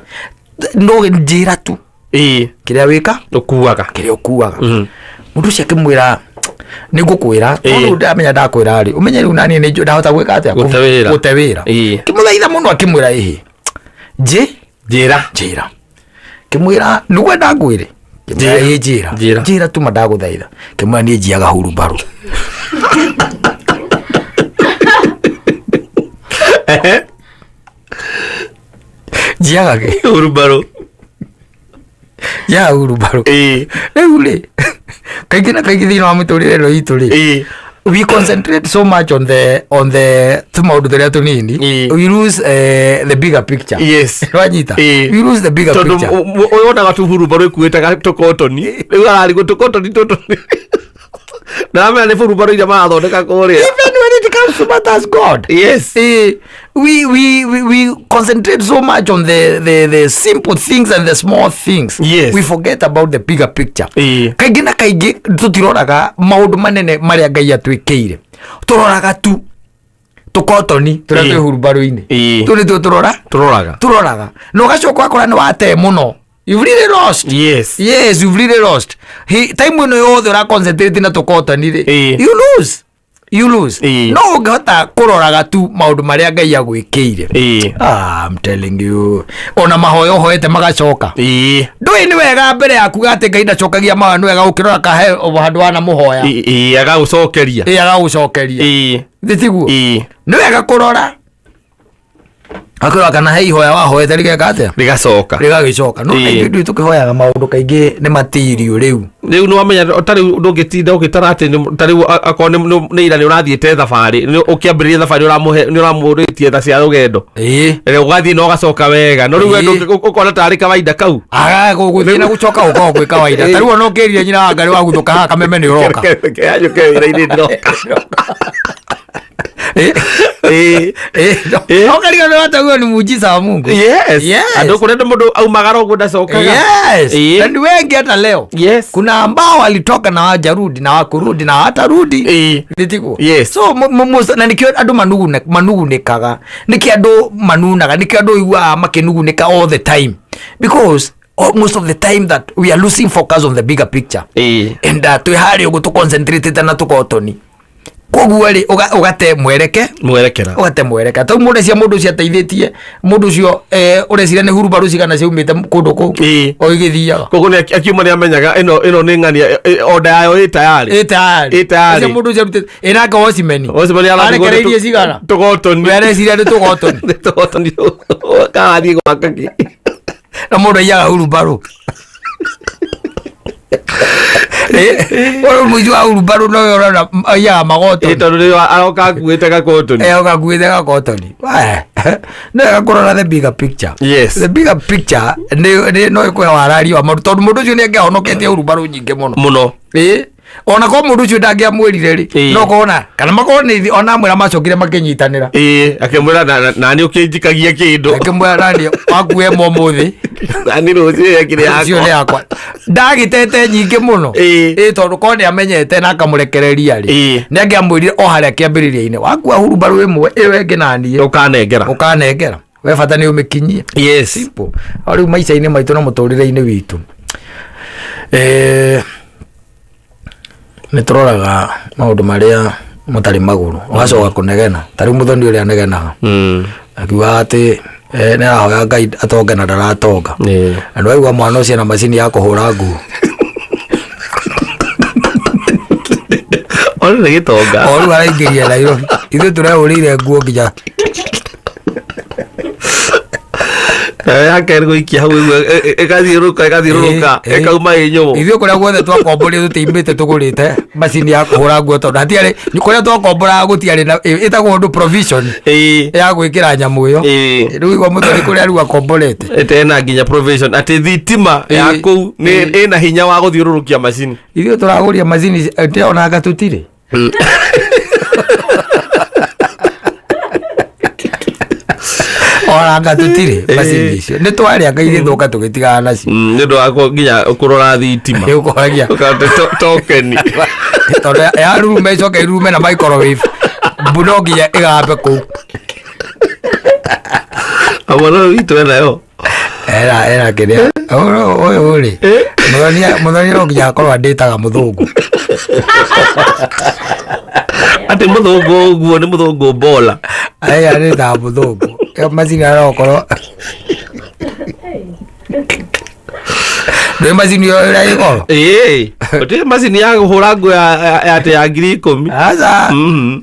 [SPEAKER 2] no njĩra tu kĩrĩa wĩka,
[SPEAKER 1] Ũkuaga.
[SPEAKER 2] Kĩrĩa ũkuaga. Mũndũ ũcio akĩmwĩra nĩ ngũkwĩra, no rĩu ndamenya ndakwĩra rĩ, ũmenye rĩu naniĩ nĩ ndahota gwĩka atĩa?
[SPEAKER 1] Gũte wĩra.
[SPEAKER 2] Gũte wĩra. Kĩmũthaitha mũno, akĩmwĩra ĩhĩ, njĩ
[SPEAKER 1] Njĩra.
[SPEAKER 2] Njĩra. Kĩmwĩra nĩgwenda ngwĩre? Kĩmwĩra ĩ, njĩra.
[SPEAKER 1] Njĩra.
[SPEAKER 2] Njĩra tuma ndagũthaitha. Kĩmwĩra niĩ njiaga hurubarũ. Njiaga kĩ?
[SPEAKER 1] Hurubarũ.
[SPEAKER 2] Njiaga hurubarũ. Rĩu rĩ, kaingĩ na kaingĩ thĩinĩ wa mĩtũrĩre ĩno itũ rĩ, we concentrate so much on the tũmaũndũ tũrĩa tũnini, we lose the bigger picture. Wanyita? We lose the bigger
[SPEAKER 1] Tondũ
[SPEAKER 2] picture.
[SPEAKER 1] Ũyũ wonaga tu hurubarũ ĩkuĩte tũkotoni, rĩu ararigwo tũkotoni tũtũ ndaramenya nĩ hurubarũ iria marathondeka kũrĩa.
[SPEAKER 2] Even when it comes to matters God, we concentrate so much on the simple things and the small things. We forget about the bigger picture. Kaingĩ na kaingĩ tũtiroraga maũndũ manene marĩa Ngai atwĩkĩire, tũroraga tu tũkotoni tũrĩa twĩ hurubarũ-inĩ. Tũ nĩtuo tũrora.
[SPEAKER 1] Tũroraga.
[SPEAKER 2] Tũroraga na ũgacoka ũgakora nĩ watee mũno. You've really lost. Yes, you've really lost. Time ĩno yothe ũra concentrate na tũkotoni rĩ, you lose, you lose. No ũngĩhota kũroraga tu maũndũ marĩa Ngai agwĩkĩire, ah, I'm telling you, ona mahoya ũhoete magacoka. Ndũĩ nĩ wega mbere ya kuga atĩ Ngai ndacokagia mahoya, nĩ wega ũkĩrora kahe handũ wanamũhoya.
[SPEAKER 1] Agagũcokeria.
[SPEAKER 2] Ĩĩ, agagũcokeria. Thĩ tiguo? Nĩ wega kũrora, akĩrora kana he ihoya wahoete rĩgeka atĩa?
[SPEAKER 1] Rĩgacoka.
[SPEAKER 2] Rĩgagĩcoka. No ithuĩ tũkĩhoyaga maũndũ kaingĩ nĩ matirio rĩu.
[SPEAKER 1] Rĩu nĩ wamenya ta rĩu ndũngĩtinda ũgĩtara atĩ ta rĩu akorwo nĩ ira nĩ ũrathiĩte thabarĩ, nĩ ũkĩambĩrĩria thabarĩ ũramũhe nĩ ũramũrĩtie tha cia rũgendo. Rĩu ũgathiĩ na ũgacoka wega, no rĩu we ũkona tarĩ kawaida kau.
[SPEAKER 2] Aga gũthiĩ na gũcoka gũkoragwo gwĩ kawaida. Ta rĩu ona ũngĩrire nyina wa Ngarĩ waguthũka haha kameme nĩ ũroka.
[SPEAKER 1] Kehanyũke wĩra-inĩ ndĩroka.
[SPEAKER 2] Ũkariganĩrwo hata huo ni muujiza wa Mungu.
[SPEAKER 1] Andũ kũrĩa mũndũ aumagara ũguo ndacokaga.
[SPEAKER 2] Na ni wengi hata leo. Kuna ambao walitoka na hawajarudi na wakurudi na hawatarudi. Nĩtiguo? So na nikio andũ manugunĩkaga, nĩkĩo andũ manunaga, nĩkĩo andũ iguaga makĩnugunĩka all the time, because most of the time that we are losing focus on the bigger picture. And twĩ harĩa ũguo tũconcentratĩte na tũkotoni, koguo rĩ ũgate mwereke.
[SPEAKER 1] Mwerekera.
[SPEAKER 2] Ũgate mwerekera tau mũndũ ũcio, mũndũ ũcio ateithĩtie mũndũ ũcio, ũreciria nĩ hurubarũ cigana ciaumĩte kũndũ kũu o igĩthiaga?
[SPEAKER 1] Koguo nĩ akiuma nĩ amenyaga ĩno nĩ ng'ania, order yayo ĩ tayarĩ.
[SPEAKER 2] Ĩ tayarĩ.
[SPEAKER 1] Ĩ tayarĩ.
[SPEAKER 2] Ũcio mũndũ ũcio arutĩte ĩnake watchman.
[SPEAKER 1] Watchman arathiĩ
[SPEAKER 2] Arekereirie cigana?
[SPEAKER 1] Tũgotoni.
[SPEAKER 2] We areciria nĩ tũgotoni.
[SPEAKER 1] Nĩ tũgotoni karathiĩ gwaka kĩ?
[SPEAKER 2] Na mũndũ aiyaga hurubarũ. Ũyũ mũici wa hurubarũ nowe ũrona aiyaga magotoni.
[SPEAKER 1] Ĩ tondũ rĩu aroka akuĩte gakotoni.
[SPEAKER 2] Eh, ũgakuĩte gakotoni. Nĩ wega kũrora the bigger picture. The bigger picture nĩ no ĩkũhe warari wa maũndũ, tondũ mũndũ ũcio nĩ angĩahonoketie hurubarũ nyingĩ mũno.
[SPEAKER 1] Mũno.
[SPEAKER 2] Ĩ Ona ko mũndũ ũcio ndangĩamwĩrire rĩ, no kona kana makorwo nĩ ona amwĩra macokire makĩnyitanĩra.
[SPEAKER 1] Ĩĩ, akĩmwĩra nani ũkĩnjikagia kĩndũ.
[SPEAKER 2] Akĩmwĩra nani wakue mũthĩ.
[SPEAKER 1] Nani rũciũ yekire
[SPEAKER 2] Ũcio nĩ
[SPEAKER 1] yakwa.
[SPEAKER 2] Yakwa ndagĩtete nyingĩ mũno. Ĩĩ, tondũ korwo nĩ amenyete na akamũrekereria rĩ, nĩ angĩamwĩrire o harĩa kĩambĩrĩria-inĩ, wakua hurumbarũ ĩmwe ĩyo ĩngĩ naniĩ
[SPEAKER 1] ũkanengera.
[SPEAKER 2] Ũkanengera, we bata nĩ ũmĩkinyie. Simple. O rĩu maica-inĩ maitũ na mũtũrĩre-inĩ witũ, nĩ tũroraga maũndũ marĩa matarĩ magũrũ, ũgacoka kũnegena. Ta rĩu mũthoni ũrĩa anegenaga akiuga atĩ nĩ arahoya Ngai atonge na ndaratonga. Na nĩwaigua mwana ũcio na macini ya kũhũra nguo.
[SPEAKER 1] Ona nĩ gĩtonga.
[SPEAKER 2] O rĩu araingĩria Nairobi, ithuĩ tũrehũrĩire nguo nginya
[SPEAKER 1] Nayo yake nĩ gũikia hau ĩguo, ĩgathiũrũrũka ĩgathiũrũrũka ĩkauma ĩ nyũmũ.
[SPEAKER 2] Ithuĩ kũrĩa guothe twakomborire tũtiimĩte tũgũrĩte macini ya kũhũra nguo, tondũ hatiarĩ kũrĩa twakomboraga gũtiarĩ na ĩtagwo ũndũ provision ya gwĩkĩra nyamũ ĩyo. Rĩu igua mũthoni kũrĩa rĩu akomborete.
[SPEAKER 1] Ĩtena nginya provision atĩ thitima ya kũu nĩ ĩna hinya wa gũthiũrũrũkia macini.
[SPEAKER 2] Ithuĩ tũragũria macini ndĩronanga tũtirĩ onanga tũtirĩ macini icio, nĩ twarĩa ngai igĩthũka tũgĩtigana nacio.
[SPEAKER 1] Nĩ ũndũ wa nginya kũrora thitima.
[SPEAKER 2] Ũkoragia
[SPEAKER 1] Ũkate tokeni.
[SPEAKER 2] Tondũ yarume ĩcoke irume na microwave mbu no nginya ĩgambe kũu.
[SPEAKER 1] Amwana ũyũ witũ enayo.
[SPEAKER 2] Era era kĩrĩa ũyũ rĩ, mũthoni no nginya akorwo andĩtaga mũthũngũ.
[SPEAKER 1] Atĩ mũthũngũ ũguo nĩ mũthũngũ bola.
[SPEAKER 2] Aya andĩtaga mũthũngũ. Ĩyo macini arokorwo ndũĩ macini ĩyo ĩrĩa ĩgoro.
[SPEAKER 1] Ĩĩ, gũtirĩ macini ya kũhũra nguo ya atĩ ya 10,000.
[SPEAKER 2] Aca.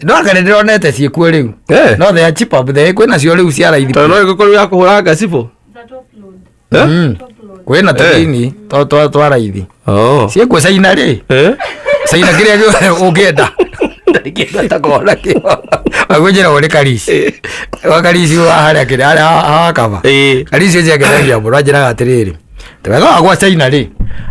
[SPEAKER 2] No anga nĩ ndĩronete ciĩkuo rĩu. No they are cheaper, but they kwĩna cio rĩu cia raithi.
[SPEAKER 1] Tondũ no ĩgũkorwo ya kũhũra ngacibũ.
[SPEAKER 4] Za top load.
[SPEAKER 1] Eh?
[SPEAKER 4] Top load.
[SPEAKER 2] Kwĩna tũnini twa raithi.
[SPEAKER 1] Oh.
[SPEAKER 2] Ciĩkuo caina rĩ.
[SPEAKER 1] Eh?
[SPEAKER 2] Caina kĩrĩa gĩothe ũngĩenda. Ndarĩ kĩndũ atakorwo nakĩo. Agũnjĩra ũrĩ karici. Wa karici wa harĩa kĩrĩa harĩa hakaba. Karici ũcio angenagia mũno, anjĩraga atĩrĩrĩ. Wega wa gwa China rĩ,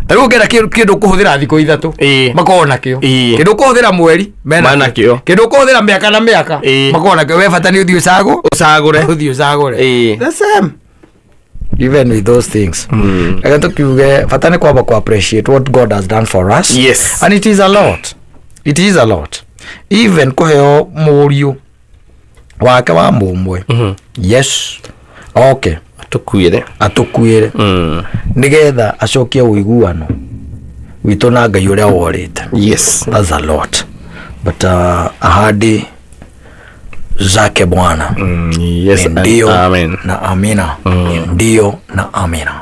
[SPEAKER 2] ta rĩu ũngĩenda kĩndũ ũkũhũthĩra thikũ 3, makoragwo nakĩo. Kĩndũ ũkũhũthĩra mweri, mena
[SPEAKER 1] Manakĩo.
[SPEAKER 2] Kĩndũ ũkũhũthĩra mĩaka na mĩaka, makoragwo nakĩo. We bata nĩ ũthiĩ ũcagũ
[SPEAKER 1] Ũcagũre.
[SPEAKER 2] Ũthiĩ ũcagũre. The same even with those things. Reke tukiuge bata nĩ kwamba ku appreciate what God has done for us. And it is a lot, it is a lot, even kũheo mũriũ wake wa mũmwe. Yes, okay.
[SPEAKER 1] Tũkuĩre.
[SPEAKER 2] Atũkuĩre nĩgetha acokie ũiguano witũ na Ngai ũrĩa worĩte. That's a lot, but ahadi zake Bwana
[SPEAKER 1] Yes
[SPEAKER 2] ni ndio
[SPEAKER 1] and amen.
[SPEAKER 2] na amina. Ni ndio na amina.